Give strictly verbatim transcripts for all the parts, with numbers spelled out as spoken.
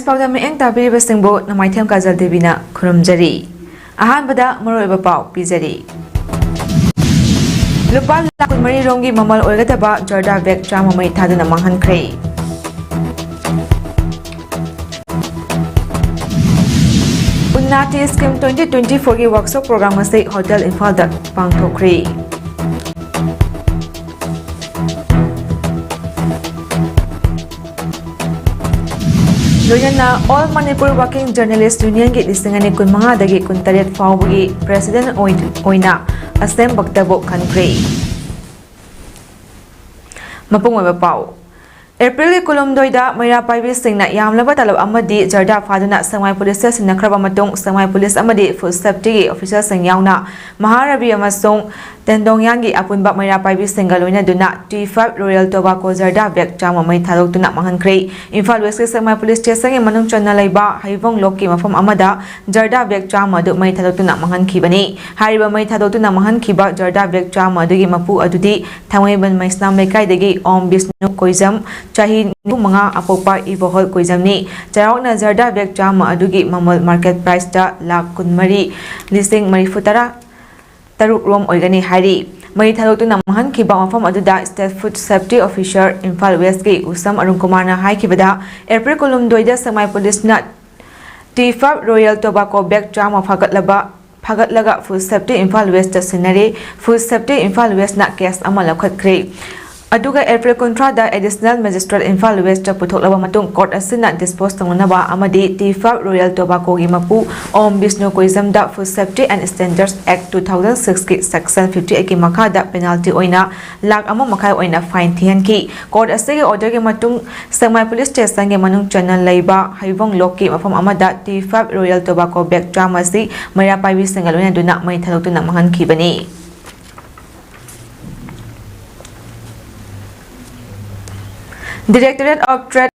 ꯄꯥꯎꯗ ꯃꯤꯠꯌꯦꯡ ꯇꯥꯕꯤꯔꯤꯕꯁꯤꯡꯕꯨ ꯅꯃꯥꯏꯊꯦꯝ ꯀꯥꯖꯜ ꯗꯦꯕꯤꯅ ꯈꯨꯔꯨꯝꯖꯔꯤ꯫ ꯑꯍꯥꯟꯕꯗ ꯃꯔꯨꯑꯣꯏꯕ ꯄꯥꯎ ꯄꯤꯖꯔꯤ꯫ ꯂꯨꯄꯥ ꯂꯥꯈ ꯀꯨꯟꯃꯔꯤ ꯔꯣꯝꯒꯤ ꯃꯃꯜ ꯑꯣꯏꯒꯗꯕ ꯖꯔꯗꯥ ꯕꯦꯒ ꯆꯥꯝꯃ ꯃꯩ ꯊꯥꯗꯨꯅ ꯃꯥꯡꯍꯟꯈ꯭ꯔꯦ꯫ ꯎꯟꯅꯥꯇꯤ ꯁ꯭ꯀꯤꯝ twenty twenty-four ꯒꯤ ꯋꯥꯔꯛꯁꯣꯞ ꯄ꯭ꯔꯣꯒ꯭ꯔꯥꯝ ꯑꯁꯤ ꯍꯣꯇꯦꯜ ꯏꯝꯐꯥꯜꯗ ꯄꯥꯡꯊꯣꯛꯈ꯭ꯔꯦ꯫ ꯂꯣꯏꯅꯅ All Manipur Working Journalist Union ꯒꯤ ꯂꯤꯁꯤꯡ ꯑꯅꯤ ꯀꯨꯟꯃꯉꯥꯗꯒꯤ ꯀꯨꯟꯇꯔꯦꯠ ꯐꯥꯎꯕꯒꯤ president ꯑꯣꯏ-, ꯑꯣꯏꯅ ꯑꯁꯦꯝ ꯕꯛꯇꯕꯨ ꯈꯟꯈ꯭ꯔꯦ꯫ ꯃꯄꯨꯡ ꯑꯣꯏꯕ ꯄꯥꯎ꯫ ꯑꯦꯄ꯭ꯔꯤꯜꯒꯤ ꯀꯨꯟꯍꯨꯝꯗꯣꯏꯗ ꯃꯩꯔꯥ ꯄꯥꯏꯕꯤꯁꯤꯡꯅ ꯌꯥꯝꯂꯕ ꯇꯂꯕ ꯑꯃꯗꯤ ꯖꯔꯗꯥ ꯐꯥꯗꯨꯅ ꯁꯦꯛꯃꯥꯏ ꯄꯨꯂꯤꯁꯇ ꯁꯤꯟꯅꯈ꯭ꯔꯕ ꯃꯇꯨꯡ, ꯁꯦꯛꯃꯥꯏ ꯄꯨꯂꯤꯁ ꯑꯃꯗꯤ ꯐꯨꯗ ꯁꯦꯐꯇꯤꯒꯤ ꯑꯣꯐꯤꯁꯥꯔꯁꯤꯡ ꯌꯥꯎꯅ ꯃꯍꯥꯔꯕꯤ ꯑꯃꯁꯨꯡ ꯇꯦꯟꯗꯣꯡꯌꯥꯟꯒꯤ ꯑꯄꯨꯟꯕ ꯃꯩꯔꯥ ꯄꯥꯏꯕꯤꯁꯤꯡꯒ ꯂꯣꯏꯅꯗꯨꯅ T five Royal Tobacco ꯖꯔꯗꯥ ꯕꯦꯒ ꯆꯥꯝꯃ ꯃꯩ ꯊꯥꯗꯣꯛꯇꯨꯅ ꯃꯥꯡꯍꯟꯈ꯭ꯔꯦ꯫ ꯏꯝꯐꯥꯜ ꯋꯦꯁꯀꯤ ꯁꯦꯛꯃꯥꯏ ꯄꯨꯂꯤꯁ ꯁ꯭ꯇꯦꯁꯟꯒꯤ ꯃꯅꯨꯡ ꯆꯟꯅ ꯂꯩꯕ ꯍꯩꯕꯣꯡ ꯂꯣꯛꯀꯤ ꯃꯐꯝ ꯑꯃꯗ ꯖꯔꯗꯥ ꯕꯦꯒ ꯆꯥꯝꯃ ꯑꯗꯨ ꯃꯩ ꯊꯥꯗꯣꯛꯇꯨꯅ ꯃꯥꯡꯍꯟꯈꯤꯕꯅꯤ꯫ ꯍꯥꯏꯔꯤꯕ ꯃꯩ ꯊꯥꯗꯣꯛꯇꯨꯅ ꯃꯥꯡꯍꯟꯈꯤꯕ ꯖꯔꯗꯥ ꯕꯦꯒ ꯆꯥꯝꯃ ꯑꯗꯨꯒꯤ ꯃꯄꯨ ꯑꯗꯨꯗꯤ ꯊꯥꯡꯃꯩꯕꯟ ꯃꯩꯁꯅꯥꯝ ꯂꯩꯀꯥꯏꯗꯒꯤ ꯑꯣꯝ ꯕꯤꯁꯅꯨ ꯀꯣꯏꯖꯝ, ꯆꯍꯤ ꯅꯤꯐꯨ ꯃꯉꯥ, ꯑꯄꯣꯛꯄ ꯏꯕꯣꯍꯜ ꯀꯣꯏꯖꯝꯅꯤ꯫ ꯆꯥꯎꯔꯥꯛꯅ ꯖꯔꯗꯥ ꯕꯦꯒ ꯆꯥꯝꯃ ꯑꯗꯨꯒꯤ ꯃꯃꯜ market price ꯇ ꯂꯥꯈ ꯀꯨꯟꯃꯔꯤ ꯂꯤꯁꯤꯡ ꯃꯔꯤꯐꯨ ꯇꯔꯥ ꯇꯔꯨꯛ ꯔꯣꯝ ꯑꯣꯏꯒꯅꯤ ꯍꯥꯏꯔꯤ꯫ ꯃꯩ ꯊꯥꯗꯣꯛꯇꯨꯅ ꯃꯥꯡꯍꯟꯈꯤꯕ ꯃꯐꯝ ꯑꯗꯨꯗ State Food Safety Officer Imphal ꯋꯦꯁꯀꯤ ꯎꯁꯝ ꯑꯔꯨꯟ ꯀꯨꯃꯥꯔꯅ ꯍꯥꯏꯈꯤꯕꯗ, ꯑꯦꯄ꯭ꯔꯤꯜ ꯀꯨꯟꯍꯨꯝꯗꯣꯏꯗ ꯁꯦꯛꯃꯥꯏ ꯄꯨꯂꯤꯁꯅ T five Royal Tobacco bag ꯆꯥꯝꯃ ꯐꯥꯒꯠꯂꯕ, ꯐꯥꯒꯠꯂꯒ ꯐꯨꯗ ꯁꯦꯐꯇꯤ ꯏꯝꯐꯥꯜ ꯋꯦꯁꯇ ꯁꯤꯟꯅꯔꯦ꯫ ꯐꯨꯗ ꯁꯦꯐꯇꯤ ꯏꯝꯐꯥꯜ ꯋꯦꯁꯅ ꯀꯦꯁ ꯑꯃ ꯂꯧꯈꯠꯈ꯭ꯔꯦ꯫ ꯑꯗꯨꯒ ꯑꯦꯄ꯭ꯔꯤꯜ ꯀꯨꯟꯊ꯭ꯔꯥꯗ Additional Magistrate ꯏꯝꯐꯥꯜ ꯋꯦꯁꯇ ꯄꯨꯊꯣꯛꯂꯕ ꯃꯇꯨꯡ, ꯀꯣꯔꯠ ꯑꯁꯤꯅ dispose ꯇꯧꯅꯅꯕ ꯑꯃꯗꯤ T five Royal Tobacco ꯒꯤ ꯃꯄꯨ ꯑꯣꯝ Bishnu ꯀꯣꯏꯖꯝꯗ Food Safety and Standards Act two thousand six ꯀꯤ section fifty eight ꯀꯤ ꯃꯈꯥꯗ penalty ꯑꯣꯏꯅ ꯂꯥꯈ ꯑꯃ ꯃꯈꯥꯏ ꯑꯣꯏꯅ fine ꯊꯤꯍꯟꯈꯤ꯫ ꯀꯣꯔꯠ ꯑꯁꯤꯒꯤ order ꯒꯤ ꯃꯇꯨꯡ ꯁꯦꯛꯃꯥꯏ ꯄꯨꯂꯤꯁ ꯁ꯭ꯇꯦꯁꯟꯒꯤ ꯃꯅꯨꯡ ꯆꯟꯅ ꯂꯩꯕ ꯍꯩꯕꯣꯡ ꯂꯣꯛꯀꯤ ꯃꯐꯝ ꯑꯃꯗ T five Royal Tobacco bag ꯆꯥꯝꯃ ꯑꯁꯤ ꯃꯩꯔꯥ ꯄꯥꯏꯕꯤꯁꯤꯡꯒ ꯂꯣꯏꯅꯗꯨꯅ ꯃꯩ ꯊꯥꯗꯣꯛꯇꯨꯅ ꯃꯥꯡꯍꯟꯈꯤꯕꯅꯤ꯫ Directorate of Trade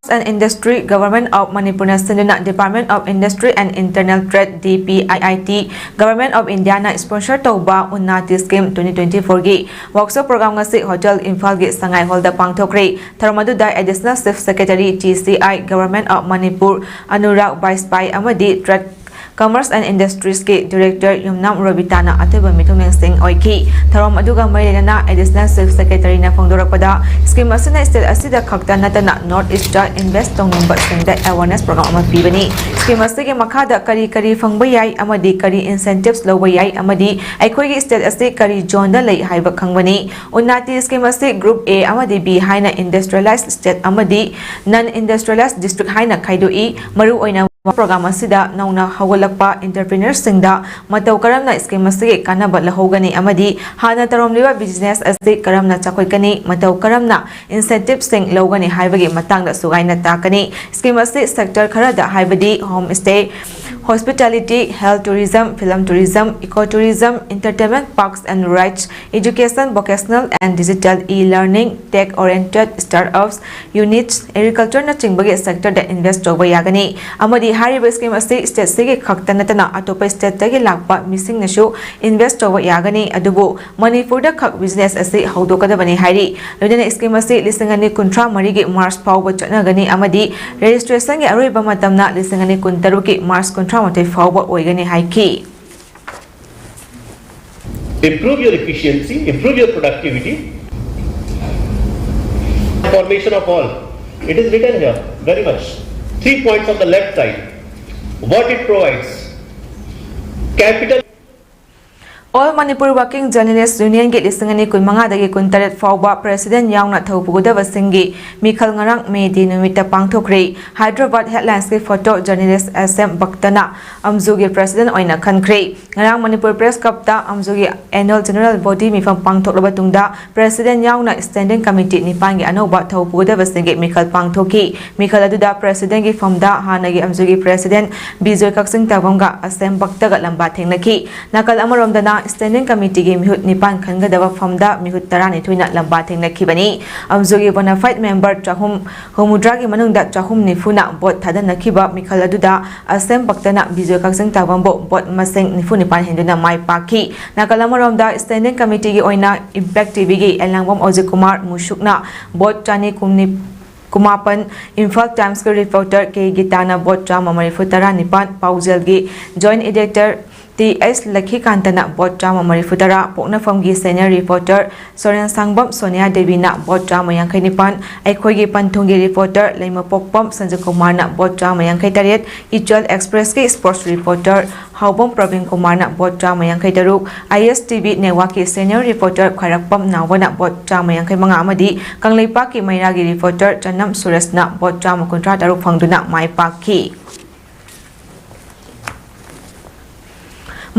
and Industry, Government of ꯃꯅꯤꯄꯨꯔꯅ ꯁꯤꯟꯗꯨꯅ Department of Industry and Internal Trade, D P I I T, Government of Indiaꯅ sponsor ꯇꯧꯕ ꯎꯟꯅꯇꯤ scheme twenty twenty-fourꯒꯤ workshop program ꯉꯁꯤ Hotel ꯏꯝꯐꯥꯜꯒꯤ ꯁꯉꯥꯏ ꯍꯣꯜꯗ ꯄꯥꯡꯊꯣꯛꯈ꯭ꯔꯦ꯫ ꯊꯧꯔꯝ ꯑꯗꯨꯗ Additional Chief Secretary, T C I, Government of Manipur, Anurag ꯕꯥꯖꯄꯥꯏ ꯑꯃꯗꯤ Trade, Commerce and Industriesꯀꯤ Director ꯌꯨꯝꯅꯥꯝ ꯔꯣꯕꯤꯇꯥꯅ ꯑꯊꯣꯏꯕ ꯃꯤꯊꯨꯡꯂꯦꯟꯁꯤꯡ ꯑꯣꯏꯈꯤ꯫ ꯊꯧꯔꯝ ꯑꯗꯨꯒ ꯃꯔꯤ ꯂꯩꯅꯅ Additional Chief Secretaryꯅ ꯐꯣꯡꯗꯣꯔꯛꯄꯗ, scheme ꯑꯁꯤꯅ state ꯑꯁꯤꯗ ꯈꯛꯇ ꯅꯠꯇꯅ North Eastꯇ invest ꯇꯧꯅꯤꯡꯕꯁꯤꯡꯗ awareness program ꯑꯃ ꯄꯤꯕꯅꯤ꯫ Scheme ꯑꯁꯤꯒꯤ ꯃꯈꯥꯗ ꯀꯔꯤ ꯀꯔꯤ ꯐꯪꯕ ꯌꯥꯏ ꯑꯃꯗꯤ ꯀꯔꯤ incentives ꯂꯧꯕ ꯌꯥꯏ ꯑꯃꯗꯤ ꯑꯩꯈꯣꯏꯒꯤ state ꯑꯁꯤ ꯀꯔꯤ zoneꯗ ꯂꯩ ꯍꯥꯏꯕ ꯈꯪꯕꯅꯤ꯫ ꯎꯟꯅꯇꯤ scheme ꯑꯁꯤ Group A ꯑꯃꯗꯤ B ꯍꯥꯏꯅ industrialized state ꯑꯃꯗꯤ non industrialized district ꯍꯥꯏꯅ ꯈꯥꯏꯗꯣꯛꯏ꯫ ꯃꯔꯨꯑꯣꯏꯅ program ꯑꯁꯤꯗ ꯅꯧꯅ ꯍꯧꯒꯠꯂꯛꯄ entrepreneurꯁꯤꯡꯗ ꯃꯇꯧ ꯀꯔꯝꯅ scheme ꯑꯁꯤꯒꯤ ꯀꯥꯟꯅꯕ ꯂꯧꯍꯧꯒꯅꯤ ꯑꯃꯗꯤ ꯍꯥꯟꯅ ꯇꯧꯔꯝꯂꯤꯕ business ꯑꯁꯤ ꯀꯔꯝꯅ ꯆꯥꯎꯈꯠꯀꯅꯤ, ꯃꯇꯧ ꯀꯔꯝꯅ incentiveꯁꯤꯡ ꯂꯧꯒꯅꯤ ꯍꯥꯏꯕꯒꯤ ꯃꯇꯥꯡꯗꯁꯨ ꯒꯥꯏꯗ ꯇꯥꯛꯀꯅꯤ꯫ Scheme ꯑꯁꯤ sector ꯈꯔꯗ ꯍꯥꯏꯕꯗꯤ home stay, hospitality, health tourism, film tourism, eco tourism, entertainment parks and rides, education, vocational and digital, e-learning, tech oriented startups, units, agricultureꯅꯆꯤꯡꯕꯒꯤ sectorꯗ invest ꯇꯧꯕ ꯌꯥꯒꯅꯤ꯫ ꯑꯃꯗꯤ ꯍꯥꯏꯔꯤꯕ scheme ꯑꯁꯤ stateꯁꯤꯒꯤ ꯈꯛꯇ ꯅꯠꯇꯅ ꯑꯇꯣꯞꯄ stateꯇꯒꯤ ꯂꯥꯛꯄ ꯃꯤꯁꯤꯡꯅꯁꯨ invest ꯇꯧꯕ ꯌꯥꯒꯅꯤ, ꯑꯗꯨꯕꯨ ꯃꯅꯤꯄꯨꯔꯗ ꯈꯛ business ꯑꯁꯤ ꯍꯧꯗꯣꯛꯀꯗꯕꯅꯤ ꯍꯥꯏꯔꯤ꯫ ꯂꯣꯏꯅꯅ scheme ꯑꯁꯤ ꯂꯤꯁꯤꯡ ꯑꯅꯤ ꯀꯨꯟꯊ꯭ꯔꯥ ꯃꯔꯤꯒꯤ March ꯐꯥꯎꯕ ꯆꯠꯅꯒꯅꯤ ꯑꯃꯗꯤ registrationꯒꯤ ꯑꯔꯣꯏꯕ ꯃꯇꯝꯅ ꯂꯤꯁꯤꯡ ꯑꯅꯤ ꯀꯨꯟꯇꯔꯨꯛꯀꯤ March ꯀꯨꯟꯊ꯭ꯔꯥ ꯃꯥꯊꯣꯏ ꯐꯥꯎꯕ ꯑꯣꯏꯒꯅꯤ ꯍꯥꯏꯈꯤ꯫ Improve your efficiency, improve your productivity. Formation of all. It is written here very much. Three points on the left side. What it provides. Capital. All Manipur Working Journalist Unionꯒꯤ ꯂꯤꯁꯤꯡ ꯑꯅꯤ ꯀꯨꯟꯃꯉꯥꯗꯒꯤ ꯀꯨꯟꯇꯔꯦꯠ ꯐꯥꯎꯕ president ꯌꯥꯎꯅ ꯊꯧ ꯄꯨꯒꯗꯕꯁꯤꯡꯒꯤ ꯃꯤꯈꯜ ꯉꯔꯥꯡ May Day ꯅꯨꯃꯤꯠꯇ ꯄꯥꯡꯊꯣꯛꯈ꯭ꯔꯦ꯫ Hyderabad Headlinesꯀꯤ photo journalist S M ꯚꯛꯇꯅ ꯑꯝꯖꯨꯒꯤ president ꯑꯣꯏꯅ ꯈꯟꯈ꯭ꯔꯦ꯫ ꯉꯔꯥꯡ Manipur Press Clubꯇ ꯑꯝꯖꯨꯒꯤ annual general body ꯃꯤꯐꯝ ꯄꯥꯡꯊꯣꯛꯂꯕ ꯇꯨꯡꯗ president ꯌꯥꯎꯅ standing committee ꯅꯤꯄꯥꯟꯒꯤ ꯑꯅꯧꯕ ꯊꯧ ꯄꯨꯒꯗꯕꯁꯤꯡꯒꯤ ꯃꯤꯈꯜ ꯄꯥꯡꯊꯣꯛꯈꯤ꯫ ꯃꯤꯈꯜ ꯑꯗꯨꯗ presidentꯒꯤ ꯐꯝꯗ ꯍꯥꯟꯅꯒꯤ ꯑꯝꯖꯨꯒꯤ president ꯕꯤꯖꯣꯏ ꯀꯛꯆꯤꯡ ꯇꯥꯕꯝꯒ ꯑꯁꯦꯝ ꯚꯛꯇꯒ ꯂꯝꯕꯥ ꯊꯦꯡꯅꯈꯤ꯫ ꯅꯥꯀꯜ ꯑꯃꯔꯣꯝꯗꯅ Standing Committeeꯒꯤ ꯃꯤꯍꯨꯠ ꯅꯤꯄꯥꯟ ꯈꯟꯒꯗꯕ ꯐꯝꯗ ꯃꯤꯍꯨꯠ ꯇꯔꯥꯅꯤꯊꯣꯏꯅ ꯂꯝꯕꯥ ꯊꯦꯡꯅꯈꯤꯕꯅꯤ꯫ ꯑꯝꯖꯨꯒꯤ bona fide member ꯆꯍꯨꯝ ꯍꯨꯝꯐꯨꯇꯔꯥꯒꯤ ꯃꯅꯨꯡꯗ ꯆꯍꯨꯝ ꯅꯤꯐꯨꯅ vote ꯊꯥꯗꯅꯈꯤꯕ ꯃꯤꯈꯜ ꯑꯗꯨꯗ ꯑꯁꯦꯝ ꯄꯛꯇꯅ ꯕꯤꯖꯣꯏ ꯀꯛꯆꯤꯡ ꯇꯥꯕꯝꯕꯨ vote ꯃꯁꯤꯡ ꯅꯤꯐꯨ ꯅꯤꯄꯥꯟ ꯍꯦꯟꯗꯨꯅ ꯃꯥꯏ ꯄꯥꯛꯈꯤ꯫ ꯅꯥꯀꯜ ꯑꯃꯔꯣꯝꯗ Standing Committeeꯒꯤ ꯑꯣꯏꯅ Impact TVꯒꯤ ꯑꯦꯂꯥꯡꯕꯝ ꯑꯣꯖꯤꯠ ꯀꯨꯃꯥꯔ ꯃꯨꯁꯨꯛꯅ vote ꯆꯅꯤ ꯀꯨꯟꯃꯥꯄꯟ, ꯏꯝꯐꯥꯜ ꯇꯥꯏꯝꯁꯀꯤ reporter ꯀꯦ ꯒꯤꯇꯥꯅ vote ꯆꯥꯝꯃ ꯃꯔꯤꯐꯨ ꯇꯔꯥꯅꯤꯄꯥꯟ, ꯄꯥꯎꯖꯦꯜꯒꯤ joint editor ꯇꯤ ꯑꯦꯁ ꯂꯈꯤꯀꯥꯟꯇꯅ vote ꯆꯥꯝꯃ ꯃꯔꯤꯐꯨ ꯇꯔꯥ, ꯄꯣꯛꯅꯐꯝꯒꯤ senior reporter ꯁꯣꯔꯦꯟ ꯁꯥꯡꯕꯝ ꯁꯣꯅꯤꯌꯥ ꯗꯦꯕꯤꯅ vote ꯆꯥꯝꯃ ꯌꯥꯡꯈꯩ ꯅꯤꯄꯥꯟ, ꯑꯩꯈꯣꯏꯒꯤ ꯄꯟꯊꯨꯡꯒꯤ reporter ꯂꯩꯃꯄꯣꯛꯄꯝ ꯁꯟꯖꯨꯀꯨꯃꯥꯔꯅ vote ꯆꯥꯝꯃ ꯌꯥꯡꯈꯩ ꯇꯔꯦꯠ, ꯏꯆꯜ Expressꯀꯤ sports reporter ꯍꯥꯎꯕꯝ ꯄ꯭ꯔꯕꯤꯟ ꯀꯨꯃꯥꯔꯅ vote ꯆꯥꯝꯃ ꯌꯥꯡꯈꯩ ꯇꯔꯨꯛ, ISTV networkꯀꯤ senior reporter ꯈ꯭ꯋꯥꯏꯔꯥꯛꯄꯝ ꯅꯥꯎꯕꯅ vote ꯆꯥꯝꯃ ꯌꯥꯡꯈꯩ ꯃꯉꯥ ꯑꯃꯗꯤ ꯀꯪꯂꯩꯄꯥꯛꯀꯤ ꯃꯩꯔꯥꯒꯤ reporter ꯆꯅꯝ ꯁꯨꯔꯦꯁꯅ vote ꯆꯥꯝꯃ ꯀꯨꯟꯊ꯭ꯔꯥ ꯇꯔꯨꯛ ꯐꯪꯗꯨꯅ ꯃꯥꯏ ꯄꯥꯛꯈꯤ꯫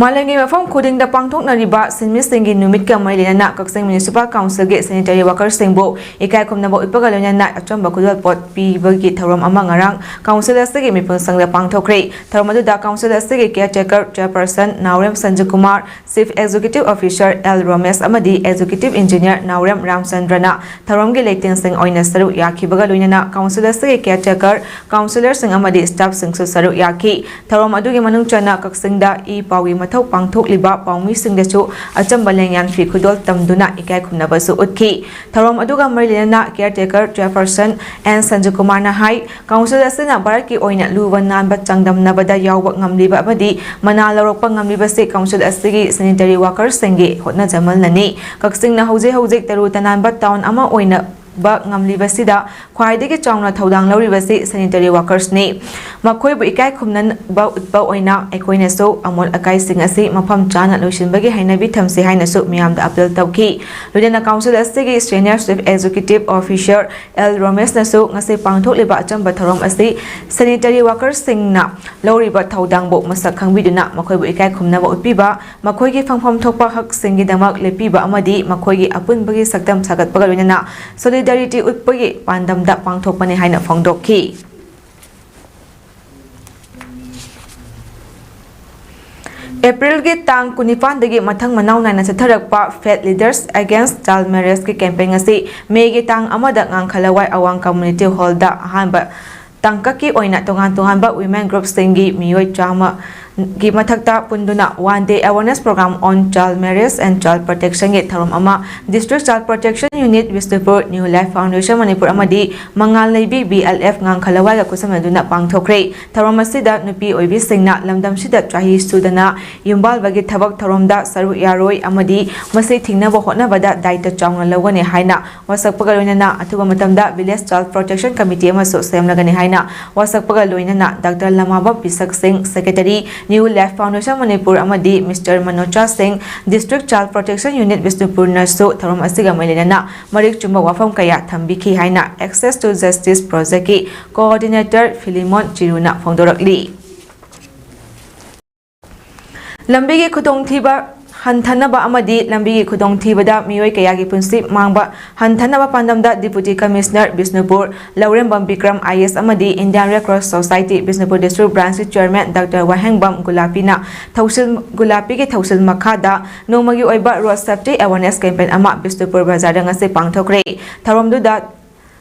ꯃꯥꯂꯦꯝꯒꯤ ꯃꯐꯝ ꯈꯨꯗꯤꯡꯗ ꯄꯥꯡꯊꯣꯛꯅꯔꯤꯕ ꯁꯤꯟꯃꯤꯁꯤꯡꯒꯤ ꯅꯨꯃꯤꯠꯀ ꯃꯔꯤ ꯂꯩꯅꯅ ꯀꯛꯆꯤꯡ Municipal Councilꯒꯤ sanitary workerꯁꯤꯡꯕꯨ ꯏꯀꯥꯏ ꯈꯨꯝꯅꯕ ꯎꯠꯄꯒ ꯂꯣꯏꯅꯅ ꯑꯆꯝꯕ ꯈꯨꯗꯣꯜꯄꯣꯠ ꯄꯤꯕꯒꯤ ꯊꯧꯔꯝ ꯑꯃ ꯉꯔꯥꯡ council ꯑꯁꯤꯒꯤ ꯃꯤꯄꯨꯝꯁꯪꯗ ꯄꯥꯡꯊꯣꯛꯈ꯭ꯔꯦ꯫ ꯊꯧꯔꯝ ꯑꯗꯨꯗ council ꯑꯁꯤꯒꯤ caretaker chairperson ꯅꯥꯎꯔꯦꯝ ꯁꯟꯖꯨꯀꯨꯃꯥꯔ, Chief Executive Officer ꯑꯦꯜ ꯔꯣꯃꯦꯁ ꯑꯃꯗꯤ Executive Engineer ꯅꯥꯎꯔꯦꯝ ꯔꯥꯝꯆꯟꯗ꯭ꯔꯅ ꯊꯧꯔꯝꯒꯤ ꯂꯩꯇꯦꯡꯁꯤꯡ ꯑꯣꯏꯅ ꯁꯔꯨꯛ ꯌꯥꯈꯤꯕꯒ ꯂꯣꯏꯅꯅ council ꯑꯁꯤꯒꯤ caretaker, councillorꯁꯤꯡ ꯑꯃꯗꯤ staffꯁꯤꯡꯁꯨ ꯁꯔꯨꯛ ꯌꯥꯈꯤ꯫ ꯊꯧꯔꯝ ꯑꯗꯨꯒꯤ ꯃꯅꯨꯡ ꯆꯟꯅ ꯀꯛꯆꯤꯡꯗ ꯏ ꯄꯥꯎꯒꯤ ꯃꯊꯧ ꯄꯥꯡꯊꯣꯛꯂꯤꯕ ꯄꯥꯎꯃꯤꯁꯤꯡꯗꯁꯨ ꯑꯆꯝꯕ ꯂꯦꯡꯌꯥꯟ ꯐꯤ ꯈꯨꯗꯣꯜ ꯇꯝꯗꯨꯅ ꯏꯀꯥꯏ ꯈꯨꯝꯅꯕꯁꯨ ꯎꯠꯈꯤ꯫ ꯊꯧꯔꯝ ꯑꯗꯨꯒ ꯃꯔꯤ ꯂꯩꯅꯅ caretaker chairperson ꯑꯦꯟ ꯁꯟꯖꯨꯀꯨꯃꯥꯔꯅ ꯍꯥꯏ, council ꯑꯁꯤꯅ ꯚꯥꯔꯠꯀꯤ ꯑꯣꯏꯅ ꯂꯨꯕ ꯅꯥꯟꯕ ꯆꯥꯡꯗꯝꯅꯕꯗ ꯌꯥꯎꯕ ꯉꯝꯂꯤꯕ ꯑꯃꯗꯤ ꯃꯅꯥ ꯂꯧꯔꯛꯄ ꯉꯝꯂꯤꯕꯁꯤ council ꯑꯁꯤꯒꯤ sanitary workerꯁꯤꯡꯒꯤ ꯍꯣꯠꯅꯖꯃꯜꯅꯅꯤ꯫ ꯀꯛꯆꯤꯡꯅ ꯍꯧꯖꯤꯛ ꯍꯧꯖꯤꯛ ꯇꯔꯨ ꯇꯅꯥꯟꯕ town ꯑꯃ ꯑꯣꯏꯅꯕ ꯉꯝꯂꯤꯕꯁꯤꯗ ꯈ꯭ꯋꯥꯏꯗꯒꯤ ꯆꯥꯎꯅ ꯊꯧꯗꯥꯡ ꯂꯧꯔꯤꯕꯁꯤ sanitary workersꯅꯤ꯫ ꯃꯈꯣꯏꯕꯨ ꯏꯀꯥꯏ ꯈꯨꯝꯅꯕ ꯎꯠꯄ ꯑꯣꯏꯅ ꯑꯩꯈꯣꯏꯅꯁꯨ ꯑꯃꯣꯠ ꯑꯀꯥꯏꯁꯤꯡ ꯑꯁꯤ ꯃꯐꯝ ꯆꯥꯅ ꯂꯣꯏꯁꯤꯟꯕꯒꯤ ꯍꯩꯅꯕꯤ ꯊꯝꯁꯤ ꯍꯥꯏꯅꯁꯨ ꯃꯤꯌꯥꯝꯗ appeal ꯇꯧꯈꯤ꯫ ꯂꯣꯏꯅꯅ council ꯑꯁꯤꯒꯤ senior chief executive officer L ꯔꯣꯃꯦꯁꯅꯁꯨ ꯉꯁꯤ ꯄꯥꯡꯊꯣꯛꯂꯤꯕ ꯑꯆꯝꯕ ꯊꯧꯔꯝ ꯑꯁꯤ sanitary workersꯁꯤꯡꯅ ꯂꯧꯔꯤꯕ ꯊꯧꯗꯥꯡꯕꯨ ꯃꯁꯛ ꯈꯪꯕꯤꯗꯨꯅ ꯃꯈꯣꯏꯕꯨ ꯏꯀꯥꯏ ꯈꯨꯝꯅꯕ ꯎꯠꯄꯤꯕ, ꯃꯈꯣꯏꯒꯤ ꯐꯪꯐꯝ ꯊꯣꯛꯄ ꯍꯛꯁꯤꯡꯒꯤꯗꯃꯛ ꯂꯦꯞꯄꯤꯕ ꯑꯃꯗꯤ ꯃꯈꯣꯏꯒꯤ ꯑꯄꯨꯟꯕꯒꯤ ꯁꯛꯇꯝ ꯁꯥꯒꯠꯄꯒ ꯂꯣꯏꯅꯅ solidarity ꯎꯠꯄꯒꯤ ꯄꯥꯟꯗꯝꯗ ꯄꯥꯡꯊꯣꯛꯄꯅꯤ ꯍꯥꯏꯅ ꯐꯣꯡꯗꯣꯛꯈꯤ꯫ ꯑꯦꯄ꯭ꯔꯤꯜꯒꯤ ꯇꯥꯡ ꯀꯨꯟꯅꯤꯄꯥꯟꯗꯒꯤ ꯃꯊꯪ ꯃꯅꯥꯎ ꯅꯥꯏꯅ ꯆꯠꯊꯔꯛꯄ Faith Leaders Against Child Marriage ꯀꯤ campaign ꯑꯁꯤ ꯃꯦꯒꯤ ꯇꯥꯡ ꯑꯃꯗ ꯉꯥꯡꯈꯂꯋꯥꯏ ꯑꯋꯥꯡ community hall ꯗ ꯑꯍꯥꯟꯕ ꯇꯥꯡꯀꯛꯀꯤ ꯑꯣꯏꯅ ꯇꯣꯉꯥꯟ ꯇꯣꯉꯥꯟꯕ women group ꯁꯤꯡꯒꯤ ꯃꯤꯑꯣꯏ ꯆꯥꯝꯃ ꯒꯤ ꯃꯊꯛꯇ ꯄꯨꯟꯗꯨꯅ One Day Awareness Program on Child Marriage and Child Protection ꯒꯤ ꯊꯧꯔꯝ ꯑꯃ District Child Protection Unit Bishnupur, New Life Foundation Manipur ꯑꯃꯗꯤ ꯃꯉꯥꯜ ꯂꯩꯕꯤ B L F ꯉꯥꯡꯈꯂꯋꯥꯏꯒ ꯈꯨꯠꯁꯝꯅꯗꯨꯅ ꯄꯥꯡꯊꯣꯛꯈ꯭ꯔꯦ꯫ ꯊꯧꯔꯝ ꯑꯁꯤꯗ ꯅꯨꯄꯤ ꯑꯣꯏꯕꯤꯁꯤꯡꯅ ꯂꯝꯗꯝꯁꯤꯗ ꯆꯍꯤ ꯁꯨꯗꯅ ꯌꯨꯝꯕꯥꯜꯕꯒꯤ ꯊꯕꯛ ꯊꯧꯔꯝꯗ ꯁꯔꯨꯛ ꯌꯥꯔꯣꯏ ꯑꯃꯗꯤ ꯃꯁꯤ ꯊꯤꯡꯅꯕ ꯍꯣꯠꯅꯕꯗ ꯗꯥꯏꯇ ꯆꯥꯎꯅ ꯂꯧꯒꯅꯤ ꯍꯥꯏꯅ ꯋꯥꯁꯛꯄꯒ ꯂꯣꯏꯅꯅ ꯑꯊꯨꯕ ꯃꯇꯝꯗ Village Child Protection Committee ꯑꯃꯁꯨ ꯁꯦꯝꯂꯒꯅꯤ ꯍꯥꯏꯅ ꯋꯥꯁꯛꯄꯒ ꯂꯣꯏꯅꯅ Doctor ꯂꯃꯥꯕꯝ ꯄꯤꯁꯛ ꯁꯤꯡ, Secretary, New Life Foundation Manipur ꯑꯃꯗꯤ Mister ꯃꯅꯣꯆꯥ ꯁꯤꯡ, District Child Protection Unit ꯕꯤꯁꯅꯨꯄꯨꯔꯅꯁꯨ ꯊꯧꯔꯝ ꯑꯁꯤꯒ ꯃꯔꯤ ꯂꯩꯅꯅ ꯃꯔꯤꯛ ꯆꯨꯝꯕ ꯋꯥꯐꯝ ꯀꯌꯥ ꯊꯝꯕꯤꯈꯤ ꯍꯥꯏꯅ Access to Justice Project ꯀꯤ Coordinator ꯐꯤꯂꯤꯃꯣꯟ ꯆꯤꯔꯨꯅ ꯐꯣꯡꯗꯣꯔꯛꯂꯤ꯫ ꯂꯝꯕꯤꯒꯤ ꯈꯨꯗꯣꯡꯊꯤꯕ ꯍꯟꯊꯅꯕ ꯑꯃꯗꯤ ꯂꯝꯕꯤꯒꯤ ꯈꯨꯗꯣꯡꯊꯤꯕꯗ ꯃꯤꯑꯣꯏ ꯀꯌꯥꯒꯤ ꯄꯨꯟꯁꯤ ꯃꯥꯡꯕ ꯍꯟꯊꯅꯕ ꯄꯥꯟꯗꯝꯗ Deputy Commissioner Bishnupur Laurembam Bikram I A S ꯑꯃꯗꯤ Indian Red Cross Society Bishnupur District Branch ꯀꯤ Chairman Doctor ꯋꯥꯍꯦꯡꯕꯝ ꯒꯨꯂꯥꯄꯤꯅ ꯊꯧꯁꯤꯜ, ꯒꯨꯂꯥꯄꯤꯒꯤ ꯊꯧꯁꯤꯜ ꯃꯈꯥꯗ ꯅꯣꯡꯃꯒꯤ ꯑꯣꯏꯕ road safety awareness campaign ꯑꯃ ꯕꯤꯁꯅꯨꯄꯨꯔ ꯕꯖꯥꯔꯗ ꯉꯁꯤ ꯄꯥꯡꯊꯣꯛꯈ꯭ꯔꯦ꯫ ꯊꯧꯔꯝꯗꯨꯗ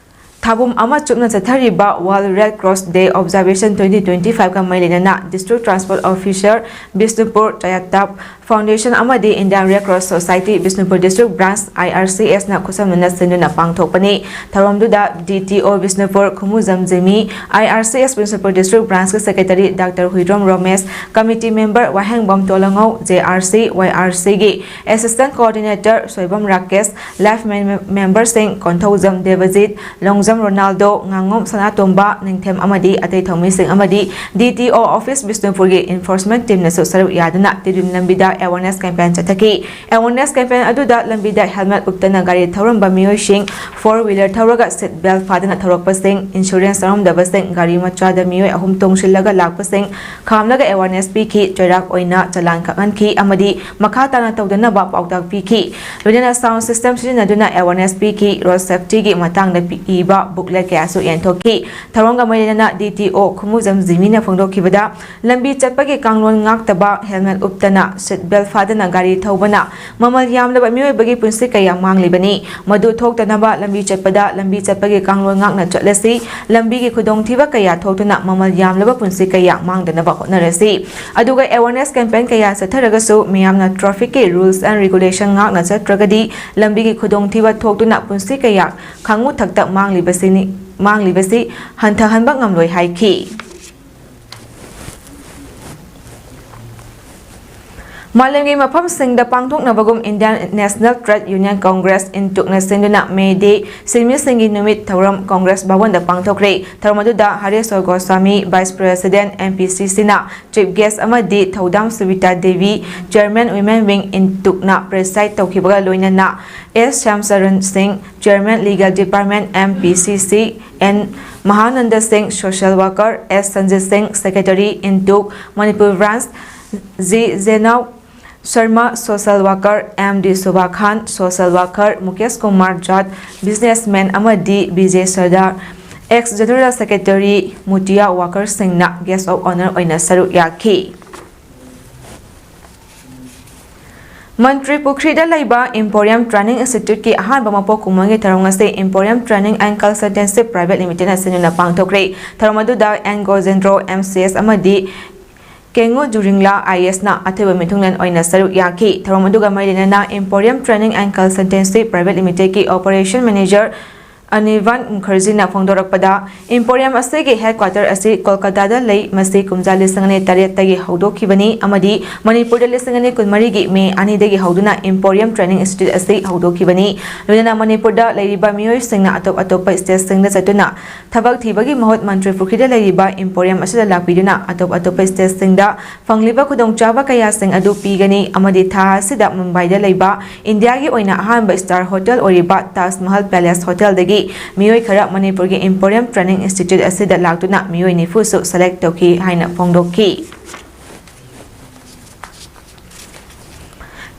ꯊꯥꯕꯨꯝ ꯑꯃ ꯆꯨꯞꯅ ꯆꯠꯊꯔꯤꯕ World Red Cross Day Observation twenty twenty-five ꯀ ꯃꯔꯤ ꯂꯩꯅꯅ District Transport Officer Bishnupur, ꯆꯌꯥꯇꯥꯞ Foundation ꯑꯃꯗꯤ Indian Red Cross Society Bishnupur District Branch I R C S ꯅ ꯈꯨꯠꯁꯝꯅꯅ ꯁꯤꯟꯗꯨꯅ ꯄꯥꯡꯊꯣꯛꯄꯅꯤ꯫ ꯊꯧꯔꯝꯗꯨꯗ D T O Bishnupur ꯈꯨꯃꯨꯖꯝ ꯖꯤꯃꯤ, I R C S Bishnupur District Branch ꯀꯤ Secretary Doctor Huidrom ꯔꯣꯃꯦꯁ, Committee Member ꯋꯥꯍꯦꯡꯕꯝ ꯇꯣꯂꯉꯧ, J R C, Y R C ꯒꯤ Assistant Coordinator Soibam Rakesh, Life mem-, member ꯁꯤꯡ Konthoujam ꯗꯦꯕꯖꯤꯠ, Longjam Ronaldo, ꯉꯥꯉꯣꯝ ꯁꯅꯥꯇꯣꯝꯕ, ꯅꯤꯡꯊꯦꯝ ꯑꯃꯗꯤ ꯑꯇꯩ ꯊꯧꯃꯤꯁꯤꯡ ꯑꯃꯗꯤ D T O Office ꯕꯤꯁꯅꯨꯄꯨꯔꯒꯤ enforcement team ꯅꯁꯨ ꯁꯔꯨꯛ ꯌꯥꯗꯨꯅ ꯇꯤꯗꯤꯝ ꯂꯝꯕꯤꯗ awareness campaign ꯆꯠꯊꯈꯤ꯫ Awareness campaign ꯑꯗꯨꯗ ꯂꯝꯕꯤꯗ helmet ꯎꯞꯇꯅ ꯒꯥꯔꯤ ꯊꯧꯔꯝꯕ ꯃꯤꯑꯣꯏꯁꯤꯡ, four wheeler ꯊꯧꯔꯒ seat belt ꯐꯥꯗꯅ ꯊꯧꯔꯛꯄꯁꯤꯡ, insurance ꯌꯥꯎꯔꯝꯗꯕꯁꯤꯡ, ꯒꯥꯔꯤ ꯃꯆꯥꯗ ꯃꯤꯑꯣꯏ ꯑꯍꯨꯝ ꯇꯣꯡꯁꯤꯜꯂꯒ ꯂꯥꯛꯄꯁꯤꯡ ꯈꯥꯝꯂꯒ awareness ꯄꯤꯈꯤ, ꯆꯩꯔꯥꯛ ꯑꯣꯏꯅ ꯆꯂꯥꯟ ꯀꯛꯍꯟꯈꯤ ꯑꯃꯗꯤ ꯃꯈꯥ ꯇꯥꯅ ꯇꯧꯗꯅꯕ ꯄꯥꯎꯇꯥꯛ ꯄꯤꯈꯤ꯫ ꯂꯣꯏꯅꯅ sound system ꯁꯤꯖꯤꯟꯅꯗꯨꯅ awareness ꯄꯤꯈꯤ꯫ Road safety ꯒꯤ ꯃꯇꯥꯡꯗ ꯄꯤꯕ ꯕꯨꯛꯂꯦꯠ ꯀꯌꯥꯁꯨ ꯌꯦꯟꯊꯣꯛꯈꯤ꯫ ꯊꯧꯔꯝꯒ ꯃꯔꯤ ꯂꯩꯅꯅ ꯗꯤ ꯇꯤ ꯑꯣ ꯈꯨꯃꯨꯖꯝ ꯖꯤꯃꯤꯅ ꯐꯣꯡꯗꯣꯛꯈꯤꯕꯗ, ꯂꯝꯕꯤ ꯆꯠꯄꯒꯤ ꯀꯥꯡꯂꯣꯟ ꯉꯥꯛꯇꯕ, ꯍꯦꯜꯃꯦꯠ ꯎꯞꯇꯅ, ꯁꯤꯠ ꯕꯦꯜꯠ ꯐꯥꯗꯅ ꯒꯥꯔꯤ ꯊꯧꯕꯅ ꯃꯃꯜ ꯌꯥꯝꯂꯕ ꯃꯤꯑꯣꯏꯕꯒꯤ ꯄꯨꯟꯁꯤ ꯀꯌꯥ ꯃꯥꯡꯂꯤꯕꯅꯤ꯫ ꯃꯗꯨ ꯊꯣꯛꯇꯅꯕ ꯂꯝꯕꯤ ꯆꯠꯄꯗ ꯂꯝꯕꯤ ꯆꯠꯄꯒꯤ ꯀꯥꯡꯂꯣꯟ ꯉꯥꯛꯅ ꯆꯠꯂꯁꯤ꯫ ꯂꯝꯕꯤꯒꯤ ꯈꯨꯗꯣꯡꯊꯤꯕ ꯀꯌꯥ ꯊꯣꯛꯇꯨꯅ ꯃꯃꯜ ꯌꯥꯝꯂꯕ ꯄꯨꯟꯁꯤ ꯀꯌꯥ ꯃꯥꯡꯗꯅꯕ ꯍꯣꯠꯅꯔꯁꯤ꯫ ꯑꯗꯨꯒ awareness campaign ꯀꯌꯥ ꯆꯠꯊꯔꯒꯁꯨ ꯃꯤꯌꯥꯝꯅ traffic ꯀꯤ rules and regulation ꯉꯥꯛꯅ ꯆꯠꯇ꯭ꯔꯒꯗꯤ ꯂꯝꯕꯤꯒꯤ ꯈꯨꯗꯣꯡꯊꯤꯕ ꯊꯣꯛꯇꯨꯅ ꯄꯨꯟꯁꯤ ꯀꯌꯥ ꯈꯥꯉꯨ ꯊꯛꯇ ꯃꯥꯡꯂꯤꯕꯁꯤꯅꯤ, ꯃꯥꯡꯂꯤꯕꯁꯤ ꯍꯟꯊꯍꯟꯕ ꯉꯝꯂꯣꯏ ꯍꯥꯏꯈꯤ꯫ ꯃꯥꯂꯦꯝꯒꯤ ꯃꯐꯝꯁꯤꯡꯗ ꯄꯥꯡꯊꯣꯛꯅꯕꯒꯨꯝ Indian National Trade Union Congress, ꯏꯟꯇꯨꯛꯅ ꯁꯤꯟꯗꯨꯅ May Day, ꯁꯤꯟꯃꯤꯁꯤꯡꯒꯤ ꯅꯨꯃꯤꯠ ꯊꯧꯔꯝ Congress ꯚꯕꯟꯗ ꯄꯥꯡꯊꯣꯛꯈ꯭ꯔꯦ꯫ ꯊꯧꯔꯝ ꯑꯗꯨꯗ ꯍꯔꯦꯁꯣꯔ Goswami, Vice President, M P C C ꯅ chief guest ꯑꯃꯗꯤ ꯊꯧꯗꯥꯝ ꯁꯨꯕꯤꯇꯥ Devi, Chairman Women Wing, ꯏꯟꯇꯨꯛꯅ preside ꯇꯧꯈꯤꯕꯒ ꯂꯣꯏꯅꯅ S ꯁ꯭ꯌꯥꯝꯆꯔꯟ ꯁꯤꯡ, Chairman Legal Department, M P C C, N ꯃꯍꯥꯅꯟꯗ ꯁꯤꯡ, social worker, S ꯁꯟꯖꯤꯠ ꯁꯤꯡ, secretary, ꯏꯟꯇꯨꯛ Manipur branch, G ꯖꯦꯅꯥꯎ Sharma, social worker, M ꯗꯤ ꯁꯣꯚꯥ ꯈꯥꯟ, social worker, Mukesh Kumar ꯖꯥꯠ, businessman ꯑꯃꯗꯤ Bijay Sardar, ex general secretary, ꯃꯨꯇꯤꯌꯥ worker ꯁꯤꯡꯅ guest of honour ꯑꯣꯏꯅ ꯁꯔꯨꯛ ꯌꯥꯈꯤ꯫ ꯃꯟꯇ꯭ꯔꯤ ꯄꯨꯈ꯭ꯔꯤꯗ ꯂꯩꯕ Emporium Training Institute ꯀꯤ ꯑꯍꯥꯟꯕ ꯃꯄꯣꯛ ꯀꯨꯝꯑꯣꯟꯒꯤ ꯊꯧꯔꯝ ꯑꯁꯤ Emporium Training and Consultancy Private Limited ꯅ ꯁꯤꯟꯗꯨꯅ ꯄꯥꯡꯊꯣꯛꯈ꯭ꯔꯦ꯫ ꯊꯧꯔꯝ ꯑꯗꯨꯗ N ꯒꯣꯖꯦꯟꯗ꯭ꯔꯣ, M C S ꯑꯃꯗꯤ ꯀꯦꯡꯉꯨ ꯖꯨꯔꯤꯡꯂꯥ, I A S ꯅ ꯑꯊꯣꯏꯕ ꯃꯤꯊꯨꯡꯂꯦꯟ ꯑꯣꯏꯅ ꯁꯔꯨꯛ ꯌꯥꯈꯤ꯫ ꯊꯧꯔꯝ ꯑꯗꯨꯒ ꯃꯔꯤ ꯂꯩꯅꯅ Emporium Training and Consultancy Private Limited ꯀꯤ Operation Manager ꯑꯅꯤꯔꯕꯥꯟ ꯃꯨꯈꯔꯖꯤꯅ ꯐꯣꯡꯗꯣꯔꯛꯄꯗ, Emporium ꯑꯁꯤꯒꯤ headquarter ꯑꯁꯤ ꯀꯣꯜꯀꯇꯥꯗ ꯂꯩ꯫ ꯃꯁꯤ ꯀꯨꯝꯖꯥ ꯂꯤꯁꯤꯡ ꯑꯅꯤ ꯇꯔꯦꯠꯇꯒꯤ ꯍꯧꯗꯣꯛꯈꯤꯕꯅꯤ ꯑꯃꯗꯤ ꯃꯅꯤꯄꯨꯔꯗ ꯂꯤꯁꯤꯡ ꯑꯅꯤ ꯀꯨꯟꯃꯔꯤꯒꯤ May ꯑꯅꯤꯗꯒꯤ ꯍꯧꯗꯨꯅ Emporium Training Institute ꯑꯁꯤ ꯍꯧꯗꯣꯛꯈꯤꯕꯅꯤ꯫ ꯂꯣꯏꯅꯅ ꯃꯅꯤꯄꯨꯔꯗ ꯂꯩꯔꯤꯕ ꯃꯤꯑꯣꯏꯁꯤꯡꯅ ꯑꯇꯣꯞ ꯑꯇꯣꯞꯄ state ꯁꯤꯡꯗ ꯆꯠꯇꯨꯅ ꯊꯕꯛ ꯊꯤꯕꯒꯤ ꯃꯍꯨꯠ ꯃꯟꯇ꯭ꯔꯤ ꯄꯨꯈ꯭ꯔꯤꯗ ꯂꯩꯔꯤꯕ Emporium ꯑꯁꯤꯗ ꯂꯥꯛꯄꯤꯗꯨꯅ ꯑꯇꯣꯞ ꯑꯇꯣꯞꯄ state ꯁꯤꯡꯗ ꯐꯪꯂꯤꯕ ꯈꯨꯗꯣꯡꯆꯥꯕ ꯀꯌꯥꯁꯤꯡ ꯑꯗꯨ ꯄꯤꯒꯅꯤ ꯑꯃꯗꯤ ꯊꯥ ꯑꯁꯤꯗ ꯃꯨꯝꯕꯥꯏꯗ ꯂꯩꯕ ꯏꯟꯗꯤꯌꯥꯒꯤ ꯑꯣꯏꯅ ꯑꯍꯥꯟꯕ star hotel ꯑꯣꯏꯔꯤꯕ ꯇꯥꯖ ꯃꯍꯜ Palace Hotel ꯗꯒꯤ ꯃꯤꯑꯣꯏ ꯈꯔ ꯃꯅꯤꯄꯨꯔꯒꯤ Emporium Training Institute ꯑꯁꯤꯗ ꯂꯥꯛꯇꯨꯅ ꯃꯤꯑꯣꯏ ꯅꯤꯐꯨ ꯁꯨ select ꯇꯧꯈꯤ ꯍꯥꯏꯅ ꯐꯣꯡꯗꯣꯛꯈꯤ꯫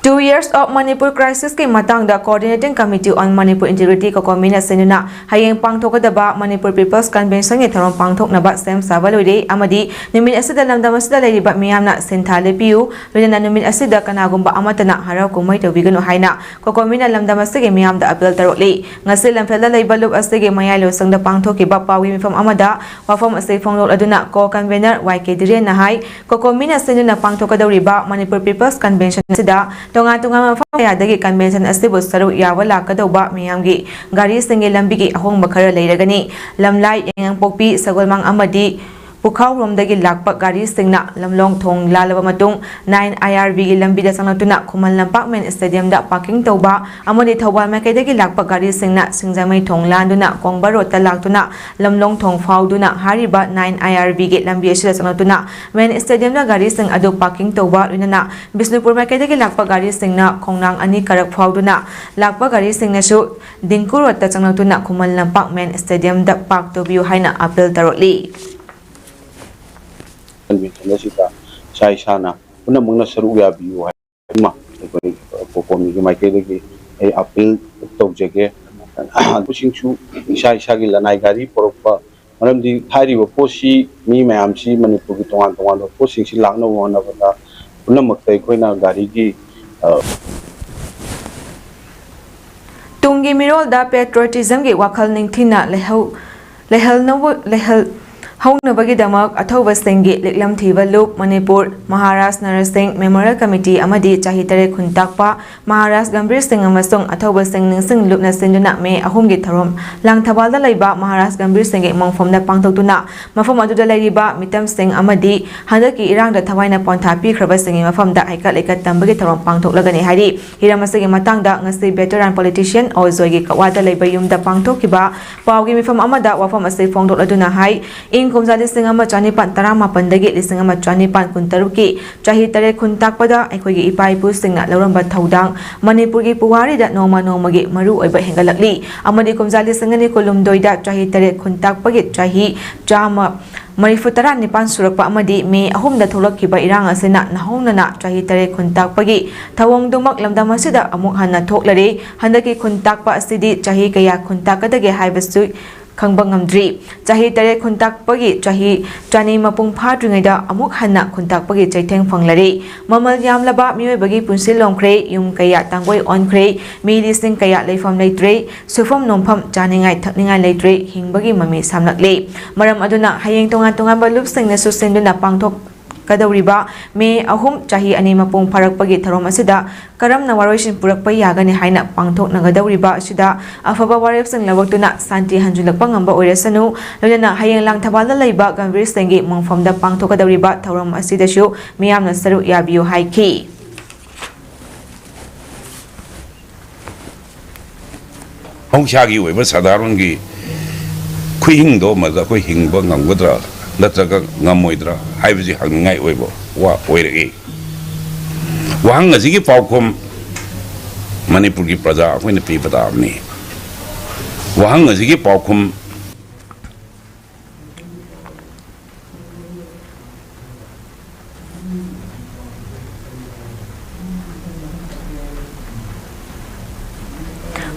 Two years of Manipur crisis ꯀꯤ ꯃꯇꯥꯡꯗ Coordinating Committee on Manipur Integrity, COCOMI ꯅ ꯁꯤꯟꯗꯨꯅ ꯍꯌꯦꯡ ꯄꯥꯡꯊꯣꯛꯀꯗꯕ Manipur People's Convention ꯒꯤ ꯊꯧꯔꯝ ꯄꯥꯡꯊꯣꯛꯅꯕ ꯁꯦꯝ ꯁꯥꯕ ꯂꯣꯏꯔꯦ ꯑꯃꯗꯤ ꯅꯨꯃꯤꯠ ꯑꯁꯤꯗ ꯂꯝꯗꯝ ꯑꯁꯤꯗ ꯂꯩꯔꯤꯕ ꯃꯤꯌꯥꯝꯅ ꯁꯤꯟꯊꯥ ꯂꯦꯞꯄꯤꯌꯨ, ꯂꯣꯏꯅꯅ ꯅꯨꯃꯤꯠ ꯑꯁꯤꯗ ꯀꯅꯥꯒꯨꯝꯕ ꯑꯃꯠꯇꯅ ꯍꯔꯥꯎ ꯀꯨꯝꯍꯩ ꯇꯧꯕꯤꯒꯅꯨ ꯍꯥꯏꯅ COCOMI ꯅ ꯂꯝꯗꯝ ꯑꯁꯤꯒꯤ ꯃꯤꯌꯥꯝꯗ appeal ꯇꯧꯔꯛꯂꯤ꯫ ꯉꯁꯤ ꯂꯝꯐꯦꯜꯗ ꯂꯩꯕ ꯂꯨꯞ ꯑꯁꯤꯒꯤ ꯃꯌꯥꯏ ꯂꯣꯏꯁꯪꯗ ꯄꯥꯡꯊꯣꯛꯈꯤꯕ ꯄꯥꯎꯒꯤ ꯃꯤꯐꯝ ꯑꯃꯗ ꯋꯥꯐꯝ ꯑꯁꯤ ꯐꯣꯡꯗꯣꯛꯂꯗꯨꯅ Co-Convener ꯋꯥꯏ ꯀꯦ ꯙꯤꯔꯦꯟꯅ ꯍꯥꯏ, COCOMI ꯅ ꯁꯤꯟꯗꯨꯅ ꯄꯥꯡꯊꯣꯛꯀꯗꯧꯔꯤꯕ Manipur People's Convention ꯑꯁꯤꯗ ꯇꯣꯉꯥꯟ ꯇꯣꯉꯥꯟꯕ ꯃꯐꯝ ꯀꯌꯥꯗꯒꯤ convention ꯑꯁꯤꯕꯨ ꯁꯔꯨꯛ ꯌꯥꯕ ꯂꯥꯛꯀꯗꯧꯕ ꯃꯤꯌꯥꯝꯒꯤ ꯒꯥꯔꯤꯁꯤꯡꯒꯤ ꯂꯝꯕꯤꯒꯤ ꯑꯍꯣꯡꯕ ꯈꯔ ꯂꯩꯔꯒꯅꯤ꯫ ꯂꯝꯂꯥꯏ, ꯌꯥꯏꯉꯪꯄꯣꯛꯄꯤ, ꯁꯒꯣꯜꯃꯥꯡ ꯑꯃꯗꯤ ꯄꯨꯈꯥꯎꯔꯣꯝꯗꯒꯤ ꯂꯥꯛꯄ ꯒꯥꯔꯤꯁꯤꯡꯅ ꯂꯝꯂꯣꯡ ꯊꯣꯡ ꯂꯥꯜꯂꯕ ꯃꯇꯨꯡ, nine I R B ꯒꯤ ꯂꯝꯕꯤꯗ ꯆꯪꯂꯛꯇꯨꯅ ꯈꯨꯃꯟ ꯂꯝꯄꯥꯛ main stadium ꯗ parking ꯇꯧꯕ ꯑꯃꯗꯤ ꯊꯧꯕꯥꯜ ꯃꯥꯏꯀꯩꯗꯒꯤ ꯂꯥꯛꯄ ꯒꯥꯔꯤꯁꯤꯡꯅ ꯁꯤꯡꯖꯃꯩ ꯊꯣꯡ ꯂꯥꯟꯗꯨꯅ ꯀꯣꯡꯕ road ꯇ ꯂꯥꯛꯇꯨꯅ ꯂꯝꯂꯣꯡ ꯊꯣꯡ ꯐꯥꯎꯗꯨꯅ ꯍꯥꯏꯔꯤꯕ nine I R B ꯒꯤ ꯂꯝꯕꯤ ꯑꯁꯤꯗ ꯆꯪꯂꯛꯇꯨꯅ main stadium ꯗ ꯒꯥꯔꯤꯁꯤꯡ ꯑꯗꯨ parking ꯇꯧꯕ, ꯂꯣꯏꯅꯅ ꯕꯤꯁꯅꯨꯄꯨꯔ ꯃꯥꯏꯀꯩꯗꯒꯤ ꯂꯥꯛꯄ ꯒꯥꯔꯤꯁꯤꯡꯅ ꯈꯣꯡꯅꯥꯡ ꯑꯅꯤ ꯀꯥꯔꯛ ꯐꯥꯎꯗꯨꯅ ꯂꯥꯛꯄ ꯒꯥꯔꯤꯁꯤꯡꯅꯁꯨ ꯗꯤꯡꯀꯨ road ꯇ ꯆꯪꯂꯛꯇꯨꯅ ꯈꯨꯃꯟ ꯂꯝꯄꯥꯛ main stadium ꯗ park ꯇꯧꯕꯤꯌꯨ ꯍꯥꯏꯅ appeal ꯇꯧꯔꯛꯂꯤ꯫ Convention ꯑꯁꯤꯗ ꯏꯁꯥ ꯏꯁꯥꯅ ꯄꯨꯝꯅꯃꯛꯅ ꯁꯔꯨꯛ ꯌꯥꯕꯤꯌꯨ ꯍꯥꯏꯕ ꯑꯃ ꯑꯩꯈꯣꯏ COCOMI ꯒꯤ ꯃꯥꯏꯀꯩꯗꯒꯤ ꯑꯩ appeal ꯇꯧꯖꯒꯦ꯫ ꯑꯗꯨꯁꯤꯡꯁꯨ ꯏꯁꯥ ꯏꯁꯥꯒꯤ ꯂꯅꯥꯏ ꯒꯥꯔꯤ ꯄꯨꯔꯛꯄ, ꯃꯔꯝꯗꯤ ꯍꯥꯏꯔꯤꯕ ꯄꯣꯠꯁꯤ ꯃꯤ ꯃꯌꯥꯝꯁꯤ ꯃꯅꯤꯄꯨꯔꯒꯤ ꯇꯣꯉꯥꯟ ꯇꯣꯉꯥꯟꯕ ꯄꯣꯠꯁꯤꯡꯁꯤ ꯂꯥꯛꯅꯕ ꯍꯣꯠꯅꯕꯗ ꯄꯨꯝꯅꯃꯛꯇ ꯑꯩꯈꯣꯏꯅ ꯒꯥꯔꯤꯒꯤ, ꯑ, ꯇꯨꯡꯒꯤ ꯃꯤꯔꯣꯜꯗ patriotism ꯒꯤ ꯋꯥꯈꯜ ꯅꯤꯡꯊꯤꯅ ꯂꯩꯍꯧ-, ꯂꯩꯍꯜꯅꯧ-, ꯂꯩꯍꯜ-, ꯍꯧꯅꯕꯒꯤꯗꯃꯛ ꯑꯊꯧꯕꯁꯤꯡꯒꯤ ꯂꯤꯛꯂꯝ ꯊꯤꯕ ꯂꯨꯞ, ꯃꯅꯤꯄꯨꯔ ꯃꯍꯥꯔꯥꯖ ꯅꯔꯁꯤꯡ Memorial Committee ꯑꯃꯗꯤ ꯆꯍꯤ ꯇꯔꯦꯠ ꯈꯨꯟꯇꯥꯛꯄ ꯃꯍꯥꯔꯥꯖ ꯒꯝꯚꯤꯔ ꯁꯤꯡ ꯑꯃꯁꯨꯡ ꯑꯊꯧꯕꯁꯤꯡ ꯅꯤꯡꯁꯤꯡ ꯂꯨꯞꯅ ꯁꯤꯟꯗꯨꯅ ꯃꯦ ꯑꯍꯨꯝꯒꯤ ꯊꯧꯔꯝ ꯂꯥꯡꯊꯕꯥꯜꯗ ꯂꯩꯕ ꯃꯍꯥꯔꯥꯖ ꯒꯝꯚꯤꯔ ꯁꯤꯡꯒꯤ ꯏꯃꯨꯡꯐꯝꯗ ꯄꯥꯡꯊꯣꯛꯇꯨꯅ ꯃꯐꯝ ꯑꯗꯨꯗ ꯂꯩꯔꯤꯕ ꯃꯤꯇꯝꯁꯤꯡ ꯑꯃꯗꯤ ꯍꯟꯗꯛꯀꯤ ꯏꯔꯥꯡꯗ ꯊꯋꯥꯏꯅ ꯄꯣꯟꯊꯥ ꯄꯤꯈ꯭ꯔꯕꯁꯤꯡꯒꯤ ꯃꯐꯝꯗ ꯍꯩꯀꯠ ꯂꯩꯀꯠ ꯇꯝꯕꯒꯤ ꯊꯧꯔꯝ ꯄꯥꯡꯊꯣꯛꯂꯒꯅꯤ ꯍꯥꯏꯔꯤ꯫ ꯍꯤꯔꯝ ꯑꯁꯤꯒꯤ ꯃꯇꯥꯡꯗ ꯉꯁꯤ veteran politician ꯑꯣꯖꯣꯏꯒꯤ ꯀꯛꯋꯥꯗ ꯂꯩꯕ ꯌꯨꯝꯗ ꯄꯥꯡꯊꯣꯛꯈꯤꯕ ꯄꯥꯎꯒꯤ ꯃꯤꯐꯝ ꯑꯃꯗ ꯋꯥꯐꯝ ꯑꯁꯤ ꯐꯣꯡꯗꯣꯛꯂꯗꯨꯅ ꯍꯥꯏ, ꯏꯪ ꯀꯨꯝꯖꯥ ꯂꯤꯁꯤꯡ ꯑꯃ ꯆꯅꯤꯄꯥꯟ ꯇꯔꯥꯃꯥꯄꯟꯗꯒꯤ ꯂꯤꯁꯤꯡ ꯑꯃ ꯆꯅꯤꯄꯥꯟ ꯀꯨꯟꯇꯔꯨꯛꯀꯤ ꯆꯍꯤ ꯇꯔꯦꯠ ꯈꯨꯟ ꯇꯥꯛꯄꯗ ꯑꯩꯈꯣꯏꯒꯤ ꯏꯄꯥ ꯏꯄꯨꯁꯤꯡꯅ ꯂꯧꯔꯝꯕ ꯊꯧꯗꯥꯡ ꯃꯅꯤꯄꯨꯔꯒꯤ ꯄꯨꯋꯥꯔꯤꯗ ꯅꯣꯡꯃ ꯅꯣꯡꯃꯒꯤ ꯃꯔꯨ ꯑꯣꯏꯕ ꯍꯦꯟꯒꯠꯂꯛꯂꯤ ꯑꯃꯗꯤ ꯀꯨꯝꯖꯥ ꯂꯤꯁꯤꯡ ꯑꯅꯤ ꯀꯨꯟꯍꯨꯝꯗꯣꯏꯗ ꯆꯍꯤ ꯇꯔꯦꯠ ꯈꯨꯟ ꯇꯥꯛꯄꯒꯤ ꯆꯍꯤ ꯆꯥꯝꯃ ꯃꯔꯤꯐꯨ ꯇꯔꯥ ꯅꯤꯄꯥꯟ ꯁꯨꯔꯛꯄ ꯑꯃꯗꯤ ꯃꯦ ꯑꯍꯨꯝꯗ ꯊꯣꯛꯂꯛꯈꯤꯕ ꯏꯔꯥꯡ ꯑꯁꯤꯅ ꯅꯧꯍꯧꯅꯅ ꯆꯍꯤ ꯇꯔꯦꯠ ꯈꯨꯟ ꯇꯥꯛꯄꯒꯤ ꯊꯧꯑꯣꯡꯗꯨꯃꯛ ꯂꯝꯗꯝ ꯑꯁꯤꯗ ꯑꯃꯨꯛ ꯍꯟꯅ ꯊꯣꯛꯂꯔꯦ꯫ ꯍꯟꯗꯛꯀꯤ ꯈꯨꯟ ꯇꯥꯛꯄ ꯑꯁꯤꯗꯤ ꯆꯍꯤ ꯀꯌꯥ ꯈꯨꯟ ꯇꯥꯛꯀꯗꯒꯦ ꯍꯥꯏꯕꯁꯨ ꯈꯪꯕ ꯉꯝꯗ꯭ꯔꯤ꯫ ꯆꯍꯤ ꯇꯔꯦꯠ ꯈꯨꯟ ꯇꯥꯛꯄꯒꯤ ꯆꯍꯤ ꯆꯅꯤ ꯃꯄꯨꯡ ꯐꯥꯗ꯭ꯔꯤꯉꯩꯗ ꯑꯃꯨꯛ ꯍꯟꯅ ꯈꯨꯟ ꯇꯥꯛꯄꯒꯤ ꯆꯩꯊꯦꯡ ꯐꯪꯂꯔꯦ꯫ ꯃꯃꯜ ꯌꯥꯝꯂꯕ ꯃꯤꯑꯣꯏꯕꯒꯤ ꯄꯨꯟꯁꯤ ꯂꯣꯝꯈ꯭ꯔꯦ, ꯌꯨꯝ ꯀꯌꯥ ꯇꯥꯡꯒꯣꯏ ꯑꯣꯟꯈ꯭ꯔꯦ, ꯃꯤ ꯂꯤꯁꯤꯡ ꯀꯌꯥ ꯂꯩꯐꯝ ꯂꯩꯇ꯭ꯔꯦ, ꯁꯨꯐꯝ ꯅꯣꯝꯐꯝ, ꯆꯥꯅꯤꯡꯉꯥꯏ ꯊꯛꯅꯤꯡꯉꯥꯏ ꯂꯩꯇ꯭ꯔꯦ, ꯍꯤꯡꯕꯒꯤ ꯃꯃꯤ ꯁꯥꯝꯂꯛꯂꯦ꯫ ꯃꯔꯝ ꯑꯗꯨꯅ ꯍꯌꯦꯡ ꯇꯣꯉꯥꯟ ꯇꯣꯉꯥꯟꯕ ꯂꯨꯞꯁꯤꯡꯅꯁꯨ ꯁꯤꯟꯗꯨꯅ ꯄꯥꯡꯊꯣꯛꯀꯗꯧꯔꯤꯕ ꯃꯦ ꯑꯍꯨꯝ, ꯆꯍꯤ ꯑꯅꯤ ꯃꯄꯨꯡ ꯐꯥꯔꯛꯄꯒꯤ ꯊꯧꯔꯝ ꯑꯁꯤꯗ ꯀꯔꯝꯅ ꯋꯥꯔꯣꯏꯁꯤꯟ ꯄꯨꯔꯛꯄ ꯌꯥꯒꯅꯤ ꯍꯥꯏꯅ ꯄꯥꯡꯊꯣꯛꯅꯒꯗꯧꯔꯤꯕ ꯑꯁꯤꯗ ꯑꯐꯕ ꯋꯥꯔꯦꯞꯁꯤꯡ ꯂꯧꯔꯛꯇꯨꯅ ꯁꯥꯟꯇꯤ ꯍꯟꯖꯤꯜꯂꯛꯄ ꯉꯝꯕ ꯑꯣꯏꯔꯁꯅꯨ꯫ ꯂꯣꯏꯅꯅ ꯍꯌꯦꯡ ꯂꯥꯡꯊꯕꯥꯜꯗ ꯂꯩꯕ ꯒꯝꯚꯤꯔ ꯁꯤꯡꯒꯤ ꯃꯣꯡꯐꯝꯗ ꯄꯥꯡꯊꯣꯛꯀꯗꯧꯔꯤꯕ ꯊꯧꯔꯝ ꯑꯁꯤꯗꯁꯨ ꯃꯤꯌꯥꯝꯅ ꯁꯔꯨꯛ ꯌꯥꯕꯤꯌꯨ ꯍꯥꯏꯈꯤ꯫ ꯃꯍꯧꯁꯥꯒꯤ ꯑꯣꯏꯕ ꯁꯥꯗꯥꯔꯣꯟꯒꯤ ꯈꯨꯍꯤꯡꯗꯣ ꯃꯗꯨꯗ ꯑꯩꯈꯣꯏ ꯍꯤꯡꯕ ꯉꯝꯒꯗ꯭ꯔꯥ ꯅꯠꯇ꯭ꯔꯒ ꯉꯝꯃꯣꯏꯗ꯭ꯔꯥ ꯍꯥꯏꯕꯁꯤ ꯍꯪꯅꯤꯡꯉꯥꯏ ꯑꯣꯏꯕ ꯋꯥ ꯑꯣꯏꯔꯛꯏ꯫ ꯋꯥꯍꯪ ꯑꯁꯤꯒꯤ ꯄꯥꯎꯈꯨꯝ ꯃꯅꯤꯄꯨꯔꯒꯤ ꯄ꯭ꯔꯖꯥ ꯑꯩꯈꯣꯏꯅ ꯄꯤꯕ ꯇꯥꯕꯅꯤ꯫ ꯋꯥꯍꯪ ꯑꯁꯤꯒꯤ ꯄꯥꯎꯈꯨꯝ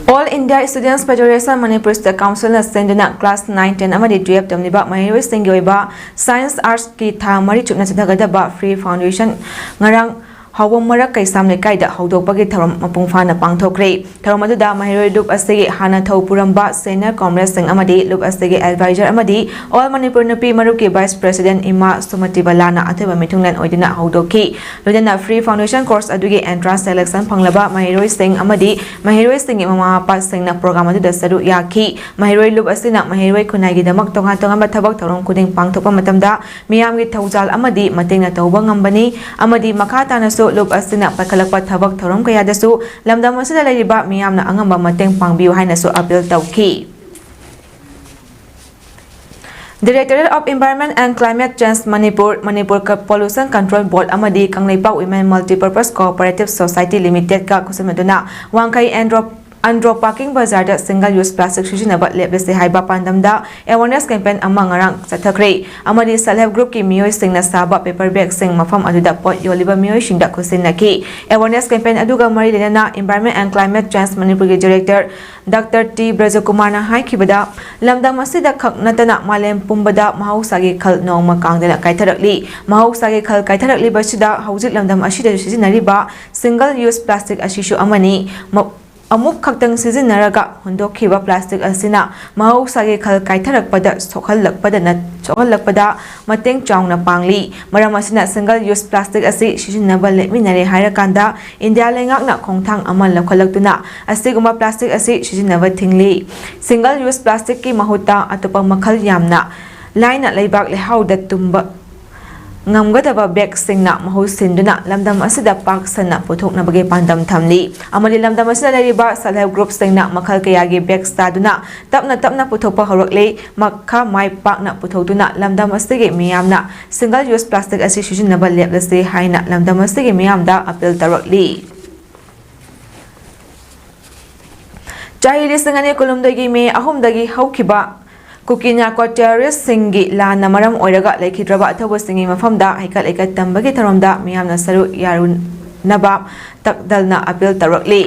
All India Students Federation Manipur State Council ꯅ ꯁꯤꯟꯗꯨꯅ class nine, ten ꯑꯃꯗꯤ twelve ꯇꯝꯂꯤꯕ ꯃꯍꯩꯔꯣꯏꯁꯤꯡꯒꯤ ꯑꯣꯏꯕ Science Arts ꯀꯤ ꯊꯥ ꯃꯔꯤ ꯆꯨꯞꯅ ꯆꯠꯊꯒꯗꯕ Free Foundation ꯉꯔꯥꯡ ꯍꯥꯎꯕꯝ ꯃꯔꯛ ꯀꯩꯁꯥꯝ ꯂꯩꯀꯥꯏꯗ ꯍꯧꯗꯣꯛꯄꯒꯤ ꯊꯧꯔꯝ ꯃꯄꯨꯡ ꯐꯥꯅ ꯄꯥꯡꯊꯣꯛꯈ꯭ꯔꯦ꯫ ꯊꯧꯔꯝ ꯑꯗꯨꯗ ꯃꯍꯩꯔꯣꯏ ꯂꯨꯞ ꯑꯁꯤꯒꯤ ꯍꯥꯟꯅ ꯊꯧ ꯄꯨꯔꯝꯕ senior comrade ꯁꯤꯡ ꯑꯃꯗꯤ ꯂꯨꯞ ꯑꯁꯤꯒꯤ advisor ꯑꯃꯗꯤ All Manipur ꯅꯨꯄꯤ ꯃꯔꯨꯞꯀꯤ vice president ꯏꯃꯥ ꯁꯨꯃꯇꯤ ꯕꯂꯥꯅ ꯑꯊꯣꯏꯕ ꯃꯤꯊꯨꯡꯂꯦꯟ ꯑꯣꯏꯗꯨꯅ ꯍꯧꯗꯣꯛꯈꯤ꯫ ꯂꯣꯏꯅꯅ Free Foundation course ꯑꯗꯨꯒꯤ entrance selection ꯐꯪꯂꯕ ꯃꯍꯩꯔꯣꯏꯁꯤꯡ ꯑꯃꯗꯤ ꯃꯍꯩꯔꯣꯏꯁꯤꯡꯒꯤ ꯃꯃꯥ ꯃꯄꯥꯁꯤꯡꯅ program ꯑꯗꯨꯗ ꯁꯔꯨꯛ ꯌꯥꯈꯤ꯫ ꯃꯍꯩꯔꯣꯏ ꯂꯨꯞ ꯑꯁꯤꯅ ꯃꯍꯩꯔꯣꯏ ꯈꯨꯟꯅꯥꯏꯒꯤꯗꯃꯛ ꯇꯣꯉꯥꯟ ꯇꯣꯉꯥꯟꯕ ꯊꯕꯛ ꯊꯧꯔꯝ ꯈꯨꯗꯤꯡ ꯄꯥꯡꯊꯣꯛꯄ ꯃꯇꯝꯗ ꯃꯤꯌꯥꯝꯒꯤ ꯊꯧꯖꯥꯜ ꯑꯃꯗꯤ ꯃꯇꯦꯡꯅ ꯇꯧꯕ ꯉꯝꯕꯅꯤ ꯑꯃꯗꯤ ꯃꯈꯥ ꯇꯥꯅꯁꯨ ꯂꯨꯞ ꯑꯁꯤꯅ ꯄꯥꯏꯈꯠꯂꯛꯄ ꯊꯕꯛ ꯊꯧꯔꯝ ꯀꯌꯥꯗꯁꯨ ꯂꯝꯗꯝ ꯑꯁꯤꯗ ꯂꯩꯔꯤꯕ ꯃꯤꯌꯥꯝꯅ ꯑꯉꯝꯕ ꯃꯇꯦꯡ ꯄꯥꯡꯕꯤꯌꯨ ꯍꯥꯏꯅꯁꯨ appeal ꯇꯧꯈꯤ꯫ Directorate of Environment and Climate Change Manipur, Manipur Pollution Control Board ꯑꯃꯗꯤ Kangleipak Women Multipurpose Cooperative Society Limited ꯀ ꯈꯨꯠꯁꯝꯅꯗꯨꯅ ꯋꯥꯡꯈꯩ ꯑꯦꯟꯗ꯭ꯔꯣ ꯑꯟꯗ꯭ꯔꯣ ꯄꯥꯔꯀꯤꯡ ꯕꯖꯥꯔꯗ single use plastic ꯁꯤꯖꯤꯟꯅꯕ ꯂꯦꯞꯂꯁꯤ ꯍꯥꯏꯕ ꯄꯥꯟꯗꯝꯗ awareness campaign ꯑꯃ ꯉꯔꯥꯡ ꯆꯠꯊꯈ꯭ꯔꯦ꯫ ꯑꯃꯗꯤ self help group ꯀꯤ ꯃꯤꯑꯣꯏꯁꯤꯡꯅ ꯁꯥꯕ paper bag ꯁꯤꯡ ꯃꯐꯝ ꯑꯗꯨꯗ ꯄꯣꯠ ꯌꯣꯜꯂꯤꯕ ꯃꯤꯑꯣꯏꯁꯤꯡꯗ ꯈꯨꯠꯁꯤꯟꯅꯈꯤ꯫ Awareness campaign ꯑꯗꯨꯒ ꯃꯔꯤ ꯂꯩꯅꯅ Environment and Climate Change ꯃꯅꯤꯄꯨꯔꯒꯤ director Doctor ꯇꯤ ꯕ꯭ꯔꯖꯀꯨꯃꯥꯔꯅ ꯍꯥꯏꯈꯤꯕꯗ, ꯂꯝꯗꯝ ꯑꯁꯤꯗ ꯈꯛ ꯅꯠꯇꯅ ꯃꯥꯂꯦꯝ ꯄꯨꯝꯕꯗ ꯃꯍꯧꯁꯥꯒꯤ ꯈꯜ ꯅꯣꯡꯃ ꯀꯥꯡꯗꯅ ꯀꯥꯏꯊꯔꯛꯂꯤ꯫ ꯃꯍꯧꯁꯥꯒꯤ ꯈꯜ ꯀꯥꯏꯊꯔꯛꯂꯤꯕꯁꯤꯗ ꯍꯧꯖꯤꯛ ꯂꯝꯗꯝ ꯑꯁꯤꯗ ꯁꯤꯖꯤꯟꯅꯔꯤꯕ single use plastic ꯑꯁꯤꯁꯨ ꯑꯃꯅꯤ꯫ ꯃ-, ꯑꯃꯨꯛ ꯈꯛꯇꯪ ꯁꯤꯖꯤꯟꯅꯔꯒ ꯍꯨꯟꯗꯣꯛꯈꯤꯕ plastic ꯑꯁꯤꯅ ꯃꯍꯧꯁꯥꯒꯤ ꯈꯜ ꯀꯥꯏꯊꯔꯛꯄꯗ ꯁꯣꯛꯍꯜꯂꯛꯄꯗ ꯅꯠ-, ꯁꯣꯛꯍꯜꯂꯛꯄꯗ ꯃꯇꯦꯡ ꯆꯥꯎꯅ ꯄꯥꯡꯂꯤ꯫ ꯃꯔꯝ ꯑꯁꯤꯅ single use plastic ꯑꯁꯤ ꯁꯤꯖꯤꯟꯅꯕ ꯂꯦꯞꯃꯤꯟꯅꯔꯦ ꯍꯥꯏꯔꯀꯥꯟꯗ ꯏꯟꯗꯤꯌꯥ ꯂꯩꯉꯥꯛꯅ ꯈꯣꯡꯊꯥꯡ ꯑꯃ ꯂꯧꯈꯠꯂꯛꯇꯨꯅ ꯑꯁꯤꯒꯨꯝꯕ plastic ꯑꯁꯤ ꯁꯤꯖꯤꯟꯅꯕ ꯊꯤꯡꯂꯤ꯫ Single use plastic ꯀꯤ ꯃꯍꯨꯠꯇ ꯑꯇꯣꯞꯄ ꯃꯈꯜ ꯌꯥꯝꯅ ꯂꯥꯏꯅ ꯂꯩꯕꯥꯛ ꯂꯩꯍꯥꯎꯗ ꯇꯨꯝꯕ ꯉꯝꯒꯗꯕ bag ꯁꯤꯡꯅ ꯃꯍꯨꯠ ꯁꯤꯟꯗꯨꯅ ꯂꯝꯗꯝ ꯑꯁꯤꯗ ꯄꯥꯛ ꯁꯟꯅ ꯄꯨꯊꯣꯛꯅꯕꯒꯤ ꯄꯥꯟꯗꯝ ꯊꯝꯂꯤ꯫ ꯑꯃꯗꯤ ꯂꯝꯗꯝ ꯑꯁꯤꯗ ꯂꯩꯔꯤꯕ self help group ꯁꯤꯡꯅ ꯃꯈꯜ ꯀꯌꯥꯒꯤ bag ꯁꯥꯗꯨꯅ ꯇꯞꯅ ꯇꯞꯅ ꯄꯨꯊꯣꯛꯄ ꯍꯧꯔꯛꯂꯤ꯫ ꯃꯈꯥ ꯃꯥꯏ ꯄꯥꯛꯅ ꯄꯨꯊꯣꯛꯇꯨꯅ ꯂꯝꯗꯝ ꯑꯁꯤꯒꯤ ꯃꯤꯌꯥꯝꯅ single use plastic ꯑꯁꯤ ꯁꯤꯖꯤꯟꯅꯕ ꯂꯦꯞꯂꯁꯤ ꯍꯥꯏꯅ ꯂꯝꯗꯝ ꯑꯁꯤꯒꯤ ꯃꯤꯌꯥꯝꯗ appeal ꯇꯧꯔꯛꯂꯤ꯫ ꯆꯍꯤ ꯂꯤꯁꯤꯡ ꯑꯅꯤ ꯀꯨꯟꯍꯨꯝꯗꯣꯏꯒꯤ ꯃꯦ ꯑꯍꯨꯝꯗꯒꯤ ꯍꯧꯈꯤꯕ ꯀꯨꯀꯤ ꯅꯥꯔꯀꯣ ꯇꯦꯔꯣꯔꯤꯁ꯭ꯠꯁꯤꯡꯒꯤ ꯂꯥꯟꯅ ꯃꯔꯝ ꯑꯣꯏꯔꯒ ꯂꯩꯈꯤꯗ꯭ꯔꯕ ꯑꯊꯧꯕꯁꯤꯡꯒꯤ ꯃꯐꯝꯗ ꯍꯩꯀꯠ ꯂꯩꯀꯠ ꯇꯝꯕꯒꯤ ꯊꯧꯔꯝꯗ ꯃꯤꯌꯥꯝꯅ ꯁꯔꯨꯛ ꯌꯥꯔꯨꯅꯕ ꯇꯛꯗꯜꯅ appeal ꯇꯧꯔꯛꯂꯤ꯫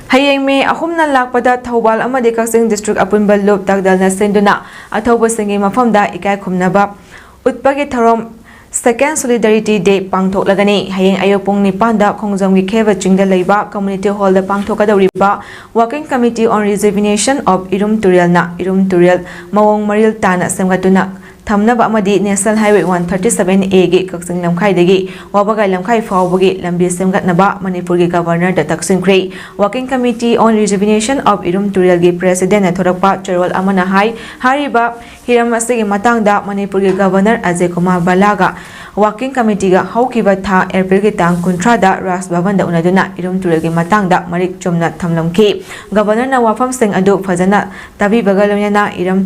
ꯍꯌꯦꯡ ꯃꯦ ꯑꯍꯨꯝꯅ ꯂꯥꯛꯄꯗ ꯊꯧꯕꯥꯜ ꯑꯃꯗꯤ ꯀꯛꯆꯤꯡ district ꯑꯄꯨꯟꯕ ꯂꯨꯞ ꯇꯛꯗꯜꯅ ꯁꯤꯟꯗꯨꯅ ꯑꯊꯧꯕꯁꯤꯡꯒꯤ ꯃꯐꯝꯗ ꯏꯀꯥꯏ ꯈꯨꯝꯅꯕ ꯎꯠꯄꯒꯤ ꯊꯧꯔꯝ Second Solidarity Day ꯄꯥꯡꯊꯣꯛꯂꯒꯅꯤ꯫ ꯍꯌꯦꯡ ꯑꯌꯨꯛ ꯄꯨꯡ ꯅꯤꯄꯥꯟꯗ ꯈꯣꯡꯖꯣꯝꯒꯤ ꯈꯦꯕ ꯆꯤꯡꯗ ꯂꯩꯕ community hall the ꯄꯥꯡꯊꯣꯛꯀꯗꯧꯔꯤꯕ Working Committee on Rejuvenation of ꯏꯔꯨꯝ ꯇꯨꯔꯦꯜꯅ ꯏꯔꯨꯝ ꯇꯨꯔꯦꯜ ꯃꯑꯣꯡ ꯃꯔꯤꯜ ꯇꯥꯅ ꯁꯦꯝꯒꯠꯇꯨꯅ ꯊꯝꯅꯕ ꯑꯃꯗꯤ National Highway one thirty seven A ꯒꯤ ꯀꯛꯆꯤꯡ ꯂꯝꯈꯥꯏꯗꯒꯤ ꯋꯥꯕꯒꯥꯏ ꯂꯝꯈꯥꯏ ꯐꯥꯎꯕꯒꯤ ꯂꯝꯕꯤ ꯁꯦꯝꯒꯠꯅꯕ ꯃꯅꯤꯄꯨꯔꯒꯤ Governorꯗ ꯇꯛꯁꯤꯟꯈ꯭ꯔꯦ꯫ Working Committee on Rejuvenation of ꯏꯔꯨꯝ ꯇꯨꯔꯦꯜꯒꯤ Presidentꯅ ꯊꯣꯔꯛꯄ ꯆꯦꯔꯣꯜ ꯑꯃꯅ ꯍꯥꯏ, ꯍꯥꯏꯔꯤꯕ ꯍꯤꯔꯝ ꯑꯁꯤꯒꯤ ꯃꯇꯥꯡꯗ ꯃꯅꯤꯄꯨꯔꯒꯤ Governor ꯑꯖꯌ ꯀꯨꯃꯥꯔ ꯚꯜꯂꯥꯒ Working Committeeꯒ ꯍꯧꯈꯤꯕ ꯊꯥ Aprilꯒꯤ ꯇꯥꯡ ꯀꯨꯟꯊ꯭ꯔꯥꯗ ꯔꯥꯖ ꯚꯕꯟꯗ ꯎꯅꯗꯨꯅ ꯏꯔꯨꯝ ꯇꯨꯔꯦꯜꯒꯤ ꯃꯇꯥꯡꯗ ꯃꯔꯤꯛ ꯆꯨꯝꯅ ꯊꯝꯂꯝꯈꯤ꯫ Governorꯅ ꯋꯥꯐꯝꯁꯤꯡ ꯑꯗꯨ ꯐꯖꯅ ꯇꯥꯕꯤꯕꯒ ꯂꯣꯏꯅꯅ ꯏꯔꯝ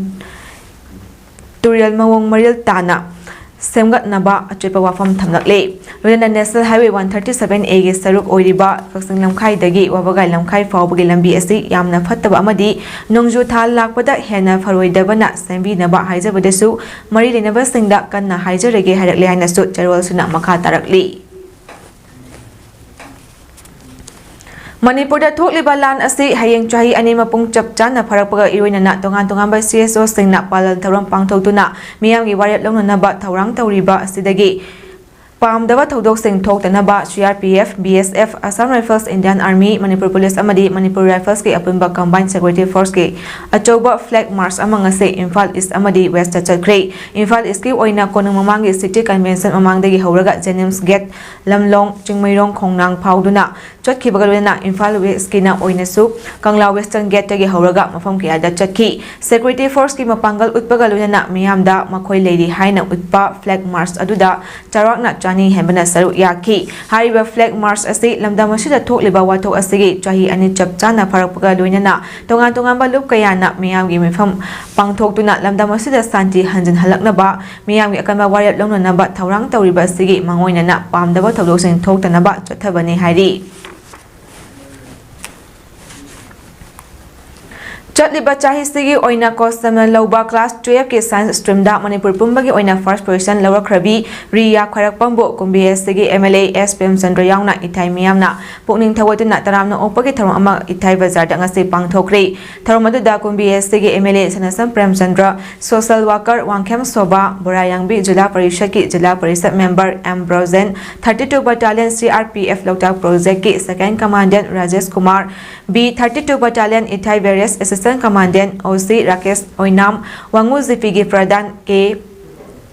ꯇꯨꯔꯦꯜ ꯃꯑꯣꯡ ꯃꯔꯤꯜ ꯇꯥꯅ ꯁꯦꯝꯒꯠꯅꯕ ꯑꯆꯦꯠꯄ ꯋꯥꯐꯝ ꯊꯝꯂꯛꯂꯦ꯫ ꯂꯣꯏꯅꯅ National Highway one thirty seven Aꯒꯤ ꯁꯔꯨꯛ ꯑꯣꯏꯔꯤꯕ ꯀꯛꯆꯤꯡ ꯂꯝꯈꯥꯏꯗꯒꯤ ꯋꯥꯕꯒꯥꯏ ꯂꯝꯈꯥꯏ ꯐꯥꯎꯕꯒꯤ ꯂꯝꯕꯤ ꯑꯁꯤ ꯌꯥꯝꯅ ꯐꯠꯇꯕ ꯑꯃꯗꯤ ꯅꯣꯡꯖꯨ ꯊꯥ ꯂꯥꯛꯄꯗ ꯍꯦꯟꯅ ꯐꯔꯣꯏꯗꯕꯅ ꯁꯦꯝꯕꯤꯅꯕ ꯍꯥꯏꯖꯕꯗꯁꯨ ꯃꯔꯤ ꯂꯩꯅꯕꯁꯤꯡꯗ ꯀꯟꯅ ꯍꯥꯏꯖꯔꯒꯦ ꯍꯥꯏꯔꯛꯂꯦ ꯍꯥꯏꯅꯁꯨ ꯆꯦꯔꯣꯜꯁꯤꯅ ꯃꯈꯥ ꯇꯥꯔꯛꯂꯤ꯫ ꯃꯅꯤꯄꯨꯔꯗ ꯊꯣꯛꯂꯤꯕ ꯂꯥꯟ ꯑꯁꯤ ꯍꯌꯦꯡ ꯆꯍꯤ ꯑꯅꯤ ꯃꯄꯨꯡ ꯆꯞ ꯆꯥꯅ ꯐꯥꯔꯛꯄꯒ ꯏꯔꯣꯏꯅꯅ ꯇꯣꯉꯥꯟ ꯇꯣꯉꯥꯟꯕ CSOꯁꯤꯡꯅ ꯄꯥꯂꯟ ꯊꯧꯔꯝ ꯄꯥꯡꯊꯣꯛꯇꯨꯅ ꯃꯤꯌꯥꯝꯒꯤ ꯋꯥꯔꯦꯞ ꯂꯧꯅꯅꯕ ꯊꯧꯔꯥꯡ ꯇꯧꯔꯤꯕ ꯑꯁꯤꯗꯒꯤ ꯄꯥꯝꯗꯕ ꯊꯧꯗꯣꯛꯁꯤꯡ ꯊꯣꯛꯇꯅꯕ CRPF, BSF, Assam Rifles, Indian Army, Manipur Police ꯑꯃꯗꯤ Manipur Riflesꯀꯤ ꯑꯄꯨꯟꯕ Combined Security Forceꯀꯤ ꯑꯆꯧꯕ Flag March ꯑꯃ ꯉꯁꯤ ꯏꯝꯐꯥꯜ East ꯑꯃꯗꯤ Westꯇ ꯆꯠꯈ꯭ꯔꯦ꯫ ꯏꯝꯐꯥꯜ Eastꯀꯤ ꯑꯣꯏꯅ ꯀꯣꯅꯨꯡ ꯃꯃꯥꯡꯒꯤ City Convention ꯃꯃꯥꯡꯗꯒꯤ ꯍꯧꯔꯒ JNIMS Gate, ꯂꯝꯂꯣꯡ, ꯆꯤꯡꯃꯩꯔꯣꯡ ꯈꯣꯡꯅꯥꯡ ꯐꯥꯎꯗꯨꯅ ꯆꯠꯈꯤꯕꯒ ꯂꯣꯏꯅꯅ ꯏꯝꯐꯥꯜ Westꯀꯤꯅ ꯑꯣꯏꯅꯁꯨ ꯀꯪꯂꯥ Western Gateꯇꯒꯤ ꯍꯧꯔꯒ ꯃꯐꯝ ꯀꯌꯥꯗ ꯆꯠꯈꯤ꯫ Security Forceꯀꯤ ꯃꯄꯥꯡꯒꯜ ꯎꯠꯄꯒ ꯂꯣꯏꯅꯅ ꯃꯤꯌꯥꯝꯗ ꯃꯈꯣꯏ ꯂꯩꯔꯤ ꯍꯥꯏꯅ ꯎꯠꯄ Flag March ꯑꯗꯨꯗ ꯆꯥꯎꯔꯥꯛꯅ ꯆꯅꯤ ꯍꯦꯟꯕꯅ ꯁꯔꯨꯛ ꯌꯥꯈꯤ꯫ ꯍꯥꯏꯔꯤꯕ Flag March ꯑꯁꯤ ꯂꯝꯗꯝ ꯑꯁꯤꯗ ꯊꯣꯛꯂꯤꯕ ꯋꯥꯊꯣꯛ ꯑꯁꯤꯒꯤ ꯆꯍꯤ ꯑꯅꯤ ꯆꯞ ꯆꯥꯅ ꯐꯥꯔꯛꯄꯒ ꯂꯣꯏꯅꯅ ꯇꯣꯉꯥꯟ ꯇꯣꯉꯥꯟꯕ ꯂꯨꯞ ꯀꯌꯥꯅ ꯃꯤꯌꯥꯝꯒꯤ ꯃꯤꯐꯝ ꯄꯥꯡꯊꯣꯛꯇꯨꯅ ꯂꯝꯗꯝ ꯑꯁꯤꯗ ꯁꯥꯟꯇꯤ ꯍꯟꯖꯤꯟꯍꯜꯂꯛꯅꯕ ꯃꯤꯌꯥꯝꯒꯤ ꯑꯀꯟꯕ ꯋꯥꯔꯦꯞ ꯂꯧꯅꯅꯕ ꯊꯧꯔꯥꯡ ꯇꯧꯔꯤꯕ ꯑꯁꯤꯒꯤ ꯃꯥꯡꯑꯣꯏꯅꯅ ꯄꯥꯝꯗꯕ ꯊꯧꯗꯣꯛꯁꯤꯡ ꯊꯣꯛꯇꯅꯕ ꯆꯠꯊꯕꯅꯤ ꯍꯥꯏꯔꯤ꯫ ꯆꯠꯂꯤꯕ ꯆꯍꯤꯁꯤꯒꯤ ꯑꯣꯏꯅ ꯀꯣꯁꯇꯝꯅ ꯂꯧꯕ class twelveꯀꯤ Science Streamꯗ ꯃꯅꯤꯄꯨꯔ ꯄꯨꯝꯕꯒꯤ ꯑꯣꯏꯅ first position ꯂꯧꯔꯛꯈ꯭ꯔꯕꯤ ꯔꯤꯌꯥ ꯈ꯭ꯋꯥꯏꯔꯥꯛꯄꯝꯕꯨ ꯀꯨꯝꯕꯤ ꯑꯁꯤꯒꯤ MLA ꯑꯦꯁ ꯄ꯭ꯔꯦꯝꯆꯟꯗ꯭ꯔ ꯌꯥꯎꯅ ꯏꯊꯥꯏ ꯃꯤꯌꯥꯝꯅ ꯄꯨꯛꯅꯤꯡ ꯊꯧꯒꯠꯇꯨꯅ ꯇꯔꯥꯝꯅ ꯑꯣꯛꯄꯒꯤ ꯊꯧꯔꯝ ꯑꯃ ꯏꯊꯥꯏ ꯕꯖꯥꯔꯗ ꯉꯁꯤ ꯄꯥꯡꯊꯣꯛꯈ꯭ꯔꯦ꯫ ꯊꯧꯔꯝ ꯑꯗꯨꯗ ꯀꯨꯝꯕꯤ ꯑꯁꯤꯒꯤ MLA Sanasam Premchandra, social worker Wangkhem Sobha, Borayangbi ꯖꯤꯂꯥ ꯄꯔꯤꯁꯗꯀꯤ ꯖꯤꯂꯥ ꯄꯔꯤꯁꯗ member M Brojen, thirty two Battalion CRPF Loktak projectꯀꯤ second commandant Rajesh Kumar, B thirty two Battalion Ithai barrage assistant commandant OC Rakesh Oinam, Wangoo ꯖꯤꯄꯤꯒꯤ ꯄ꯭ꯔꯙꯥꯟ ꯀꯦ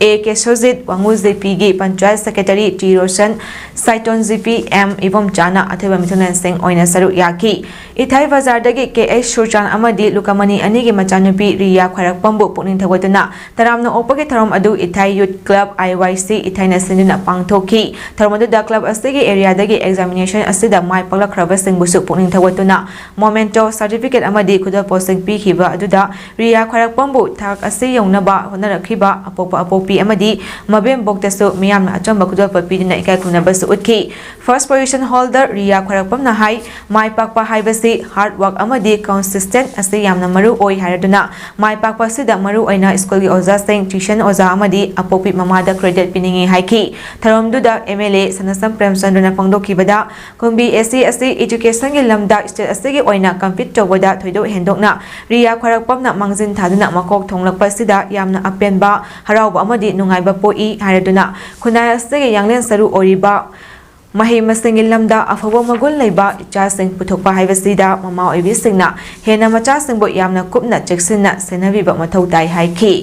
ꯑꯦ ꯀꯦꯁꯣꯖꯤꯠ, ꯋꯥꯉꯨ ꯖꯤꯄꯤꯒꯤ panchayat secretary T Roshan, Saiton GP M ꯏꯕꯣꯝꯆꯥꯅ ꯑꯊꯣꯏꯕ ꯃꯤꯊꯨꯡꯂꯦꯟꯁꯤꯡ ꯑꯣꯏꯅ ꯁꯔꯨꯛ ꯌꯥꯈꯤ꯫ ꯏꯊꯥꯏ ꯕꯖꯥꯔꯗꯒꯤ ꯀꯦ ꯑꯩꯆ ꯁꯨꯔꯆꯥꯟ ꯑꯃꯗꯤ ꯂꯨꯀꯃꯅꯤ ꯑꯅꯤꯒꯤ ꯃꯆꯥꯅꯨꯄꯤ ꯔꯤꯌꯥ ꯈ꯭ꯋꯥꯏꯔꯥꯛꯄꯝꯕꯨ ꯄꯨꯛꯅꯤꯡ ꯊꯧꯒꯠꯇꯨꯅ ꯇꯔꯥꯝꯅ ꯑꯣꯛꯄꯒꯤ ꯊꯧꯔꯝ ꯑꯗꯨ ꯏꯊꯥꯏ ꯌꯨꯠ ꯀ꯭ꯂꯕ, ꯑꯥꯏ ꯋꯥꯏ ꯁꯤ, ꯏꯊꯥꯏꯅ ꯁꯤꯟꯗꯨꯅ ꯄꯥꯡꯊꯣꯛꯈꯤ꯫ ꯊꯧꯔꯝ ꯑꯗꯨꯗ ꯀ꯭ꯂꯕ ꯑꯁꯤꯒꯤ ꯑꯦꯔꯤꯌꯥꯗꯒꯤ ꯑꯦꯛꯖꯥꯃꯤꯅꯦꯁꯟ ꯑꯁꯤꯗ ꯃꯥꯏ ꯄꯥꯛꯂꯛꯈ꯭ꯔꯕꯁꯤꯡꯕꯨꯁꯨ ꯄꯨꯛꯅꯤꯡ ꯊꯧꯒꯠꯇꯨꯅ ꯃꯣꯃꯦꯟꯇꯣ, ꯁꯥꯔꯇꯤꯐꯤꯀꯦꯠ ꯑꯃꯗꯤ ꯈꯨꯗꯣꯜꯄꯣꯠꯁꯤꯡ ꯄꯤꯈꯤꯕ ꯑꯗꯨꯗ ꯔꯤꯌꯥ ꯈ꯭ꯋꯥꯏꯔꯥꯛꯄꯝꯕꯨ ꯊꯥꯛ ꯑꯁꯤ ꯌꯧꯅꯕ ꯍꯣꯠꯅꯔꯛꯈꯤꯕ ꯑꯄꯣꯛꯄ ꯑꯄꯣꯛꯄꯤ ꯑꯃꯗꯤ ꯃꯕꯦꯝꯕꯣꯛꯇꯁꯨ ꯃꯤꯌꯥꯝꯅ ꯑꯆꯝꯕ ꯈꯨꯗꯣꯜꯄꯣꯠ ꯄꯤꯗꯨꯅ ꯏꯀꯥꯏ ꯈꯨꯝꯅꯕꯁꯨ ꯎꯠꯈꯤ꯫ ꯐꯥꯔꯁ ꯄꯣꯖꯤꯁꯟ ꯍꯣꯜꯗꯔ ꯔꯤꯌꯥ ꯈ꯭ꯋꯥꯏꯔꯥꯛꯄꯝꯅ ꯍꯥꯏ, ꯃꯥꯏ ꯄꯥꯛꯄ ꯍꯥꯏꯕꯁꯤ ꯍꯥꯔꯗ ꯋꯥꯔꯛ ꯑꯃꯗꯤ ꯀꯟꯁꯤꯁꯇꯦꯟ ꯑꯁꯤ ꯌꯥꯝꯅ ꯃꯔꯨ ꯑꯣꯏ ꯍꯥꯏꯔꯗꯨꯅ, ꯃꯥꯏ ꯄꯥꯛꯄ ꯑꯁꯤꯗ ꯃꯔꯨ ꯑꯣꯏꯅ ꯁ꯭ꯀꯨꯜꯒꯤ ꯑꯣꯖꯥꯁꯤꯡ, ꯇ꯭ꯌꯨꯁꯟ ꯑꯣꯖꯥ ꯑꯃꯗꯤ ꯑꯄꯣꯛꯄꯤ ꯃꯃꯥꯗ ꯀ꯭ꯔꯦꯗꯤꯠ ꯄꯤꯅꯤꯡꯏ ꯍꯥꯏꯈꯤ꯫ ꯊꯧꯔꯝꯗꯨꯗ ꯑꯦꯝ ꯑꯦꯜ ꯑꯦ ꯁꯅꯥꯁꯝ ꯄ꯭ꯔꯦꯝꯆꯟꯗ꯭ꯔꯅ ꯐꯣꯡꯗꯣꯛꯈꯤꯕꯗ, ꯀꯨꯝꯕꯤ ꯑꯦ ꯁꯤ ꯑꯁꯤ ꯏꯖꯨꯀꯦꯁꯟꯒꯤ ꯂꯝꯗ ꯁ꯭ꯇꯦꯠ ꯑꯁꯤꯒꯤ ꯑꯣꯏꯅ ꯀꯝꯄꯤꯠ ꯇꯧꯕꯗ ꯊꯣꯏꯗꯣꯛ ꯍꯦꯟꯗꯣꯛꯅ ꯔꯤꯌꯥ ꯈ꯭ꯋꯥꯏꯔꯥꯛꯄꯝꯅ ꯃꯥꯡꯖꯤꯟ ꯊꯥꯗꯨꯅ ꯃꯀꯣꯛ ꯊꯣꯡꯂꯛꯄ ꯑꯁꯤꯗ ꯌꯥꯝꯅ ꯑꯄꯦꯟꯕ, ꯍꯔꯥꯎꯕ ꯑꯃꯗꯤ ꯅꯨꯡꯉꯥꯏꯕ ꯄꯣꯛꯏ ꯍꯥꯏꯔꯗꯨꯅ, ꯈꯨꯟꯅꯥꯏ ꯑꯁꯤꯒꯤ ꯌꯥꯡꯂꯦꯟ ꯁꯔꯨ ꯑꯣꯏꯔꯤꯕ ꯃꯍꯩ ꯃꯁꯤꯡꯒꯤ ꯂꯝꯗ ꯑꯐꯕ ꯃꯒꯨꯟ ꯂꯩꯕ ꯏꯆꯥꯁꯤꯡ ꯄꯨꯊꯣꯛꯄ ꯍꯥꯏꯕꯁꯤꯗ ꯃꯃꯥ ꯑꯣꯏꯕꯤꯁꯤꯡꯅ ꯍꯦꯟꯅ ꯃꯆꯥꯁꯤꯡꯕꯨ ꯌꯥꯝꯅ ꯀꯨꯞꯅ ꯆꯦꯛꯁꯤꯟꯅ ꯁꯦꯟꯅꯕꯤꯕ ꯃꯊꯧ ꯇꯥꯏ ꯍꯥꯏꯈꯤ꯫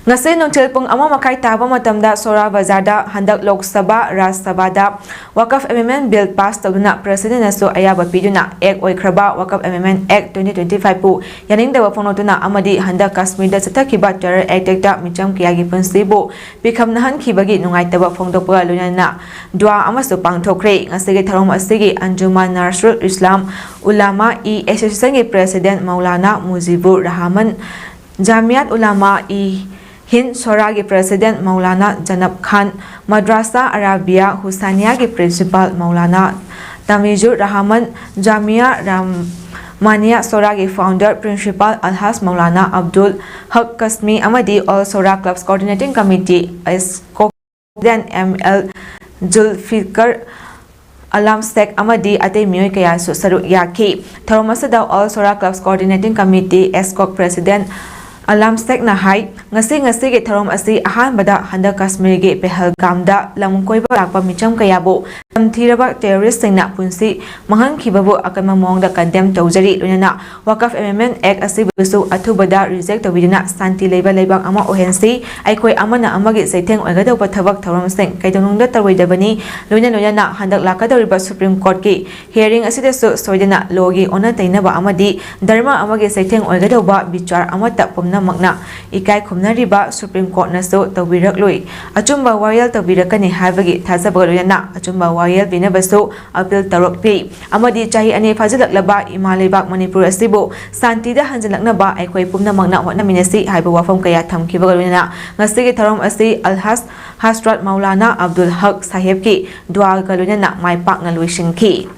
ꯉꯁꯤ ꯅꯨꯡꯊꯤꯜ ꯄꯨꯡ ꯑꯃ ꯃꯈꯥꯏ ꯇꯥꯕ ꯃꯇꯝꯗ ꯁꯣꯔꯥ ꯕꯖꯥꯔꯗ ꯍꯟꯗꯛ ꯂꯣꯛ ꯁꯚꯥ, ꯔꯥꯖ꯭ꯌ ꯁꯚꯥꯗ ꯋꯥꯀꯐ ꯑꯦꯃꯦꯟꯃꯦꯟ ꯕꯤꯜ ꯄꯥꯁ ꯇꯧꯗꯨꯅ ꯄ꯭ꯔꯦꯁꯤꯗꯦꯟꯅꯁꯨ ꯑꯌꯥꯕ ꯄꯤꯗꯨꯅ ꯑꯦꯛ ꯑꯣꯏꯈ꯭ꯔꯕ ꯋꯥꯀꯐ ꯑꯦꯃꯦꯟꯃꯦꯟ ꯑꯦꯛ twenty twenty five ꯄꯨ ꯌꯥꯅꯤꯡꯗꯕ ꯐꯣꯡꯗꯣꯛꯇꯨꯅ ꯑꯃꯗꯤ ꯍꯟꯗꯛ ꯀꯥꯁꯃꯤꯔꯗ ꯆꯠꯊꯈꯤꯕ ꯇꯦꯔꯔ ꯑꯦꯇꯦꯛꯇ ꯃꯤꯆꯝ ꯀꯌꯥꯒꯤ ꯄꯨꯟꯁꯤꯕꯨ ꯄꯤꯈꯝꯅꯍꯟꯈꯤꯕꯒꯤ ꯅꯨꯡꯉꯥꯏꯇꯕ ꯐꯣꯡꯗꯣꯛꯄꯒ ꯂꯣꯏꯅꯅ ꯗꯨꯋꯥ ꯑꯃꯁꯨ ꯄꯥꯡꯊꯣꯛꯈ꯭ꯔꯦ꯫ ꯉꯁꯤꯒꯤ ꯊꯧꯔꯝ ꯑꯁꯤꯒꯤ ꯑꯟꯖꯨꯃꯥꯟ ꯅꯥꯁꯔꯨꯜ ꯏꯁꯂꯥꯝ ꯎꯂꯥꯃꯥ ꯏ ꯑꯦꯁꯣꯁꯤꯌꯦꯁꯟꯒꯤ ꯄ꯭ꯔꯦꯁꯤꯗꯦꯟ ꯃꯧꯂꯥꯅꯥ ꯃꯨꯖꯤꯕꯨꯔ ꯔꯍꯃꯟ, ꯖꯥꯃꯤꯌꯥꯠ ꯎꯂꯥꯃꯥ ꯏ ꯍꯤꯟꯗ ꯁꯣꯔꯥꯒꯤ ꯄ꯭ꯔꯦꯁꯤꯗꯦꯟ ꯃꯧꯂꯥꯅꯥ ꯖꯅꯕ ꯈꯥꯟ, ꯃꯗ꯭ꯔꯥꯁꯥ ꯑꯔꯥꯕꯤꯌꯥ ꯍꯨꯁꯥꯅꯤꯌꯥꯒꯤ ꯄ꯭ꯔꯤꯟꯁꯤꯄꯥꯜ ꯃꯧꯂꯥꯅꯥ ꯇꯥꯃꯤꯖꯨꯔ ꯔꯍꯃꯟ, ꯖꯥꯃꯤꯌꯥ ꯔꯍꯃꯥꯅꯤꯌꯥ ꯁꯣꯔꯥꯒꯤ ꯐꯥꯎꯟꯗꯔ ꯄ꯭ꯔꯤꯟꯁꯤꯄꯥꯜ ꯑꯜꯍꯥꯖ ꯃꯧꯂꯥꯅꯥ ꯑꯕꯗꯨꯜ ꯍꯛ ꯀꯁꯃꯤ ꯑꯃꯗꯤ all Sora clubs coordinating committee, ASCO, president M L Zulfiqar Alam Sheikh ꯑꯃꯗꯤ ꯑꯇꯩ ꯃꯤꯑꯣꯏ ꯀꯌꯥꯁꯨ ꯁꯔꯨꯛ ꯌꯥꯈꯤ꯫ ꯊꯧꯔꯝ ꯑꯁꯤꯗ all Sora clubs coordinating committee, ASCOC president Alam ꯁꯦꯛꯅ ꯍꯥꯏ, ꯉꯁꯤ ꯉꯁꯤꯒꯤ ꯊꯧꯔꯝ ꯑꯁꯤ ꯑꯍꯥꯟꯕꯗ ꯍꯟꯗꯛ ꯀꯥꯁꯃꯤꯔꯒꯤ ꯄꯦꯍꯜꯒꯥꯝꯗ ꯂꯝ ꯀꯣꯏꯕ ꯂꯥꯛꯄ ꯃꯤꯆꯝ ꯀꯌꯥꯕꯨ ꯇꯝꯊꯤꯔꯕ terroristꯁꯤꯡꯅ ꯄꯨꯟꯁꯤ ꯃꯥꯡꯍꯟꯈꯤꯕꯕꯨ ꯑꯀꯟꯕ ꯃꯑꯣꯡꯗ condemn ꯇꯧꯖꯔꯤ꯫ ꯂꯣꯏꯅꯅ Waqf Amendment Act ꯑꯁꯤꯕꯨꯁꯨ ꯑꯊꯨꯕꯗ reject ꯇꯧꯕꯤꯗꯨꯅ ꯁꯥꯟꯇꯤ ꯂꯩꯕ ꯂꯩꯕꯥꯛ ꯑꯃ ꯑꯣꯏꯍꯟꯁꯤ꯫ ꯑꯩꯈꯣꯏ ꯑꯃꯅ ꯑꯃꯒꯤ ꯆꯩꯊꯦꯡ ꯑꯣꯏꯒꯗꯧꯕ ꯊꯕꯛ ꯊꯧꯔꯝꯁꯤꯡ ꯀꯩꯗꯧꯅꯨꯡꯗ ꯇꯧꯔꯣꯏꯗꯕꯅꯤ꯫ ꯂꯣꯏꯅ ꯂꯣꯏꯅꯅ ꯍꯟꯗꯛ ꯂꯥꯛꯀꯗꯧꯔꯤꯕ Supreme Courtꯀꯤ hearing ꯑꯁꯤꯗꯁꯨ ꯁꯣꯏꯗꯅ lawꯒꯤ ꯑꯣꯟꯅ ꯇꯩꯅꯕ ꯑꯃꯗꯤ ꯙꯔꯃ ꯑꯃꯒꯤ ꯆꯩꯊꯦꯡ ꯑꯣꯏꯒꯗꯧꯕ ꯕꯤꯆꯥꯔ ꯑꯃꯠꯇ ꯄꯨꯝꯅꯃꯛꯅ ꯏꯀꯥꯏ ꯈꯨꯝꯅꯔꯤꯕ Supreme Courtꯅꯁꯨ ꯇꯧꯕꯤꯔꯛꯂꯣꯏ꯫ ꯑꯆꯨꯝꯕ ꯋꯥꯌꯦꯜ ꯇꯧꯕꯤꯔꯛꯀꯅꯤ ꯍꯥꯏꯕꯒꯤ ꯊꯥꯖꯕꯒ ꯂꯣꯏꯅꯅ ꯑꯆꯨꯝꯕ ꯋꯥꯌꯦꯜ ꯄꯤꯅꯕꯁꯨ appeal ꯇꯧꯔꯛꯂꯤ꯫ ꯑꯃꯗꯤ ꯆꯍꯤ ꯑꯅꯤ ꯐꯥꯖꯤꯜꯂꯛꯂꯕ ꯏꯃꯥ ꯂꯩꯕꯥꯛ ꯃꯅꯤꯄꯨꯔ ꯑꯁꯤꯕꯨ ꯁꯥꯟꯇꯤꯗ ꯍꯟꯖꯤꯜꯂꯛꯅꯕ ꯑꯩꯈꯣꯏ ꯄꯨꯝꯅꯃꯛꯅ ꯍꯣꯠꯅꯃꯤꯟꯅꯁꯤ ꯍꯥꯏꯕ ꯋꯥꯐꯝ ꯀꯌꯥ ꯊꯝꯈꯤꯕꯒ ꯂꯣꯏꯅꯅ ꯉꯁꯤꯒꯤ ꯊꯧꯔꯝ ꯑꯁꯤ ꯑꯜꯍꯥꯖ ꯍꯁꯔꯠ ꯃꯧꯂꯥꯅꯥ ꯑꯕꯗꯨꯜ ꯍꯛ ꯁꯥꯍꯦꯕꯀꯤ ꯗꯨꯋꯥꯒ ꯂꯣꯏꯅꯅ ꯃꯥꯏ ꯄꯥꯛꯅ ꯂꯣꯏꯁꯤꯟꯈꯤ꯫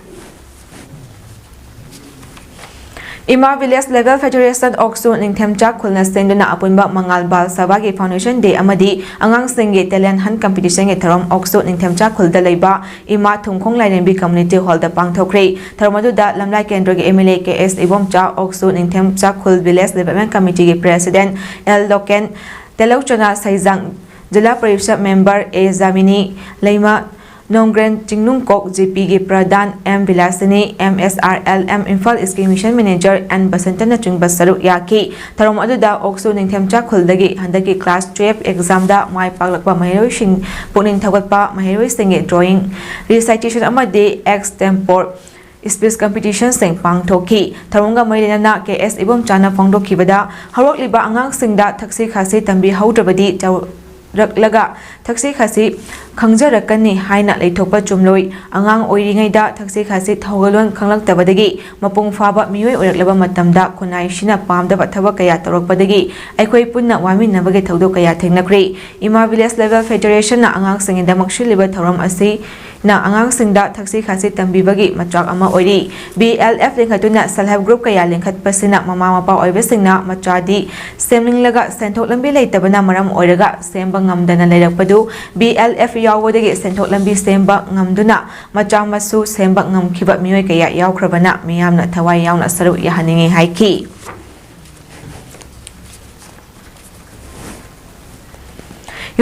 ꯏꯃꯥ Village Level Federation ꯑꯣꯛꯁꯨ ꯅꯤꯡꯊꯦꯝꯆꯥ ꯈꯨꯜꯅ ꯁꯦꯝꯗꯨꯅ ꯑꯄꯨꯟꯕ ꯃꯉꯥꯜ ꯕꯥꯜ ꯁꯚꯥꯒꯤ Foundation Day ꯑꯃꯗꯤ ꯑꯉꯥꯡꯁꯤꯡꯒꯤ Talent Hunt Competitionꯒꯤ ꯊꯧꯔꯝ ꯑꯣꯛꯁꯨ ꯅꯤꯡꯊꯦꯝꯆꯥ ꯈꯨꯜꯗ ꯂꯩꯕ ꯏꯃꯥ ꯊꯨꯝꯈꯣꯡ ꯂꯥꯏꯔꯦꯝꯕꯤ Community Hallꯗ ꯄꯥꯡꯊꯣꯛꯈ꯭ꯔꯦ꯫ ꯊꯧꯔꯝ ꯑꯗꯨꯗ ꯂꯝꯂꯥꯏ ꯀꯦꯟꯗ꯭ꯔꯒꯤ MLA ꯀꯦ ꯑꯦꯁ ꯏꯕꯣꯝꯆꯥ, ꯑꯣꯛꯁꯨ ꯅꯤꯡꯊꯦꯝꯆꯥ ꯈꯨꯜ Village Development Committeeꯒꯤ President ꯑꯦꯜ ꯂꯣꯀꯦꯟ, ꯇꯦꯂꯧꯆꯅꯥ ꯁꯩꯖꯥꯡ, ꯖꯤꯂꯥ ꯄꯔꯤꯁꯠ member ꯑꯦ ꯖꯥꯃꯤꯅꯤ ꯂꯩꯃ, ꯅꯣꯡꯒ꯭ꯔꯦꯟ ꯆꯤꯡꯅꯨꯡꯀꯣꯛ GPꯒꯤ ꯄ꯭ꯔꯙꯥꯟ ꯑꯦꯝ ꯕꯤꯂꯥꯁꯤꯅꯤ, MSRLM ꯏꯝꯐꯥꯜ Eastꯀꯤ Mission Manager ꯑꯦꯟ ꯕꯁꯟꯇꯅꯆꯤꯡꯕ ꯁꯔꯨꯛ ꯌꯥꯈꯤ꯫ ꯊꯧꯔꯝ ꯑꯗꯨꯗ ꯑꯣꯛꯁꯨ ꯅꯤꯡꯊꯦꯝꯆꯥ ꯈꯨꯜꯗꯒꯤ ꯍꯟꯗꯛꯀꯤ class twelve examꯗ ꯃꯥꯏ ꯄꯥꯛꯂꯛꯄ ꯃꯍꯩꯔꯣꯏꯁꯤꯡ ꯄꯨꯛꯅꯤꯡ ꯊꯧꯒꯠꯄ ꯃꯍꯩꯔꯣꯏꯁꯤꯡꯒꯤ drawing, recitation ꯑꯃꯗꯤ extempore speech competitionꯁꯤꯡ ꯄꯥꯡꯊꯣꯛꯈꯤ꯫ ꯊꯧꯔꯝꯒ ꯃꯔꯤ ꯂꯩꯅꯅ ꯀꯦ ꯑꯦꯁ ꯏꯕꯣꯝꯆꯥꯅ ꯐꯣꯡꯗꯣꯛꯈꯤꯕꯗ, ꯍꯧꯔꯛꯂꯤꯕ ꯑꯉꯥꯡꯁꯤꯡꯗ ꯊꯛꯁꯤ ꯈꯥꯁꯤ ꯇꯝꯕꯤꯍꯧꯗ꯭ꯔꯕꯗꯤ ꯆꯥꯎꯔꯛꯂꯒ ꯊꯛꯁꯤ ꯈꯥꯁꯤ ꯈꯪꯖꯔꯛꯀꯅꯤ ꯍꯥꯏꯅ ꯂꯩꯊꯣꯛꯄ ꯆꯨꯝꯂꯣꯏ꯫ ꯑꯉꯥꯡ ꯑꯣꯏꯔꯤꯉꯩꯗ ꯊꯛꯁꯤ ꯈꯥꯁꯤ ꯊꯧꯒꯜꯂꯣꯟ ꯈꯪꯂꯛꯇꯕꯗꯒꯤ ꯃꯄꯨꯡ ꯐꯥꯕ ꯃꯤꯑꯣꯏ ꯑꯣꯏꯔꯛꯂꯕ ꯃꯇꯝꯗ ꯈꯨꯟꯅꯥꯏꯁꯤꯅ ꯄꯥꯝꯗꯕ ꯊꯕꯛ ꯀꯌꯥ ꯇꯧꯔꯛꯄꯗꯒꯤ ꯑꯩꯈꯣꯏ ꯄꯨꯟꯅ ꯋꯥꯃꯤꯟꯅꯕꯒꯤ ꯊꯧꯗꯣꯛ ꯀꯌꯥ ꯊꯦꯡꯅꯈ꯭ꯔꯦ꯫ ꯏꯃꯥ Village Level Federationꯅ ꯑꯉꯥꯡꯁꯤꯡꯒꯤꯗꯃꯛ ꯁꯤꯜꯂꯤꯕ ꯊꯧꯔꯝ ꯑꯁꯤ ꯅ ꯑꯉꯥꯡꯁꯤꯡꯗ ꯊꯛꯁꯤ ꯈꯥꯁꯤ ꯇꯝꯕꯤꯕꯒꯤ ꯃꯆꯥꯛ ꯑꯃ ꯑꯣꯏꯔꯤ꯫ BLF ꯂꯤꯡꯈꯠꯇꯨꯅ Self Help Group ꯀꯌꯥ ꯂꯤꯡꯈꯠꯄꯁꯤꯅ ꯃꯃꯥ ꯃꯄꯥ ꯑꯣꯏꯕꯁꯤꯡꯅ ꯃꯆꯥꯗꯤ ꯁꯦꯝꯅꯤꯡꯂꯒ ꯁꯦꯟꯊꯣꯛ ꯂꯝꯕꯤ ꯂꯩꯇꯕꯅ ꯃꯔꯝ ꯑꯣꯏꯔꯒ ꯁꯦꯝꯕ ꯉꯝꯗꯅ ꯂꯩꯔꯛꯄꯗꯨ BLF ꯌꯥꯎꯕꯗꯒꯤ ꯁꯦꯟꯊꯣꯛ ꯂꯝꯕꯤ ꯁꯦꯝꯕ ꯉꯝꯗꯨꯅ ꯃꯆꯥ ꯃꯁꯨ ꯁꯦꯝꯕ ꯉꯝꯈꯤꯕ ꯃꯤꯑꯣꯏ ꯀꯌꯥ ꯌꯥꯎꯈ꯭ꯔꯕꯅ ꯃꯤꯌꯥꯝꯅ ꯊꯋꯥꯏ ꯌꯥꯎꯅ ꯁꯔꯨꯛ ꯌꯥꯍꯟꯅꯤꯡꯏ ꯍꯥꯏꯈꯤ꯫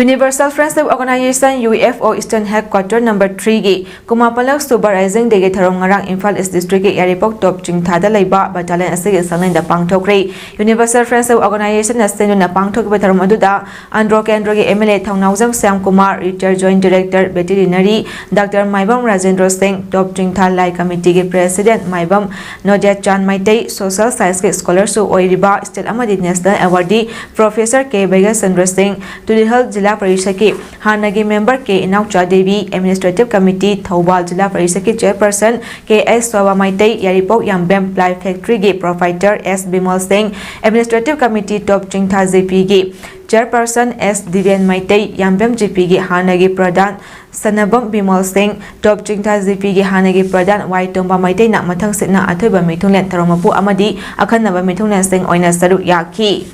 Universal Friendship Organization, U F O, Eastern Headquarter Number Three ꯒꯤ ꯀꯨꯟꯃꯥꯄꯜꯂꯛ ꯁꯨꯕ Rising Day ꯒꯤ ꯊꯧꯔꯝ ꯉꯔꯥꯡ ꯏꯝꯐꯥꯜ East District ꯀꯤ ꯌꯥꯏꯔꯤꯄꯣꯛ ꯇꯣꯞ ꯆꯤꯡꯊꯥꯗ ꯂꯩꯕ battalion ꯑꯁꯤꯒꯤ ꯁꯪꯂꯦꯟꯗ ꯄꯥꯡꯊꯣꯛꯈ꯭ꯔꯦ꯫ Universal Friendship Organization ꯅ ꯁꯤꯟꯗꯨꯅ ꯄꯥꯡꯊꯣꯛꯈꯤꯕ ꯊꯧꯔꯝ ꯑꯗꯨꯗ ꯑꯟꯗ꯭ꯔꯣ ꯀꯦꯟꯗ꯭ꯔꯒꯤ M L A Thounaojam Shyam Kumar, Retired Joint Director Veterinary Doctor ꯃꯥꯏꯕꯝ ꯔꯥꯖꯦꯟꯗ꯭ꯔꯣ ꯁꯤꯡ, ꯇꯣꯞ ꯆꯤꯡꯊꯥ ꯂꯥꯏ committee ꯒꯤ president ꯃꯥꯏꯕꯝ ꯅꯣꯗꯤꯌꯥꯆꯥꯟ ꯃꯩꯇꯩ, social science ꯀꯤ scholar ꯁꯨ ꯑꯣꯏꯔꯤꯕ state ꯑꯃꯗꯤ national awardee Professor ꯀꯦ ꯕꯩꯒꯆꯟꯗ꯭ꯔ ꯁꯤꯡ, ꯇꯨꯂꯤꯍꯜ ꯖꯤꯂꯥ ꯄꯔꯤꯁꯠꯀꯤ ꯍꯥꯟꯅꯒꯤ member ꯀꯦ ꯏꯅꯥꯎꯆꯥ ꯗꯦꯕꯤ, administrative committee ꯊꯧꯕꯥꯜ ꯖꯤꯂꯥ ꯄꯔꯤꯁꯠꯀꯤ chairperson ꯀꯦ ꯑꯩꯆ ꯁꯣꯚꯥ ꯃꯩꯇꯩ, ꯌꯥꯏꯔꯤꯄꯣꯛ ꯌꯥꯝꯕꯦꯝ ply factory ꯒꯤ proprietor ꯑꯦꯁ ꯕꯤꯃꯣꯜ ꯁꯤꯡ, administrative committee ꯇꯣꯞ ꯆꯤꯡꯊꯥ G P ꯒꯤ chairperson ꯑꯦꯁ ꯗꯤꯕꯦꯟ ꯃꯩꯇꯩ, ꯌꯥꯝꯕꯦꯝ G P ꯒꯤ ꯍꯥꯟꯅꯒꯤ ꯄ꯭ꯔꯙꯥꯟ ꯁꯅꯥꯕꯝ ꯕꯤꯃꯣꯜ ꯁꯤꯡ, ꯇꯣꯞ ꯆꯤꯡꯊꯥ G P ꯒꯤ ꯍꯥꯟꯅꯒꯤ ꯄ꯭ꯔꯙꯥꯟ ꯋꯥꯏ ꯇꯣꯝꯕ ꯃꯩꯇꯩꯅ ꯃꯊꯪ ꯁꯤꯠꯅ ꯑꯊꯣꯏꯕ ꯃꯤꯊꯨꯡꯂꯦꯟ ꯊꯧꯔꯝ ꯃꯄꯨ ꯑꯃꯗꯤ ꯑꯈꯟꯅꯕ ꯃꯤꯊꯨꯡꯂꯦꯟꯁꯤꯡ ꯑꯣꯏꯅ ꯁꯔꯨꯛ ꯌꯥꯈꯤ꯫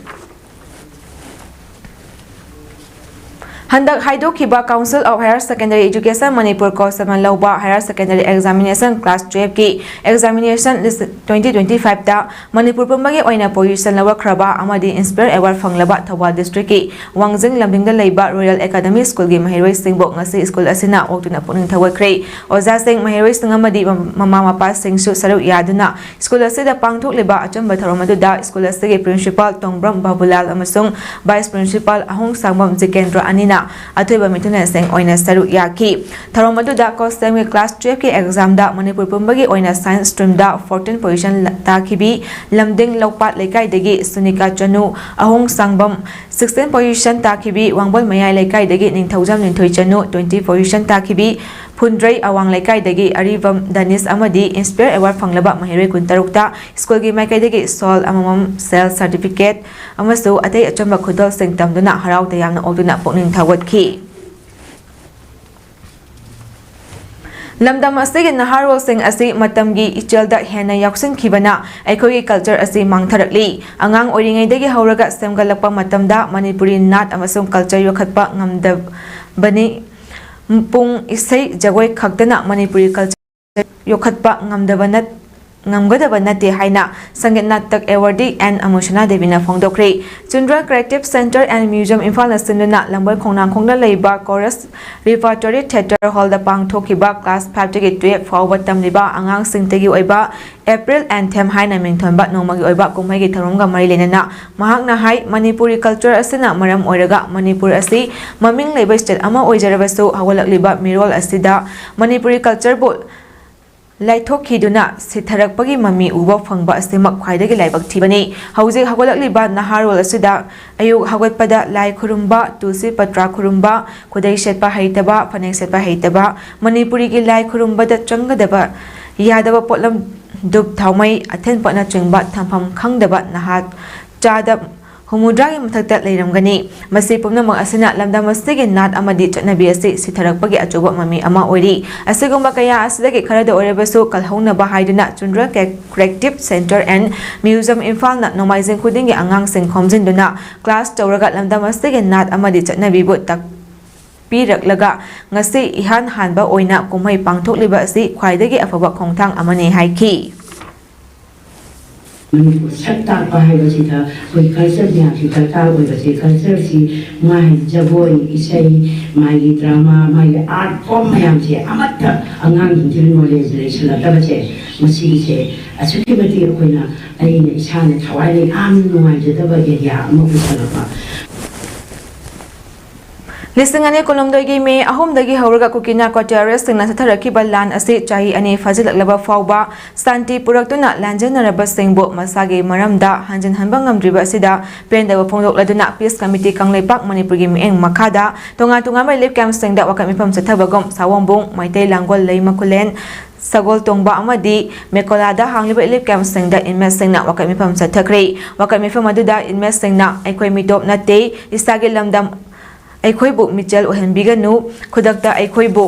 ꯍꯟꯗꯛ ꯍꯥꯏꯗꯣꯛꯈꯤꯕ Council of Higher Secondary Education Manipur ꯀꯣꯁꯜꯅ ꯂꯧꯕ Higher Secondary Examination Class twelve ꯀꯤ examination twenty twenty-five ꯇ ꯃꯅꯤꯄꯨꯔ ꯄꯨꯝꯕꯒꯤ ꯑꯣꯏꯅ position ꯂꯧꯔꯛꯈ꯭ꯔꯕ ꯑꯃꯗꯤ Inspire Award ꯐꯪꯂꯕ ꯊꯧꯕꯥꯜ district ꯀꯤ ꯋꯥꯡꯖꯤꯡ ꯂꯝꯗꯤꯡꯗ ꯂꯩꯕ Royal Academy School ꯒꯤ ꯃꯍꯩꯔꯣꯏꯁꯤꯡꯕꯨ ꯉꯁꯤ school ꯑꯁꯤꯅ ꯑꯣꯛꯇꯨꯅ ꯄꯨꯛꯅꯤꯡ ꯊꯧꯒꯠꯈ꯭ꯔꯦ꯫ ꯑꯣꯖꯥꯁꯤꯡ, ꯃꯍꯩꯔꯣꯏꯁꯤꯡ ꯑꯃꯗꯤ ꯃꯃꯥ ꯃꯄꯥꯁꯤꯡꯁꯨ ꯁꯔꯨꯛ ꯌꯥꯗꯨꯅ school ꯑꯁꯤꯗ ꯄꯥꯡꯊꯣꯛꯂꯤꯕ ꯑꯆꯝꯕ ꯊꯧꯔꯝ ꯑꯗꯨꯗ school ꯑꯁꯤꯒꯤ principal ꯇꯣꯡꯕ꯭ꯔꯝ ꯕꯥꯕꯨꯂꯥꯜ ꯑꯃꯁꯨꯡ vice principal ꯑꯍꯣꯡꯁꯥꯡꯕꯝ ꯖꯤꯀꯦꯟꯗ꯭ꯔ ꯑꯅꯤꯅ ꯑꯊꯣꯏꯕ ꯃꯤꯊꯨꯡꯂꯦꯟꯁꯤꯡ ꯑꯣꯏꯅ ꯁꯔꯨꯛ ꯌꯥꯈꯤ꯫ ꯊꯧꯔꯝ ꯑꯗꯨꯗ ꯀꯣꯁꯜꯒꯤ class twelve ꯀꯤ exam ꯗ ꯃꯅꯤꯄꯨꯔ ꯄꯨꯝꯕꯒꯤ ꯑꯣꯏꯅ science stream ꯗ fourteen position ꯇꯥꯈꯤꯕꯤ ꯂꯝꯗꯤꯡ ꯂꯧꯄꯥꯠ ꯂꯩꯀꯥꯏꯗꯒꯤ ꯁꯨꯅꯤꯀꯥ ꯆꯅꯨ, ꯑꯍꯣꯡꯁꯥꯡꯕꯝ sixteen position ꯇꯥꯈꯤꯕꯤ ꯋꯥꯡꯕꯜ ꯃꯌꯥꯏ ꯂꯩꯀꯥꯏꯗꯒꯤ ꯅꯤꯡꯊꯧꯖꯝ ꯂꯤꯟꯊꯣꯏ ꯆꯅꯨ, twenty position ꯇꯥꯈꯤꯕꯤ ꯐꯨꯟꯗ꯭ꯔꯩ ꯑꯋꯥꯡ ꯂꯩꯀꯥꯏꯗꯒꯤ ꯑꯔꯤꯕꯝ ꯗꯅꯤꯁ ꯑꯃꯗꯤ Inspire Award ꯐꯪꯂꯕ ꯃꯍꯩꯔꯣꯏ ꯀꯨꯟꯇꯔꯨꯛꯇ school ꯒꯤ ꯃꯥꯏꯀꯩꯗꯒꯤ shawl ꯑꯃꯃꯝ, sale certificate ꯑꯃꯁꯨ ꯑꯇꯩ ꯑꯆꯝꯕ ꯈꯨꯗꯣꯜꯁꯤꯡ ꯇꯝꯗꯨꯅ ꯍꯔꯥꯎ ꯇꯌꯥꯝꯅ ꯑꯣꯛꯇꯨꯅ ꯄꯨꯛꯅꯤꯡ ꯊꯧꯒꯠꯈꯤ꯫ ꯂꯝꯗꯝ ꯑꯁꯤꯒꯤ ꯅꯍꯥꯔꯣꯜꯁꯤꯡ ꯑꯁꯤ ꯃꯇꯝꯒꯤ ꯏꯆꯦꯜꯗ ꯍꯦꯟꯅ ꯌꯥꯎꯁꯤꯟꯈꯤꯕꯅ ꯑꯩꯈꯣꯏꯒꯤ culture ꯑꯁꯤ ꯃꯥꯡꯊꯔꯛꯂꯤ꯫ ꯑꯉꯥꯡ ꯑꯣꯏꯔꯤꯉꯩꯗꯒꯤ ꯍꯧꯔꯒ ꯁꯦꯝꯒꯠꯂꯛꯄ ꯃꯇꯝꯗ ꯃꯅꯤꯄꯨꯔꯤ ꯅꯥꯠ ꯑꯃꯁꯨꯡ culture ꯌꯣꯛꯈꯠꯄ ꯉꯝꯗꯕꯅꯤ꯫ ꯄꯨꯡ ꯏꯁꯩ ꯖꯒꯣꯏ ꯈꯛꯇꯅ ꯃꯅꯤꯄꯨꯔꯤ culture ꯌꯣꯛꯈꯠꯄ ꯉꯝꯗꯕ ꯅꯠ-, ꯉꯝꯒꯗꯕ ꯅꯠꯇꯦ ꯍꯥꯏꯅ ꯁꯪꯒꯤꯠ ꯅꯥꯇꯛ ꯑꯦꯋꯥꯔꯗꯤ ꯑꯦꯟ ꯑꯃꯨꯁꯅꯥ ꯗꯦꯕꯤꯅ ꯐꯣꯡꯗꯣꯛꯈ꯭ꯔꯦ꯫ Chandra creative centre and museum ꯏꯝꯐꯥꯜꯅ ꯁꯤꯟꯗꯨꯅ ꯂꯝꯕꯣꯏ ꯈꯣꯡꯅꯥꯡꯈꯣꯡꯗ ꯂꯩꯕ ꯀꯣꯔꯁ ꯔꯤꯄꯔꯇꯣꯔꯤ ꯊꯤꯌꯦꯇꯔ ꯍꯣꯜꯗ ꯄꯥꯡꯊꯣꯛꯈꯤꯕ ꯀ꯭ꯂꯥꯁ ꯐꯥꯏꯚꯇꯒꯤ ꯇꯨꯌꯦꯜꯐ ꯐꯥꯎꯕ ꯇꯝꯂꯤꯕ ꯑꯉꯥꯡꯁꯤꯡꯇꯒꯤ ꯑꯣꯏꯕ ꯑꯦꯄ꯭ꯔꯤꯜ ꯑꯦꯟꯊꯦꯝ ꯍꯥꯏꯅ ꯃꯤꯡꯊꯣꯟꯕ ꯅꯣꯡꯃꯒꯤ ꯑꯣꯏꯕ ꯀꯨꯝꯍꯩꯒꯤ ꯊꯧꯔꯝꯒ ꯃꯔꯤ ꯂꯩꯅꯅ ꯃꯍꯥꯛꯅ ꯍꯥꯏ, ꯃꯅꯤꯄꯨꯔꯤ ꯀꯜꯆꯔ ꯑꯁꯤꯅ ꯃꯔꯝ ꯑꯣꯏꯔꯒ ꯃꯅꯤꯄꯨꯔ ꯑꯁꯤ ꯃꯃꯤꯡ ꯂꯩꯕ ꯁ꯭ꯇꯦꯠ ꯑꯃ ꯑꯣꯏꯖꯔꯕꯁꯨ ꯍꯧꯒꯠꯂꯛꯂꯤꯕ ꯃꯤꯔꯣꯜ ꯑꯁꯤꯗ ꯃꯅꯤꯄꯨꯔꯤ ꯀꯜꯆꯔꯕꯨ ꯂꯥꯏꯊꯣꯛꯈꯤꯗꯨꯅ ꯁꯤꯊꯔꯛꯄꯒꯤ ꯃꯃꯤ ꯎꯕ ꯐꯪꯕ ꯑꯁꯤꯃꯛ ꯈ꯭ꯋꯥꯏꯗꯒꯤ ꯂꯥꯏꯕꯛ ꯊꯤꯕꯅꯤ꯫ ꯍꯧꯖꯤꯛ ꯍꯧꯒꯠꯂꯛꯂꯤꯕ ꯅꯍꯥꯔꯣꯜ ꯑꯁꯤꯗ ꯑꯌꯨꯛ ꯍꯧꯒꯠꯄꯗ ꯂꯥꯏ ꯈꯨꯔꯨꯝꯕ, ꯇꯨꯜꯁꯤ ꯄꯇ꯭ꯔꯥ ꯈꯨꯔꯨꯝꯕ, ꯈꯨꯗꯩ ꯁꯦꯠꯄ ꯍꯩꯇꯕ, ꯐꯅꯦꯛ ꯁꯦꯠꯄ ꯍꯩꯇꯕ, ꯃꯅꯤꯄꯨꯔꯤꯒꯤ ꯂꯥꯏ ꯈꯨꯔꯨꯝꯕꯗ ꯆꯪꯒꯗꯕ ꯌꯥꯗꯕ ꯄꯣꯠꯂꯝ ꯙꯨꯞ, ꯊꯥꯎꯃꯩ, ꯑꯊꯦꯟꯄꯣꯠꯅꯆꯤꯡꯕ ꯊꯝꯐꯝ ꯈꯪꯗꯕ ꯅꯍꯥ ꯆꯥꯗ ꯍꯨꯝꯐꯨꯇꯔꯥꯒꯤ ꯃꯊꯛꯇ ꯂꯩꯔꯝꯒꯅꯤ꯫ ꯃꯁꯤ ꯄꯨꯝꯅꯃꯛ ꯑꯁꯤꯅ ꯂꯝꯗꯝ ꯑꯁꯤꯒꯤ ꯅꯥꯠ ꯑꯃꯗꯤ ꯆꯠꯅꯕꯤ ꯑꯁꯤ ꯁꯤꯊꯔꯛꯄꯒꯤ ꯑꯆꯧꯕ ꯃꯃꯤ ꯑꯃ ꯑꯣꯏꯔꯤ꯫ ꯑꯁꯤꯒꯨꯝꯕ ꯀꯌꯥ ꯑꯁꯤꯗꯒꯤ ꯈꯔꯗ ꯑꯣꯏꯔꯕꯁꯨ ꯀꯜꯍꯧꯅꯕ ꯍꯥꯏꯗꯨꯅ ꯆꯨꯟꯗ꯭ꯔ ꯀ꯭ꯔꯤꯌꯦꯇꯤꯚ ꯁꯦꯟꯇꯔ ꯑꯦꯟ ꯃ꯭ꯌꯨꯖꯤꯌꯝ ꯏꯝꯐꯥꯜꯅ ꯅꯣꯡꯃꯥꯏꯖꯤꯡ ꯈꯨꯗꯤꯡꯒꯤ ꯑꯉꯥꯡꯁꯤꯡ ꯈꯣꯝꯖꯤꯟꯗꯨꯅ ꯀ꯭ꯂꯥꯁ ꯇꯧꯔꯒ ꯂꯝꯗꯝ ꯑꯁꯤꯒꯤ ꯅꯥꯠ ꯑꯃꯗꯤ ꯆꯠꯅꯕꯤꯕꯨ ꯇꯥꯛꯄꯤꯔꯛꯂꯒ ꯉꯁꯤ ꯏꯍꯥꯟ ꯍꯥꯟꯕ ꯑꯣꯏꯅ ꯀꯨꯝꯍꯩ ꯄꯥꯡꯊꯣꯛꯂꯤꯕ ꯑꯁꯤ ꯈ꯭ꯋꯥꯏꯗꯒꯤ ꯑꯐꯕ ꯈꯣꯡꯊꯥꯡ ꯑꯃꯅꯤ ꯍꯥꯏꯈꯤ꯫ ꯃꯅꯤꯄꯨꯔ ꯁꯛ ꯇꯥꯛꯄ ꯍꯥꯏꯕꯁꯤꯗ ꯑꯩꯈꯣꯏ ꯀꯜꯆꯔ ꯃꯌꯥꯝꯁꯤ ꯗꯔꯀꯥꯔ ꯑꯣꯏꯕꯁꯦ, ꯀꯜꯆꯔꯁꯤ ꯃꯥꯒꯤ ꯖꯒꯣꯏ, ꯏꯁꯩ, ꯃꯥꯒꯤ ꯗ꯭ꯔꯃꯥ, ꯃꯥꯒꯤ ꯑꯥꯔꯠ ꯐꯣꯝ ꯃꯌꯥꯝꯁꯦ ꯑꯃꯠꯇ ꯑꯉꯥꯡꯁꯤꯡꯁꯤꯅ ꯅꯣꯂꯦꯖ ꯂꯩꯁꯤꯜꯂꯛꯇꯕꯁꯦ, ꯃꯁꯤꯒꯤꯁꯦ ꯑꯁꯨꯛꯀꯤ ꯃꯇꯤꯛ ꯑꯩꯈꯣꯏꯅ, ꯑꯩꯅ ꯏꯁꯥꯅ ꯊꯋꯥꯏꯅ ꯌꯥꯝ ꯅꯨꯡꯉꯥꯏꯖꯗꯕ ꯑꯦꯔꯤꯌꯥ ꯑꯃ ꯑꯣꯏꯁꯜꯂꯛꯄ꯫ ꯂꯤꯁꯤꯡ ꯑꯅꯤ ꯀꯨꯟꯍꯨꯝꯗꯣꯏꯒꯤ ꯃꯦ ꯑꯍꯨꯝꯗꯒꯤ ꯍꯧꯔꯒ ꯀꯨꯀꯤ ꯅꯥꯔꯀꯣ ꯇꯦꯔꯣꯔꯤꯁꯁꯤꯡꯅ ꯆꯠꯊꯔꯛꯈꯤꯕ ꯂꯥꯟ ꯑꯁꯤ ꯆꯍꯤ ꯑꯅꯤ ꯐꯥꯖꯤꯜꯂꯛꯂꯕ ꯐꯥꯎꯕ ꯁꯥꯟꯇꯤ ꯄꯨꯔꯛꯇꯨꯅ ꯂꯥꯟꯖꯦꯟꯅꯔꯕꯁꯤꯡꯕꯨ ꯃꯁꯥꯒꯤ ꯃꯔꯝꯗ ꯍꯟꯖꯤꯟꯍꯟꯕ ꯉꯝꯗ꯭ꯔꯤꯕ ꯑꯁꯤꯗ ꯄꯦꯟꯗꯕ ꯐꯣꯡꯗꯣꯛꯂꯗꯨꯅ ꯄꯤꯁ ꯀꯃꯤꯇꯤ ꯀꯪꯂꯩꯄꯥꯛ ꯃꯅꯤꯄꯨꯔꯒꯤ ꯃꯤꯠꯌꯦꯡ ꯃꯈꯥꯗ ꯇꯣꯉꯥꯟ ꯇꯣꯉꯥꯟꯕ ꯔꯤꯂꯤꯐ ꯀꯦꯝꯞꯁꯤꯡꯗ ꯋꯥꯀꯠ ꯃꯤꯐꯝ ꯆꯠꯊꯕꯒꯨꯝ ꯁꯥꯋꯣꯝꯕꯨꯡ, ꯃꯩꯇꯩ ꯂꯥꯡꯒꯣꯜ, ꯂꯩꯃ ꯈꯨꯂꯦꯟ, ꯁꯒꯣꯜ ꯇꯣꯡꯕ ꯑꯃꯗꯤ ꯃꯦꯀꯣꯂꯥꯗ ꯍꯥꯡꯂꯤꯕ ꯔꯤꯂꯤꯐ ꯀꯦꯝꯞꯁꯤꯡꯗ ꯏꯟꯃꯦꯠꯁꯤꯡꯅ ꯋꯥꯀꯠ ꯃꯤꯐꯝ ꯆꯠꯊꯈ꯭ꯔꯦ꯫ ꯋꯥꯀꯠ ꯃꯤꯐꯝ ꯑꯗꯨꯗ ꯏꯟꯃꯦꯠꯁꯤꯡꯅ ꯑꯩꯈꯣꯏ ꯃꯤꯇꯣꯞ ꯅꯠꯇꯦ, ꯏꯁꯥꯒꯤ ꯂꯝꯗꯝ ꯑꯩꯈꯣꯏꯕꯨ ꯃꯤꯆꯦꯜ ꯑꯣꯏꯍꯟꯕꯤꯒꯅꯨ, ꯈꯨꯗꯛꯇ ꯑꯩꯈꯣꯏꯕꯨ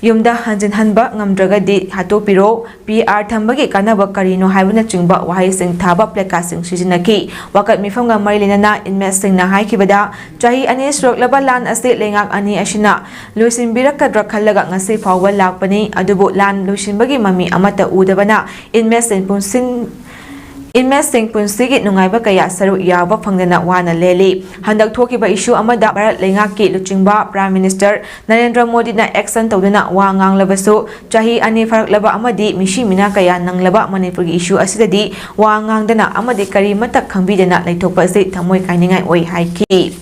ꯌꯨꯝꯗ ꯍꯟꯖꯤꯟꯍꯟꯕ ꯉꯝꯗ꯭ꯔꯒꯗꯤ ꯍꯥꯠꯇꯣꯛꯄꯤꯔꯣ, ꯄꯤ ꯑꯥꯔ ꯊꯝꯕꯒꯤ ꯀꯥꯟꯅꯕ ꯀꯔꯤꯅꯣ ꯍꯥꯏꯕꯅꯆꯤꯡꯕ ꯋꯥꯍꯩꯁꯤꯡ ꯊꯥꯕ placardꯁꯤꯡ ꯁꯤꯖꯤꯟꯅꯈꯤ꯫ ꯋꯥꯀꯠ ꯃꯤꯐꯝꯒ ꯃꯔꯤ ꯂꯩꯅꯅ inmateꯁꯤꯡꯅ ꯍꯥꯏꯈꯤꯕꯗ, ꯆꯍꯤ ꯑꯅꯤ ꯁꯨꯔꯛꯂꯕ ꯂꯥꯟ ꯑꯁꯤ ꯂꯩꯉꯥꯛ ꯑꯅꯤ ꯑꯁꯤꯅ ꯂꯣꯏꯁꯤꯟꯕꯤꯔꯛꯀꯗ꯭ꯔꯥ ꯈꯜꯂꯒ ꯉꯁꯤ ꯐꯥꯎꯕ ꯂꯥꯛꯄꯅꯤ, ꯑꯗꯨꯕꯨ ꯂꯥꯟ ꯂꯣꯏꯁꯤꯟꯕꯒꯤ ꯃꯃꯤ ꯑꯃꯠꯇ ꯎꯗꯕꯅ inmateꯁꯤꯡ ꯄꯨꯟꯁꯤꯟ inmateꯁꯤꯡ ꯄꯨꯟꯁꯤꯒꯤ ꯅꯨꯡꯉꯥꯏꯕ ꯀꯌꯥ ꯁꯔꯨꯛ ꯌꯥꯕ ꯐꯪꯗꯅ ꯋꯥꯅ ꯂꯦꯜꯂꯤ꯫ ꯍꯟꯗꯛ ꯊꯣꯛꯈꯤꯕ issue ꯑꯃꯗ ꯚꯥꯔꯠ ꯂꯩꯉꯥꯛꯀꯤ ꯂꯨꯆꯤꯡꯕ Prime Minister ꯅꯔꯦꯟꯗ꯭ꯔ ꯃꯣꯗꯤꯅ action ꯇꯧꯗꯨꯅ ꯋꯥ ꯉꯥꯡꯂꯕꯁꯨ, ꯆꯍꯤ ꯑꯅꯤ ꯐꯥꯔꯛꯂꯕ ꯑꯃꯗꯤ ꯃꯤꯁꯤ ꯃꯤꯅꯥ ꯀꯌꯥ ꯅꯪꯂꯕ ꯃꯅꯤꯄꯨꯔꯒꯤ issue ꯑꯁꯤꯗꯗꯤ ꯋꯥ ꯉꯥꯡꯗꯅ ꯑꯃꯗꯤ ꯀꯔꯤꯃꯠꯇ ꯈꯪꯕꯤꯗꯅ ꯂꯩꯊꯣꯛꯄ ꯑꯁꯤ ꯊꯃꯣꯏ ꯀꯥꯏꯅꯤꯡꯉꯥꯏ ꯑꯣꯏ ꯍꯥꯏꯈꯤ꯫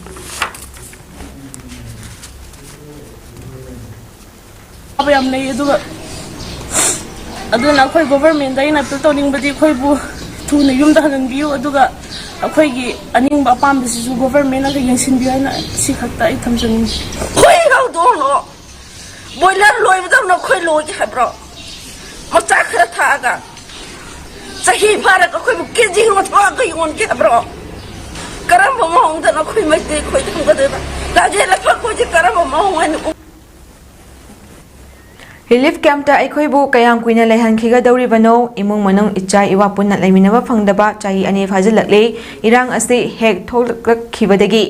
ꯑꯋꯥꯕ ꯌꯥꯝ ꯂꯩ꯫ ꯑꯗꯨꯒ ꯑꯗꯨꯅ ꯑꯩꯈꯣꯏ governmentꯗ ꯑꯩꯅ appeal ꯇꯧꯅꯤꯡꯕꯗꯤ, ꯑꯩꯈꯣꯏꯕꯨ ꯊꯨꯅ ꯌꯨꯝꯗ ꯍꯟꯍꯟꯕꯤꯌꯨ, ꯑꯗꯨꯒ ꯑꯩꯈꯣꯏꯒꯤ ꯑꯅꯤꯡꯕ ꯑꯄꯥꯝꯕꯁꯤꯁꯨ governmentꯅ ꯌꯦꯡꯁꯤꯟꯕꯤꯌꯨ ꯍꯥꯏꯅ ꯁꯤ ꯈꯛꯇ ꯑꯩ ꯊꯝꯖꯅꯤꯡꯉꯤ꯫ ꯍꯨꯏ ꯍꯧꯗꯣꯡꯂꯣ, ꯕꯣꯏꯂꯔ ꯂꯣꯏꯕꯗꯧꯅ ꯑꯩꯈꯣꯏ ꯂꯣꯏꯒꯦ ꯍꯥꯏꯕ꯭ꯔꯣ? ꯃꯆꯥ ꯈꯔ ꯊꯥꯛꯑꯒ ꯆꯍꯤ ꯐꯥꯔꯒ ꯑꯩꯈꯣꯏꯕꯨ ꯀꯦꯖꯤ ꯑꯃ ꯊꯣꯛꯑꯒ ꯌꯣꯟꯒꯦ ꯍꯥꯏꯕ꯭ꯔꯣ? ꯀꯔꯝꯕ ꯃꯑꯣꯡꯗꯅꯣ ꯑꯩꯈꯣꯏ ꯃꯩꯇꯩ ꯑꯩꯈꯣꯏ ꯊꯝꯒꯗꯣꯏꯕ? ꯂꯥꯖꯦ ꯂꯐꯛ ꯑꯩꯈꯣꯏꯁꯦ ꯀꯔꯝꯕ ꯃꯑꯣꯡ ꯍꯥꯏꯅ ꯎ- Relief campꯇ ꯑꯩꯈꯣꯏꯕꯨ ꯀꯌꯥꯝ ꯀꯨꯏꯅ ꯂꯩꯍꯟꯈꯤꯒꯗꯧꯔꯤꯕꯅꯣ? ꯏꯃꯨꯡ ꯃꯅꯨꯡ, ꯏꯆꯥ ꯏꯋꯥ ꯄꯨꯟꯅ ꯂꯩꯃꯤꯟꯅꯕ ꯐꯪꯗꯕ ꯆꯍꯤ ꯑꯅꯤ ꯐꯥꯖꯤꯜꯂꯛꯂꯦ꯫ ꯏꯔꯥꯡ ꯑꯁꯤ ꯍꯦꯛ ꯊꯣꯛꯂꯛꯈꯤꯕꯗꯒꯤ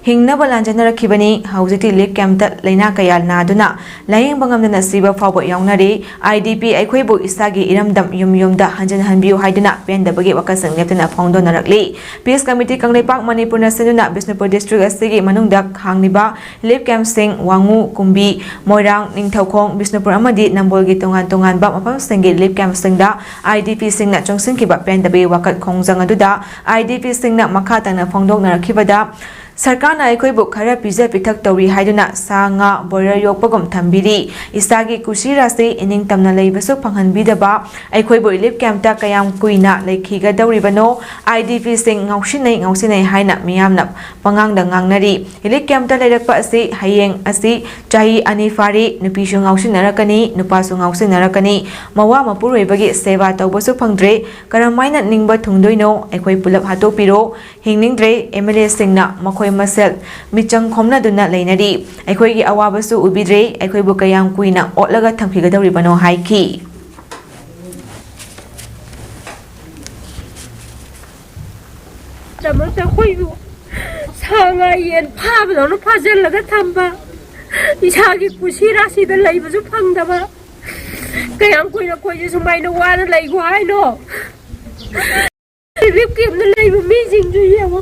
ꯍꯤꯡꯅꯕ ꯂꯥꯟꯖꯦꯟꯅꯔꯛꯈꯤꯕꯅꯤ꯫ ꯍꯧꯖꯤꯛꯇꯤ relief campꯇ ꯂꯩꯅꯥ ꯀꯌꯥ ꯅꯥꯗꯨꯅ ꯂꯥꯌꯦꯡꯕ ꯉꯝꯗꯅ ꯁꯤꯕ ꯐꯥꯎꯕ ꯌꯥꯎꯅꯔꯤ꯫ IDP ꯑꯩꯈꯣꯏꯕꯨ ꯏꯁꯥꯒꯤ ꯏꯔꯝꯗꯝ ꯌꯨꯝ ꯌꯨꯝꯗ ꯍꯟꯖꯤꯟ ꯍꯟꯕꯤꯌꯨ ꯍꯥꯏꯗꯨꯅ ꯄꯦꯟꯗꯕꯒꯤ ꯋꯥꯀꯠꯁꯤꯡ ꯂꯦꯞꯇꯅ ꯐꯣꯡꯗꯣꯛꯅꯔꯛꯂꯤ꯫ Peace Committee ꯀꯪꯂꯩꯄꯥꯛ ꯃꯅꯤꯄꯨꯔꯅ ꯁꯤꯟꯗꯨꯅ ꯕꯤꯁꯅꯨꯄꯨꯔ district ꯑꯁꯤꯒꯤ ꯃꯅꯨꯡꯗ ꯍꯥꯡꯂꯤꯕ relief campꯁꯤꯡ ꯋꯥꯉꯨ, ꯀꯨꯝꯕꯤ, ꯃꯣꯏꯔꯥꯡ, ꯅꯤꯡꯊꯧꯈꯣꯡ, ꯕꯤꯁꯅꯨꯄꯨꯔ ꯑꯃꯗꯤ ꯅꯝꯕꯣꯜꯒꯤ ꯇꯣꯉꯥꯟ ꯇꯣꯉꯥꯟꯕ ꯃꯐꯝꯁꯤꯡꯒꯤ relief campꯁꯤꯡꯗ IDPꯁꯤꯡꯅ ꯆꯪꯁꯤꯟꯈꯤꯕ ꯄꯦꯟꯗꯕꯒꯤ ꯋꯥꯀꯠ ꯈꯣꯡꯖꯪ ꯑꯗꯨꯗ IDPꯁꯤꯡꯅ ꯃꯈꯥ ꯇꯥꯅ ꯐꯣꯡꯗꯣꯛꯅꯔꯛꯈꯤꯕꯗ, ꯁꯔꯀꯥꯔꯅ ꯑꯩꯈꯣꯏꯕꯨ ꯈꯔ ꯄꯤꯖ ꯄꯤꯊꯛ ꯇꯧꯔꯤ ꯍꯥꯏꯗꯨꯅ ꯁꯥ ꯉꯥ ꯕꯣꯏꯂꯔ ꯌꯣꯛꯄꯒꯨꯝ ꯊꯝꯕꯤꯔꯤ꯫ ꯏꯁꯥꯒꯤ ꯀꯨꯁꯤ ꯔꯥꯁꯤ ꯏꯅꯤꯡꯇꯝꯅ ꯂꯩꯕꯁꯨ ꯐꯪꯍꯟꯕꯤꯗꯕ ꯑꯩꯈꯣꯏꯕꯨ relief campꯇ ꯀꯌꯥꯝ ꯀꯨꯏꯅ ꯂꯩꯈꯤꯒꯗꯧꯔꯤꯕꯅꯣ? IDPꯁꯤꯡ ꯉꯥꯎꯁꯤꯟꯅꯩ ꯉꯥꯎꯁꯤꯟꯅꯩ ꯍꯥꯏꯅ ꯃꯤꯌꯥꯝꯅ ꯄꯉꯥꯡꯗ ꯉꯥꯡꯅꯔꯤ꯫ Relief campꯇ ꯂꯩꯔꯛꯄ ꯑꯁꯤ ꯍꯌꯦꯡ ꯑꯁꯤ ꯆꯍꯤ ꯑꯅꯤ ꯐꯥꯔꯤ꯫ ꯅꯨꯄꯤꯁꯨ ꯉꯥꯎꯁꯤꯟꯅꯔꯛꯀꯅꯤ꯫ ꯅꯨꯄꯥꯁꯨ ꯉꯥꯎꯁꯤꯟꯅꯔꯛꯀꯅꯤ꯫ ꯃꯋꯥ ꯃꯄꯨꯔꯣꯏꯕꯒꯤ ꯁꯦꯕꯥ ꯇꯧꯕꯁꯨ ꯐꯪꯗ꯭ꯔꯦ꯫ ꯀꯔꯝꯍꯥꯏꯅ ꯅꯤꯡꯕ ꯊꯨꯡꯗꯣꯏꯅꯣ? ꯑꯩꯈꯣꯏ ꯄꯨꯂꯞ ꯍꯥꯠꯇꯣꯛꯄꯤꯔꯣ꯫ ꯍꯤꯡꯅꯤꯡꯗ꯭ꯔꯦ꯫ ꯑꯦꯝ ꯑꯦꯜ ꯑꯦꯁꯤꯡꯅ ꯃꯈꯣꯏ ꯃꯁꯦꯜ ꯃꯤꯆꯪ ꯈꯣꯝꯅꯗꯨꯅ ꯂꯩꯅꯔꯤ꯫ ꯑꯩꯈꯣꯏꯒꯤ ꯑꯋꯥꯕꯁꯨ ꯎꯕꯤꯗ꯭ꯔꯦ꯫ ꯑꯩꯈꯣꯏꯕꯨ ꯀꯌꯥꯝ ꯀꯨꯏꯅ ꯑꯣꯠꯂꯒ ꯊꯝꯈꯤꯒꯗꯧꯔꯤꯕꯅꯣ ꯍꯥꯏꯈꯤ꯫ ꯗꯃꯛꯇ ꯑꯩꯈꯣꯏꯕꯨ ꯁꯥ ꯉꯥ ꯌꯦꯟ ꯐꯥꯕꯗꯧꯅ ꯐꯥꯖꯤꯜꯂꯒ ꯊꯝꯕ, ꯏꯁꯥꯒꯤ ꯀꯨꯁꯤ ꯔꯥꯁꯤꯗ ꯂꯩꯕꯁꯨ ꯐꯪꯗꯕ, ꯀꯌꯥꯝ ꯀꯨꯏꯅ ꯑꯩꯈꯣꯏꯁꯦ ꯁꯨꯃꯥꯏꯅ ꯋꯥꯅ ꯂꯩꯒꯣ ꯍꯥꯏꯅꯣ? ꯔꯤꯂꯤꯐ ꯀꯦꯝꯞꯇ ꯂꯩꯕ ꯃꯤꯁꯤꯡꯁꯨ ꯌꯦꯡꯉꯣ,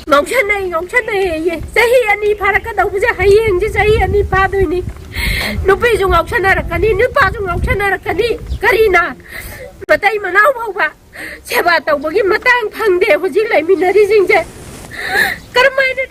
ꯉꯥꯎꯁꯟꯅꯩ ꯉꯥꯎꯁꯟꯅꯩꯌꯦ꯫ ꯆꯍꯤ ꯑꯅꯤ ꯐꯥꯔꯛꯀꯗꯧꯕꯁꯦ, ꯍꯌꯦꯡꯁꯦ ꯆꯍꯤ ꯑꯅꯤ ꯐꯥꯗꯣꯏꯅꯤ꯫ ꯅꯨꯄꯤꯁꯨ ꯉꯥꯎꯁꯟꯅꯔꯛꯀꯅꯤ, ꯅꯨꯄꯥꯁꯨ ꯉꯥꯎꯁꯟꯅꯔꯛꯀꯅꯤ꯫ ꯀꯔꯤꯅ ꯃꯇꯩ ꯃꯅꯥꯎ ꯐꯥꯎꯕ ꯁꯦꯕꯥ ꯇꯧꯕꯒꯤ ꯃꯇꯥꯡ ꯐꯪꯗꯦ ꯍꯧꯖꯤꯛ ꯂꯩꯃꯤꯟꯅꯔꯤꯁꯤꯡꯁꯦ꯫ ꯀꯔꯝꯍꯥꯏꯅ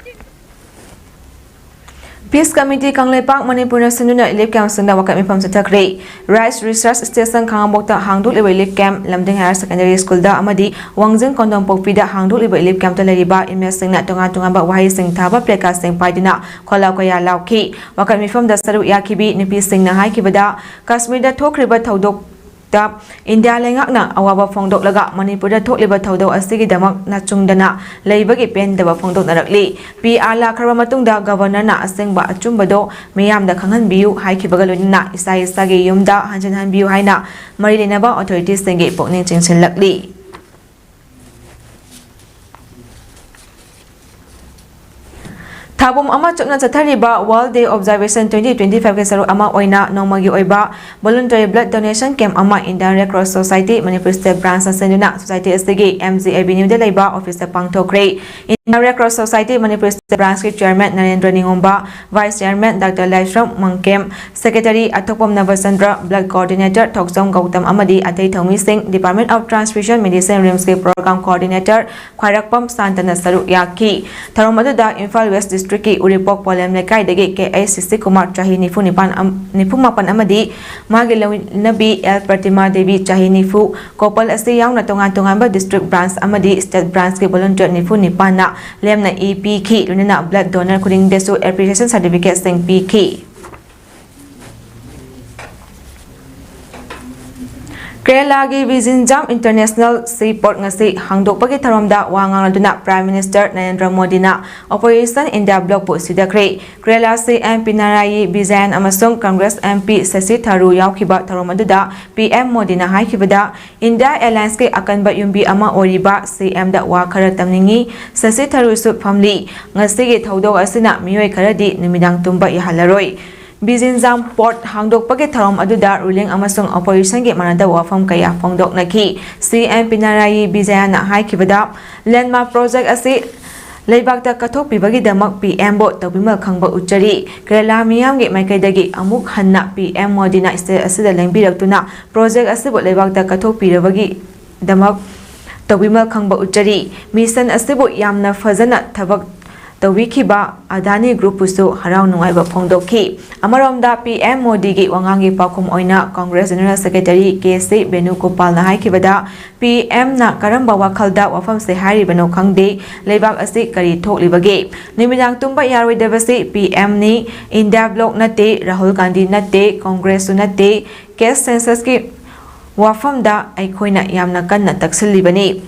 Peace Committee ꯀꯪꯂꯩꯄꯥꯛ ꯃꯅꯤꯄꯨꯔꯅ ꯁꯤꯟꯗꯨꯅ ꯔꯤꯂꯤꯐ ꯀꯦꯝꯞꯁꯤꯡꯗ ꯋꯥꯀꯠ ꯃꯤꯐꯝ ꯆꯠꯊꯈ꯭ꯔꯦ꯫ ꯔꯥꯏꯁ ꯔꯤꯁꯔꯁ ꯁ꯭ꯇꯦꯁꯟ ꯈꯥꯉꯕꯣꯛꯇ ꯍꯥꯡꯗꯣꯛꯂꯤꯕ relief camp, Lamding higher secondary ꯁ꯭ꯀꯨꯜꯗ ꯑꯃꯗꯤ ꯋꯥꯡꯖꯤꯡ ꯀꯣꯟꯗꯣꯡꯄꯣꯛꯄꯤꯗ ꯍꯥꯡꯗꯣꯛꯂꯤꯕ ꯔꯤꯂꯤꯐ ꯀꯦꯝꯞꯇ ꯂꯩꯔꯤꯕ ꯏꯃꯦꯖꯁꯤꯡꯅ ꯇꯣꯉꯥꯟ ꯇꯣꯉꯥꯟꯕ ꯋꯥꯍꯩꯁꯤꯡ ꯊꯥꯕ ꯄ꯭ꯂꯦꯀꯥꯔꯗꯁꯤꯡ ꯄꯥꯏꯗꯨꯅ ꯈꯣꯜꯂꯥꯎ ꯀꯌꯥ ꯂꯥꯎꯈꯤ꯫ ꯋꯥꯀꯠ ꯃꯤꯐꯝꯗ ꯁꯔꯨꯛ ꯌꯥꯈꯤꯕꯤ ꯅꯨꯄꯤꯁꯤꯡꯅ ꯍꯥꯏꯈꯤꯕꯗ, ꯀꯥꯁꯃꯤꯔꯗ ꯊꯣꯛꯈ꯭ꯔꯤꯕ ꯊꯧꯗꯣꯛ ꯇ ꯏꯟꯗꯤꯌꯥ ꯂꯩꯉꯥꯛꯅ ꯑꯋꯥꯕ ꯐꯣꯡꯗꯣꯛꯂꯒ ꯃꯅꯤꯄꯨꯔꯗ ꯊꯣꯛꯂꯤꯕ ꯊꯧꯗꯣꯛ ꯑꯁꯤꯒꯤꯗꯃꯛ ꯅꯆꯨꯡꯗꯅ ꯂꯩꯕꯒꯤ ꯄꯦꯟꯗꯕ ꯐꯣꯡꯗꯣꯛꯅꯔꯛꯂꯤ꯫ ꯄꯤ ꯑꯥꯔ ꯂꯥꯛꯈ꯭ꯔꯕ ꯃꯇꯨꯡꯗ ꯒꯚꯔꯅꯔꯅ ꯑꯁꯦꯡꯕ ꯑꯆꯨꯝꯕꯗꯣ ꯃꯤꯌꯥꯝꯗ ꯈꯪꯍꯟꯕꯤꯌꯨ ꯍꯥꯏꯈꯤꯕꯒ ꯂꯣꯏꯅꯅ ꯏꯁꯥ ꯏꯁꯥꯒꯤ ꯌꯨꯝꯗ ꯍꯟꯖꯤꯟ ꯍꯟꯕꯤꯌꯨ ꯍꯥꯏꯅ ꯃꯔꯤ ꯂꯩꯅꯕ ꯑꯣꯊꯣꯔꯤꯇꯤꯁꯤꯡꯒꯤ ꯄꯨꯛꯅꯤꯡ ꯆꯤꯡꯁꯤꯜꯂꯛꯂꯤ꯫ ꯊꯥꯕꯨꯝ ꯑꯃ ꯆꯨꯞꯅ ꯆꯠꯊꯔꯤꯕ World Day Observation twenty twenty-five ꯀꯤ ꯁꯔꯨꯛ ꯑꯃ ꯑꯣꯏꯅ ꯅꯣꯡꯃꯒꯤ ꯑꯣꯏꯕ voluntary blood donation camp ꯑꯃ Indian Red Cross Society Manipur State Branch ꯅ ꯁꯤꯟꯗꯨꯅ society ꯑꯁꯤꯒꯤ M G Avenue ꯗ ꯂꯩꯕ office ꯇ ꯄꯥꯡꯊꯣꯛꯈ꯭ꯔꯦ꯫ Indian Red Cross Society Manipur State Branch ꯀꯤ Chairman Narendra ꯅꯤꯉꯣꯝꯕ, Vice Chairman Doctor ꯂꯥꯏꯁ꯭ꯔꯝ ꯃꯪꯀꯦꯝ, Secretary ꯑꯊꯣꯛꯄꯝ ꯅꯕꯆꯟꯗ꯭ꯔ, Blood Coordinator ꯊꯣꯛꯆꯝ ꯒꯧꯇꯝ ꯑꯃꯗꯤ ꯑꯇꯩ ꯊꯧꯃꯤꯁꯤꯡ, Department of Transfusion Medicine, RIMS ꯀꯤ Program Coordinator ꯈ꯭ꯋꯥꯏꯔꯥꯛꯄꯝ ꯁꯥꯟꯇꯅ ꯁꯔꯨꯛ ꯌꯥꯈꯤ꯫ ꯊꯧꯔꯝ ꯑꯗꯨꯗ ꯏꯝꯐꯥꯜ West District ꯀꯤ ꯎꯔꯤꯄꯣꯛ ꯄꯣꯂꯦꯝ ꯂꯩꯀꯥꯏꯗꯒꯤ K H ꯁꯤꯁꯤ ꯀꯨꯃꯥꯔ, ꯆꯍꯤ ꯅꯤꯐꯨ ꯅꯤꯄꯥꯟ ꯑꯝ-, ꯅꯤꯐꯨ ꯃꯥꯄꯟ ꯑꯃꯗꯤ ꯃꯥꯒꯤ ꯂꯣꯏꯅꯕꯤ L ꯄ꯭ꯔꯇꯤꯃꯥ ꯗꯦꯕꯤ, ꯆꯍꯤ ꯅꯤꯐꯨ, couple ꯑꯁꯤ ꯌꯥꯎꯅ ꯇꯣꯉꯥꯟ ꯇꯣꯉꯥꯟꯕ district branch ꯑꯃꯗꯤ state branch ꯀꯤ volunteer ꯅꯤꯐꯨ ꯅꯤꯄꯥꯟꯅ ꯂꯦꯝꯅ ꯏ ꯄꯤꯈꯤ, ꯂꯣꯏꯅꯅ blood donor ꯈꯨꯗꯤꯡꯗꯁꯨ appreciation certificate ꯁꯤꯡ ꯄꯤꯈꯤ꯫ ꯀꯦꯔꯂꯥꯒꯤ ꯕꯤꯖꯤꯟꯖꯥꯝ ꯏꯟꯇꯔꯅꯦꯁꯅꯦꯜ ꯁꯤ ꯄꯣꯔꯠ ꯉꯁꯤ ꯍꯥꯡꯗꯣꯛꯄꯒꯤ ꯊꯧꯔꯝꯗ ꯋꯥ ꯉꯥꯡꯂꯗꯨꯅ Prime Minister ꯅꯔꯦꯟꯗ꯭ꯔ ꯃꯣꯗꯤꯅ Opposition India Bloc ꯄꯨ ꯁꯤꯗꯈ꯭ꯔꯦ꯫ ꯀꯦꯔꯂꯥ CM ꯄꯤꯅꯔꯥꯌꯤ ꯕꯤꯖꯌꯟ ꯑꯃꯁꯨꯡ Congress MP ꯁꯁꯤ ꯊꯔꯨꯔ ꯌꯥꯎꯈꯤꯕ ꯊꯧꯔꯝ ꯑꯗꯨꯗ PM ꯃꯣꯗꯤꯅ ꯍꯥꯏꯈꯤꯕꯗ, India Allianceꯀꯤ ꯑꯀꯟꯕ ꯌꯨꯝꯕꯤ ꯑꯃ ꯑꯣꯏꯔꯤꯕ CMꯗ ꯋꯥ ꯈꯔ ꯇꯝꯅꯤꯡꯏ꯫ ꯁꯁꯤ ꯊꯔꯨꯔꯁꯨ ꯐꯝꯂꯤ꯫ ꯉꯁꯤꯒꯤ ꯊꯧꯗꯣꯛ ꯑꯁꯤꯅ ꯃꯤꯑꯣꯏ ꯈꯔꯗꯤ ꯅꯨꯃꯤꯗꯥꯡ ꯇꯨꯝꯕ ꯌꯥꯍꯜꯂꯔꯣꯏ꯫ ꯕꯤꯖꯤꯟꯖꯥꯝ ꯄꯣꯔꯠ ꯍꯥꯡꯗꯣꯛꯄꯒꯤ ꯊꯧꯔꯝ ꯑꯗꯨꯗ ruling ꯑꯃꯁꯨꯡ Oppositionꯒꯤ ꯃꯥꯟꯅꯗꯕ ꯋꯥꯐꯝ ꯀꯌꯥ ꯐꯣꯡꯗꯣꯛꯅꯈꯤ꯫ CM ꯄꯤꯅꯔꯥꯌꯤ ꯕꯤꯖꯌꯟꯅ ꯍꯥꯏꯈꯤꯕꯗ, Landmark Project ꯑꯁꯤ ꯂꯩꯕꯥꯛꯇ ꯀꯠꯊꯣꯛꯄꯤꯕꯒꯤꯗꯃꯛ PMꯕꯨ ꯇꯧꯕꯤꯃꯜ ꯈꯪꯕ ꯎꯠꯆꯔꯤ꯫ ꯀꯦꯔꯂꯥ ꯃꯤꯌꯥꯝꯒꯤ ꯃꯥꯏꯀꯩꯗꯒꯤ ꯑꯃꯨꯛ ꯍꯟꯅ PM ꯃꯣꯗꯤꯅ stage ꯑꯁꯤꯗ ꯂꯦꯡꯕꯤꯔꯛꯇꯨꯅ project ꯑꯁꯤꯕꯨ ꯂꯩꯕꯥꯛꯇ ꯀꯠꯊꯣꯛꯄꯤꯔꯕꯒꯤꯗꯃꯛ ꯇꯧꯕꯤꯃꯜ ꯈꯪꯕ ꯎꯠꯆꯔꯤ꯫ Mission ꯑꯁꯤꯕꯨ ꯌꯥꯝꯅ ꯐꯖꯅ ꯊꯕꯛ ꯇꯧꯕꯤꯈꯤꯕ ꯑꯗꯥꯅꯤ Groupꯄꯨꯁꯨ ꯍꯔꯥꯎ ꯅꯨꯡꯉꯥꯏꯕ ꯐꯣꯡꯗꯣꯛꯈꯤ꯫ ꯑꯃꯔꯣꯝꯗ, PM ꯃꯣꯗꯤꯒꯤ ꯋꯥꯉꯥꯡꯒꯤ ꯄꯥꯎꯈꯨꯝ ꯑꯣꯏꯅ Congress General Secretary K C ꯕꯦꯅꯨꯒꯣꯄꯥꯜꯅ ꯍꯥꯏꯈꯤꯕꯗ, PMꯅ ꯀꯔꯝꯕ ꯋꯥꯈꯜꯗ ꯋꯥꯐꯝꯁꯦ ꯍꯥꯏꯔꯤꯕꯅꯣ ꯈꯪꯗꯦ꯫ ꯂꯩꯕꯥꯛ ꯑꯁꯤ ꯀꯔꯤ ꯊꯣꯛꯂꯤꯕꯒꯦ? ꯅꯨꯃꯤꯗꯥꯡ ꯇꯨꯝꯕ ꯌꯥꯔꯣꯏꯗꯕꯁꯤ PMꯅꯤ꯫ India Bloc ꯅꯠꯇꯦ, ꯔꯥꯍꯨꯜ ꯒꯥꯟꯙꯤ ꯅꯠꯇꯦ, Congressꯁꯨ ꯅꯠꯇꯦ꯫ Caste Censusꯀꯤ ꯋꯥꯐꯝꯗ ꯑꯩꯈꯣꯏꯅ ꯌꯥꯝꯅ ꯀꯟꯅ ꯇꯛꯁꯤꯜꯂꯤꯕꯅꯤ꯫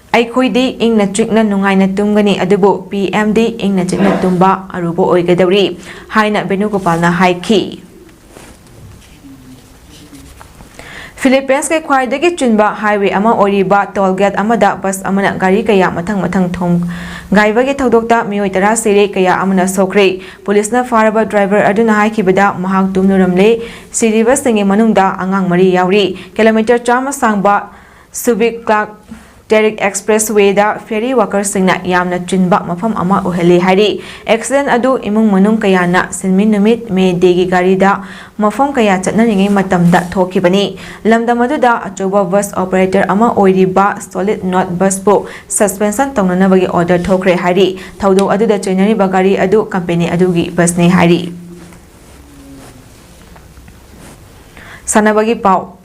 ꯑꯩꯈꯣꯏꯗꯤ ꯏꯪꯅ ꯆꯤꯛꯅ ꯅꯨꯡꯉꯥꯏꯅ ꯇꯨꯝꯒꯅꯤ, ꯑꯗꯨꯕꯨ PMꯗꯤ ꯏꯪꯅ ꯆꯤꯛꯅ ꯇꯨꯝꯕ ꯑꯔꯨꯕ ꯑꯣꯏꯒꯗꯧꯔꯤ ꯍꯥꯏꯅ ꯕꯦꯅꯨꯒꯣꯄꯥꯜꯅ ꯍꯥꯏꯈꯤ꯫ Philippines ꯈ꯭ꯋꯥꯏꯗꯒꯤ ꯆꯤꯟꯕ highway ꯑꯃ ꯑꯣꯏꯔꯤꯕ toll gate ꯑꯃꯗ bus ꯑꯃꯅ ꯒꯥꯔꯤ ꯀꯌꯥ ꯃꯊꯪ ꯃꯊꯪ ꯊꯣꯝꯒꯥꯏꯕꯒꯤ ꯊꯧꯗꯣꯛꯇ ꯃꯤꯑꯣꯏ ꯇꯔꯥ ꯁꯤꯔꯦ, ꯀꯌꯥ ꯑꯃꯅ ꯁꯣꯛꯈ꯭ꯔꯦ꯫ ꯄꯨꯂꯤꯁꯅ ꯐꯥꯔꯕ driver ꯑꯗꯨꯅ ꯍꯥꯏꯈꯤꯕꯗ, ꯃꯍꯥꯛ ꯇꯨꯝꯂꯨꯔꯝꯂꯦ꯫ ꯁꯤꯔꯤꯕꯁꯤꯡꯒꯤ ꯃꯅꯨꯡꯗ ꯑꯉꯥꯡ ꯃꯔꯤ ꯌꯥꯎꯔꯤ꯫ Kilometre ꯆꯥꯝꯃ ꯁꯥꯡꯕ Subic Clark Terek Expresswayꯗ ferry workerꯁꯤꯡꯅ ꯌꯥꯝꯅ ꯆꯤꯟꯕ ꯃꯐꯝ ꯑꯃ ꯑꯣꯏꯍꯜꯂꯤ ꯍꯥꯏꯔꯤ꯫ Accident ꯑꯗꯨ ꯏꯃꯨꯡ ꯃꯅꯨꯡ ꯀꯌꯥꯅ ꯁꯤꯟꯃꯤ ꯅꯨꯃꯤꯠ, May Dayꯒꯤ ꯒꯥꯔꯤꯗ ꯃꯐꯝ ꯀꯌꯥ ꯆꯠꯅꯔꯤꯉꯩ ꯃꯇꯝꯗ ꯊꯣꯛꯈꯤꯕꯅꯤ꯫ ꯂꯝꯗꯝ ꯑꯗꯨꯗ ꯑꯆꯧꯕ bus operator ꯑꯃ ꯑꯣꯏꯔꯤꯕ Solid Knot Busꯄꯨ suspension ꯇꯧꯅꯅꯕꯒꯤ order ꯊꯣꯛꯈ꯭ꯔꯦ ꯍꯥꯏꯔꯤ꯫ ꯊꯧꯗꯣꯛ ꯑꯗꯨꯗ ꯆꯦꯟꯅꯔꯤꯕ ꯒꯥꯔꯤ ꯑꯗꯨ company ꯑꯗꯨꯒꯤ busꯅꯤ ꯍꯥꯏꯔꯤ꯫ ꯁꯥꯟꯅꯕꯒꯤ ꯄꯥꯎ꯫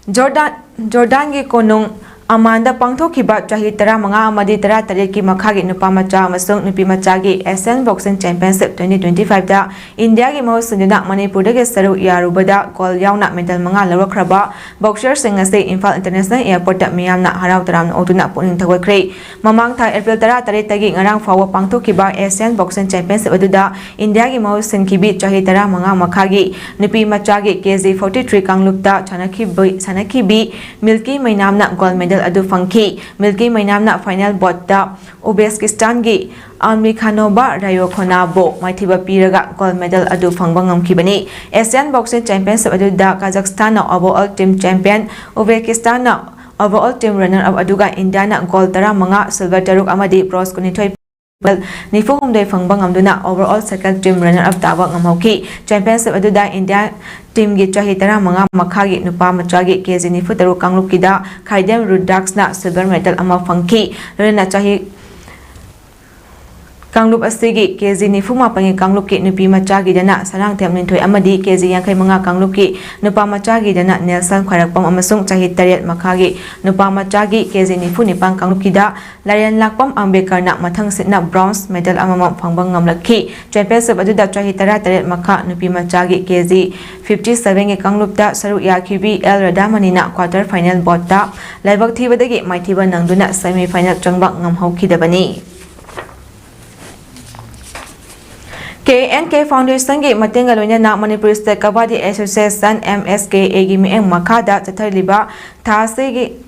ꯖꯣꯔꯗꯥꯟ, ꯖꯣꯔꯗꯥꯟꯒꯤ ꯀꯣꯅꯨꯡ ꯑꯃꯥꯟꯗ ꯄꯥꯡꯊꯣꯛꯈꯤꯕ ꯆꯍꯤ ꯇꯔꯥꯃꯉꯥ ꯑꯃꯗꯤ ꯇꯔꯥꯇꯔꯦꯠꯀꯤ ꯃꯈꯥꯒꯤ ꯅꯨꯄꯥ ꯃꯆꯥ ꯑꯃꯁꯨꯡ ꯅꯨꯄꯤ ꯃꯆꯥꯒꯤ Asian Boxing Championship twenty twenty-fiveꯗ ꯏꯟꯗꯤꯌꯥꯒꯤ ꯃꯍꯨꯠ ꯁꯤꯟꯗꯨꯅ ꯃꯅꯤꯄꯨꯔꯗꯒꯤ ꯁꯔꯨꯛ ꯌꯥꯔꯨꯕꯗ gold ꯌꯥꯎꯅ medal ꯃꯉꯥ ꯂꯧꯔꯛꯈ꯭ꯔꯕ boxerꯁꯤꯡ ꯑꯁꯤ ꯏꯝꯐꯥꯜ International Airportꯇ ꯃꯤꯌꯥꯝꯅ ꯍꯔꯥꯎ ꯇꯔꯥꯝꯅ ꯎꯗꯨꯅ ꯄꯨꯛꯅꯤꯡ ꯊꯧꯒꯠꯈ꯭ꯔꯦ꯫ ꯃꯃꯥꯡ ꯊꯥ April ꯇꯔꯥꯇꯔꯦꯠꯇꯒꯤ ꯉꯔꯥꯡ ꯐꯥꯎꯕ ꯄꯥꯡꯊꯣꯛꯈꯤꯕ Asian Boxing Championship ꯑꯗꯨꯗ ꯏꯟꯗꯤꯌꯥꯒꯤ ꯃꯍꯨꯠ ꯁꯤꯟꯈꯤꯕꯤ ꯆꯍꯤ ꯇꯔꯥꯃꯉꯥ ꯃꯈꯥꯒꯤ ꯅꯨꯄꯤ ꯃꯆꯥꯒꯤ KG forty three ꯀꯥꯡꯂꯨꯞꯇ ꯁꯥꯟꯅꯈꯤꯕ-, ꯁꯥꯟꯅꯈꯤꯕꯤ ꯃꯤꯜꯀꯤ ꯃꯩꯅꯥꯝꯅ gold medal ꯑꯗꯨ ꯐꯪꯈꯤ꯫ ꯃꯤꯜꯀꯤ ꯃꯩꯅꯥꯝꯅ final boutꯇ ꯎꯕꯦꯁꯀꯤꯁꯇꯥꯟꯒꯤ ꯑꯜꯃꯤꯈꯥꯅꯣꯚ ꯔꯥꯌꯣꯈꯣꯅꯥꯕꯨ ꯃꯥꯏꯊꯤꯕ ꯄꯤꯔꯒ gold medal ꯑꯗꯨ ꯐꯪꯕ ꯉꯝꯈꯤꯕꯅꯤ꯫ Asian Boxing Championship ꯑꯗꯨꯗ ꯀꯥꯖꯥꯛꯁꯇꯥꯟꯅ overall team champion, ꯎꯕꯦꯁꯀꯤꯁꯇꯥꯟꯅ overall team runner up, ꯑꯗꯨꯒ ꯏꯟꯗꯤꯌꯥꯅ gold ꯇꯔꯥꯃꯉꯥ, silver ꯇꯔꯨꯛ ꯑꯃꯗꯤ bronze ꯀꯨꯟꯅꯤꯊꯣꯏ, ꯅꯤꯐꯨꯍꯨꯝꯗꯣꯏ ꯐꯪꯕ ꯉꯝꯗꯨꯅ overall second team runner up ꯇꯥꯕ ꯉꯝꯍꯧꯈꯤ꯫ Championship ꯑꯗꯨꯗ ꯏꯟꯗꯤꯌꯥ teamꯒꯤ ꯆꯍꯤ ꯇꯔꯥꯃꯉꯥ ꯃꯈꯥꯒꯤ ꯅꯨꯄꯥ ꯃꯆꯥꯒꯤ KG ꯅꯤꯐꯨꯇꯔꯨꯛ ꯀꯥꯡꯂꯨꯞꯀꯤꯗ ꯈꯥꯏꯗꯦꯝ ꯔꯨꯗ꯭ꯔꯥꯛꯁꯅ silver medal ꯑꯃ ꯐꯪꯈꯤ꯫ ꯂꯣꯏꯅꯅ ꯆꯍꯤ ꯀꯥꯡꯂꯨꯞ ꯑꯁꯤꯒꯤ KG ꯅꯤꯐꯨꯃꯥꯄꯟꯒꯤ ꯀꯥꯡꯂꯨꯞꯀꯤ ꯅꯨꯄꯤ ꯃꯆꯥꯒꯤꯗꯅ ꯁꯅꯥꯡꯊꯦꯝ ꯂꯤꯟꯊꯣꯏ ꯑꯃꯗꯤ KG ꯌꯥꯡꯈꯩꯃꯉꯥ ꯀꯥꯡꯂꯨꯞꯀꯤ ꯅꯨꯄꯥ ꯃꯆꯥꯒꯤꯗꯅ ꯅꯦꯜꯁꯟ ꯈ꯭ꯋꯥꯏꯔꯥꯛꯄꯝ ꯑꯃꯁꯨꯡ ꯆꯍꯤ ꯇꯔꯦꯠ ꯃꯈꯥꯒꯤ ꯅꯨꯄꯥ ꯃꯆꯥꯒꯤ KG ꯅꯤꯐꯨꯅꯤꯄꯥꯟ ꯀꯥꯡꯂꯨꯞꯀꯤꯗ ꯂꯥꯏꯔꯦꯟ ꯂꯥꯛꯄꯝ ꯑꯝꯕꯦꯗꯀꯔꯅ ꯃꯊꯪ ꯁꯤꯠꯅ bronze medal ꯑꯃꯃꯝ ꯐꯪꯕ ꯉꯝꯂꯛꯈꯤ꯫ Championship ꯑꯗꯨꯗ ꯆꯍꯤ ꯇꯔꯥꯇꯔꯦꯠ ꯃꯈꯥ ꯅꯨꯄꯤ ꯃꯆꯥꯒꯤ KG fifty sevenꯒꯤ ꯀꯥꯡꯂꯨꯞꯇ ꯁꯔꯨꯛ ꯌꯥꯈꯤꯕꯤ ꯑꯦꯜ ꯔꯥꯙꯥꯃꯅꯤꯅ quarter final boutꯇ ꯂꯥꯏꯕꯛ ꯊꯤꯕꯗꯒꯤ ꯃꯥꯏꯊꯤꯕ ꯅꯪꯗꯨꯅ semi final ꯆꯪꯕ ꯉꯝꯍꯧꯈꯤꯗꯕꯅꯤ꯫ KNK Foundationꯒꯤ ꯃꯇꯦꯡꯒ ꯂꯣꯏꯅꯅ Manipur State Kabaddi Association, MSKAꯒꯤ ꯃꯤꯠꯌꯦꯡ ꯃꯈꯥꯗ ꯆꯠꯊꯔꯤꯕ ꯊꯥ ꯑꯁꯤꯒꯤ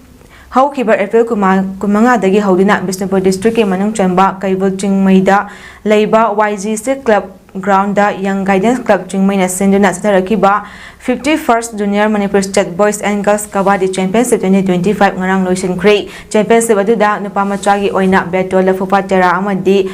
ꯍꯧꯈꯤꯕ April ꯀꯨꯟꯃꯉꯥꯗꯒꯤ ꯍꯧꯗꯨꯅ ꯕꯤꯁꯅꯨꯄꯨꯔ districtꯀꯤ ꯃꯅꯨꯡ ꯆꯟꯕ ꯀꯩꯕꯨꯜ ꯆꯤꯡꯃꯩꯗ ꯂꯩꯕ YGC club groundꯗ Young Guidance Club ꯆꯤꯡꯃꯩꯅ ꯁꯤꯟꯗꯨꯅ ꯆꯠꯊꯔꯛꯈꯤꯕ fifty-first Junior Manipur State Boys and Girls Kabaddi Championship twenty twenty-five ꯉꯔꯥꯡ ꯂꯣꯏꯁꯤꯟꯈ꯭ꯔꯦ꯫ Championship ꯑꯗꯨꯗ ꯅꯨꯄꯥ ꯃꯆꯥꯒꯤ ꯑꯣꯏꯅ ꯕꯦꯇꯣ ꯂꯐꯨꯄꯥ ꯇꯦꯔꯥ ꯑꯃꯗꯤ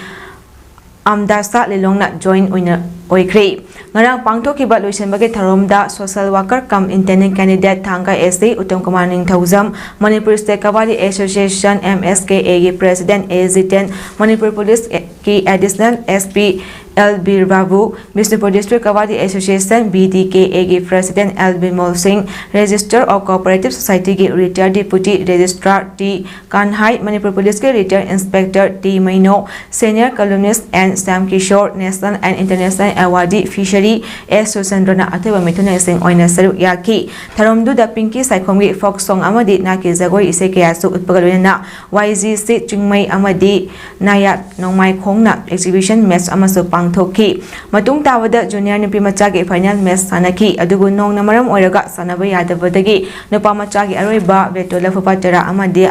ꯑꯝꯗꯥꯁꯥ ꯂꯤꯂꯣꯡꯅ joint winner ꯑꯣꯏꯈ꯭ꯔꯦ꯫ ꯉꯔꯥꯡ ꯄꯥꯡꯊꯣꯛꯈꯤꯕ ꯂꯣꯏꯁꯤꯟꯕꯒꯤ ꯊꯧꯔꯝꯗ social worker cum intending candidate ꯊꯥꯡꯒ S C Uttam Kumar Ningthoujam, Manipur State Kavadi Association, M S K A ꯒꯤ President A Jiten, Manipur Police ꯀꯤ Additional S P L Bir Babu, Bishnupur District Kavadi Association, B D K A ꯒꯤ President L Bimol ꯁꯤꯡ, Registrar of Cooperative Society ꯒꯤ Retired Deputy Registrar T ꯀꯥꯟꯍꯥꯏ, Manipur ꯄꯨꯂꯤꯁꯀꯤ Retired Inspector T ꯃꯩꯅꯣ, Senior Columnist N Shyam Kishore, National and International Awardee Fishery S ꯁꯨꯆꯟꯗ꯭ꯔꯅ ꯑꯊꯣꯏꯕ ꯃꯤꯊꯨꯡꯂꯦꯟꯁꯤꯡ ꯑꯣꯏꯅ ꯁꯔꯨꯛ ꯌꯥꯈꯤ꯫ ꯊꯧꯔꯝꯗꯨꯗ ꯄꯤꯡꯀꯤ ꯁꯥꯏꯈꯣꯝꯒꯤ folk song ꯑꯃꯗꯤ ꯅꯥꯠꯀꯤ ꯖꯒꯣꯏ ꯏꯁꯩ ꯀꯌꯥꯁꯨ ꯎꯠꯄꯒ ꯂꯣꯏꯅꯅ Y G C ꯆꯤꯡꯃꯩ ꯑꯃꯗꯤ ꯅꯥꯌꯥꯠ ꯅꯣꯡꯃꯥꯏꯈꯣꯡꯅ exhibition match ꯑꯃꯁꯨ ꯄꯥꯡꯊꯣꯛꯈꯤ꯫ ꯃꯇꯨꯡ ꯇꯥꯕꯗ junior ꯅꯨꯄꯤ ꯃꯆꯥꯒꯤ final match ꯁꯥꯟꯅꯈꯤ꯫ ꯑꯗꯨꯕꯨ ꯅꯣꯡꯅ ꯃꯔꯝ ꯑꯣꯏꯔꯒ ꯁꯥꯟꯅꯕ ꯌꯥꯗꯕꯗꯒꯤ ꯅꯨꯄꯥ ꯃꯆꯥꯒꯤ ꯑꯔꯣꯏꯕ veto ꯂꯐꯨꯄꯥ ꯇꯔꯥ ꯑꯃꯗꯤ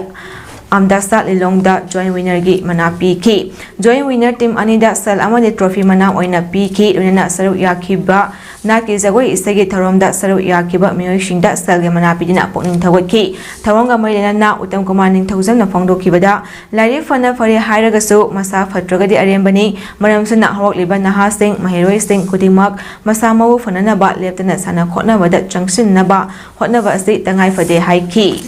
ꯑꯝꯗꯥꯁꯥ ꯂꯤꯂꯣꯡꯗ joint winner ꯒꯤ ꯃꯅꯥ ꯄꯤꯈꯤ꯫ Joint winner team ꯑꯅꯤꯗ ꯁꯦꯜ ꯑꯃꯗꯤ trophy ꯃꯅꯥ ꯑꯣꯏꯅ ꯄꯤꯈꯤ꯫ ꯂꯣꯏꯅꯅ ꯁꯔꯨꯛ ꯌꯥꯈꯤꯕ ꯅꯥꯠꯀꯤ ꯖꯒꯣꯏ ꯏꯁꯩꯒꯤ ꯊꯧꯔꯝꯗ ꯁꯔꯨꯛ ꯌꯥꯈꯤꯕ ꯃꯤꯑꯣꯏꯁꯤꯡꯗ ꯁꯦꯜꯒꯤ ꯃꯅꯥ ꯄꯤꯗꯨꯅ ꯄꯨꯛꯅꯤꯡ ꯊꯧꯒꯠꯈꯤ꯫ ꯊꯧꯔꯝꯒ ꯃꯔꯤ ꯂꯩꯅꯅ ꯎꯠꯇꯝ ꯀꯨꯃꯥꯔ ꯅꯤꯡꯊꯧꯖꯝꯅ ꯐꯣꯡꯗꯣꯛꯈꯤꯕꯗ, ꯂꯥꯏꯔꯤꯛ ꯐꯅ ꯐꯔꯦ ꯍꯥꯏꯔꯒꯁꯨ ꯃꯁꯥ ꯐꯠꯇ꯭ꯔꯒꯗꯤ ꯑꯔꯦꯝꯕꯅꯤ꯫ ꯃꯔꯝ ꯑꯁꯤꯅ ꯍꯧꯔꯛꯂꯤꯕ ꯅꯍꯥꯁꯤꯡ, ꯃꯍꯩꯔꯣꯏꯁꯤꯡ ꯈꯨꯗꯤꯡꯃꯛ ꯃꯁꯥ ꯃꯎ ꯐꯅꯅꯕ ꯂꯦꯞꯇꯅ ꯁꯥꯟꯅ ꯈꯣꯠꯅꯕꯗ ꯆꯪꯁꯤꯟꯅꯕ ꯍꯣꯠꯅꯕ ꯑꯁꯤ ꯇꯉꯥꯏ ꯐꯗꯦ ꯍꯥꯏꯈꯤ꯫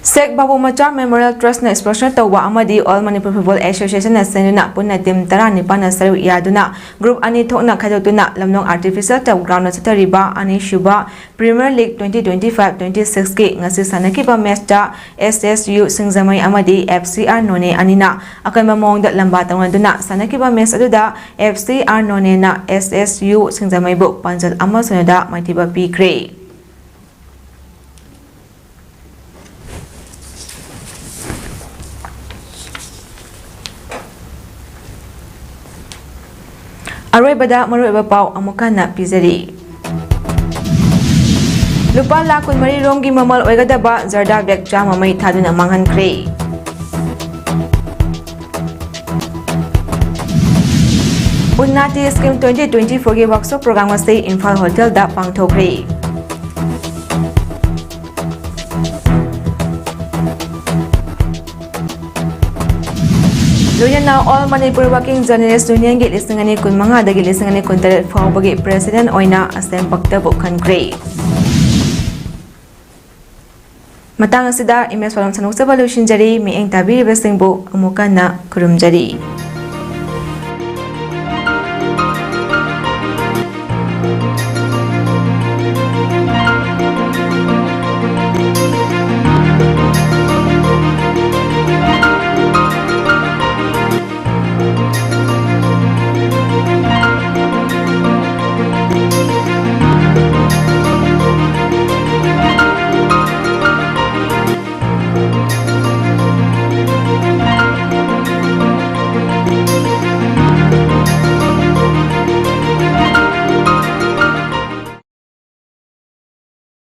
ꯁꯦꯛ ꯕꯥꯕꯨ ꯃꯆꯥ Memorial Trust ꯅ sponsor ꯇꯧꯕ ꯑꯃꯗꯤ All Manipur Football Association ꯅ ꯁꯤꯟꯗꯨꯅ ꯄꯨꯟꯅ team ꯇꯔꯥꯅꯤꯄꯥꯟꯅ ꯁꯔꯨꯛ ꯌꯥꯗꯨꯅ group ꯑꯅꯤ ꯊꯣꯛꯅ ꯈꯥꯏꯗꯣꯛꯇꯨꯅ ꯂꯝꯂꯣꯡ Artificial Turf Ground ꯗ ꯆꯠꯊꯔꯤꯕ ꯑꯅꯤꯁꯨꯕ Premier League twenty twenty-five twenty-six ꯀꯤ ꯉꯁꯤ ꯁꯥꯟꯅꯈꯤꯕ match ꯇ S S U ꯁꯤꯡꯖꯃꯩ ꯑꯃꯗꯤ F C R ꯅꯣꯅꯦ ꯑꯅꯤꯅ ꯑꯀꯟꯕ ꯃꯑꯣꯡꯗ ꯂꯝꯕꯥ ꯇꯧꯅꯗꯨꯅ ꯁꯥꯟꯅꯈꯤꯕ match ꯑꯗꯨꯗ F C R ꯅꯣꯅꯦꯅ S S U ꯁꯤꯡꯖꯃꯩꯕꯨ ꯄꯥꯟꯖꯜ ꯑꯃ ꯁꯤꯅꯣ ꯗ ꯃꯥꯏꯊꯤꯕ ꯄꯤꯈ꯭ꯔꯦ꯫ ꯑꯔꯣꯏꯕꯗ ꯃꯔꯨꯑꯣꯏꯕ ꯄꯥꯎ ꯑꯃꯨꯛ ꯍꯟꯅ ꯄꯤꯖꯔꯤ꯫ ꯂꯨꯄꯥ ꯂꯥꯈ ꯀꯨꯟꯃꯔꯤ ꯔꯣꯝꯒꯤ ꯃꯃꯜ ꯑꯣꯏꯒꯗꯕ Zarda bag ꯆꯥꯝꯃ ꯃꯩ ꯊꯥꯗꯨꯅ ꯃꯥꯡꯍꯟꯈ꯭ꯔꯦ꯫ ꯎꯟꯅꯇꯤ scheme twenty twenty-four ꯒꯤ workshop program ꯑꯁꯤ ꯏꯝꯐꯥꯜ hotel ꯗ ꯄꯥꯡꯊꯣꯛꯈ꯭ꯔꯦ꯫ ꯂꯣꯏꯅꯅ All Manipur Working Journalist Unionꯒꯤ ꯂꯤꯁꯤꯡ ꯑꯅꯤ ꯀꯨꯟꯃꯉꯥꯗꯒꯤ ꯂꯤꯁꯤꯡ ꯑꯅꯤ ꯀꯨꯟꯇꯔꯦꯠ ꯐꯥꯎꯕꯒꯤ President ꯑꯣꯏꯅ ꯑꯁꯦꯝ ꯚꯛꯇꯕꯨ ꯈꯟꯈ꯭ꯔꯦ꯫ ꯃꯇꯥꯡ ꯑꯁꯤꯗ ꯏꯃꯦꯖ ꯋꯥꯂꯣꯝ ꯁꯟꯗꯣꯛꯆꯕ ꯂꯣꯏꯁꯤꯟꯖꯔꯤ꯫ ꯃꯤꯠꯌꯦꯡ ꯇꯥꯕꯤꯔꯤꯕꯁꯤꯡꯕꯨ ꯑꯃꯨꯛ ꯍꯟꯅ ꯈꯨꯔꯨꯝꯖꯔꯤ꯫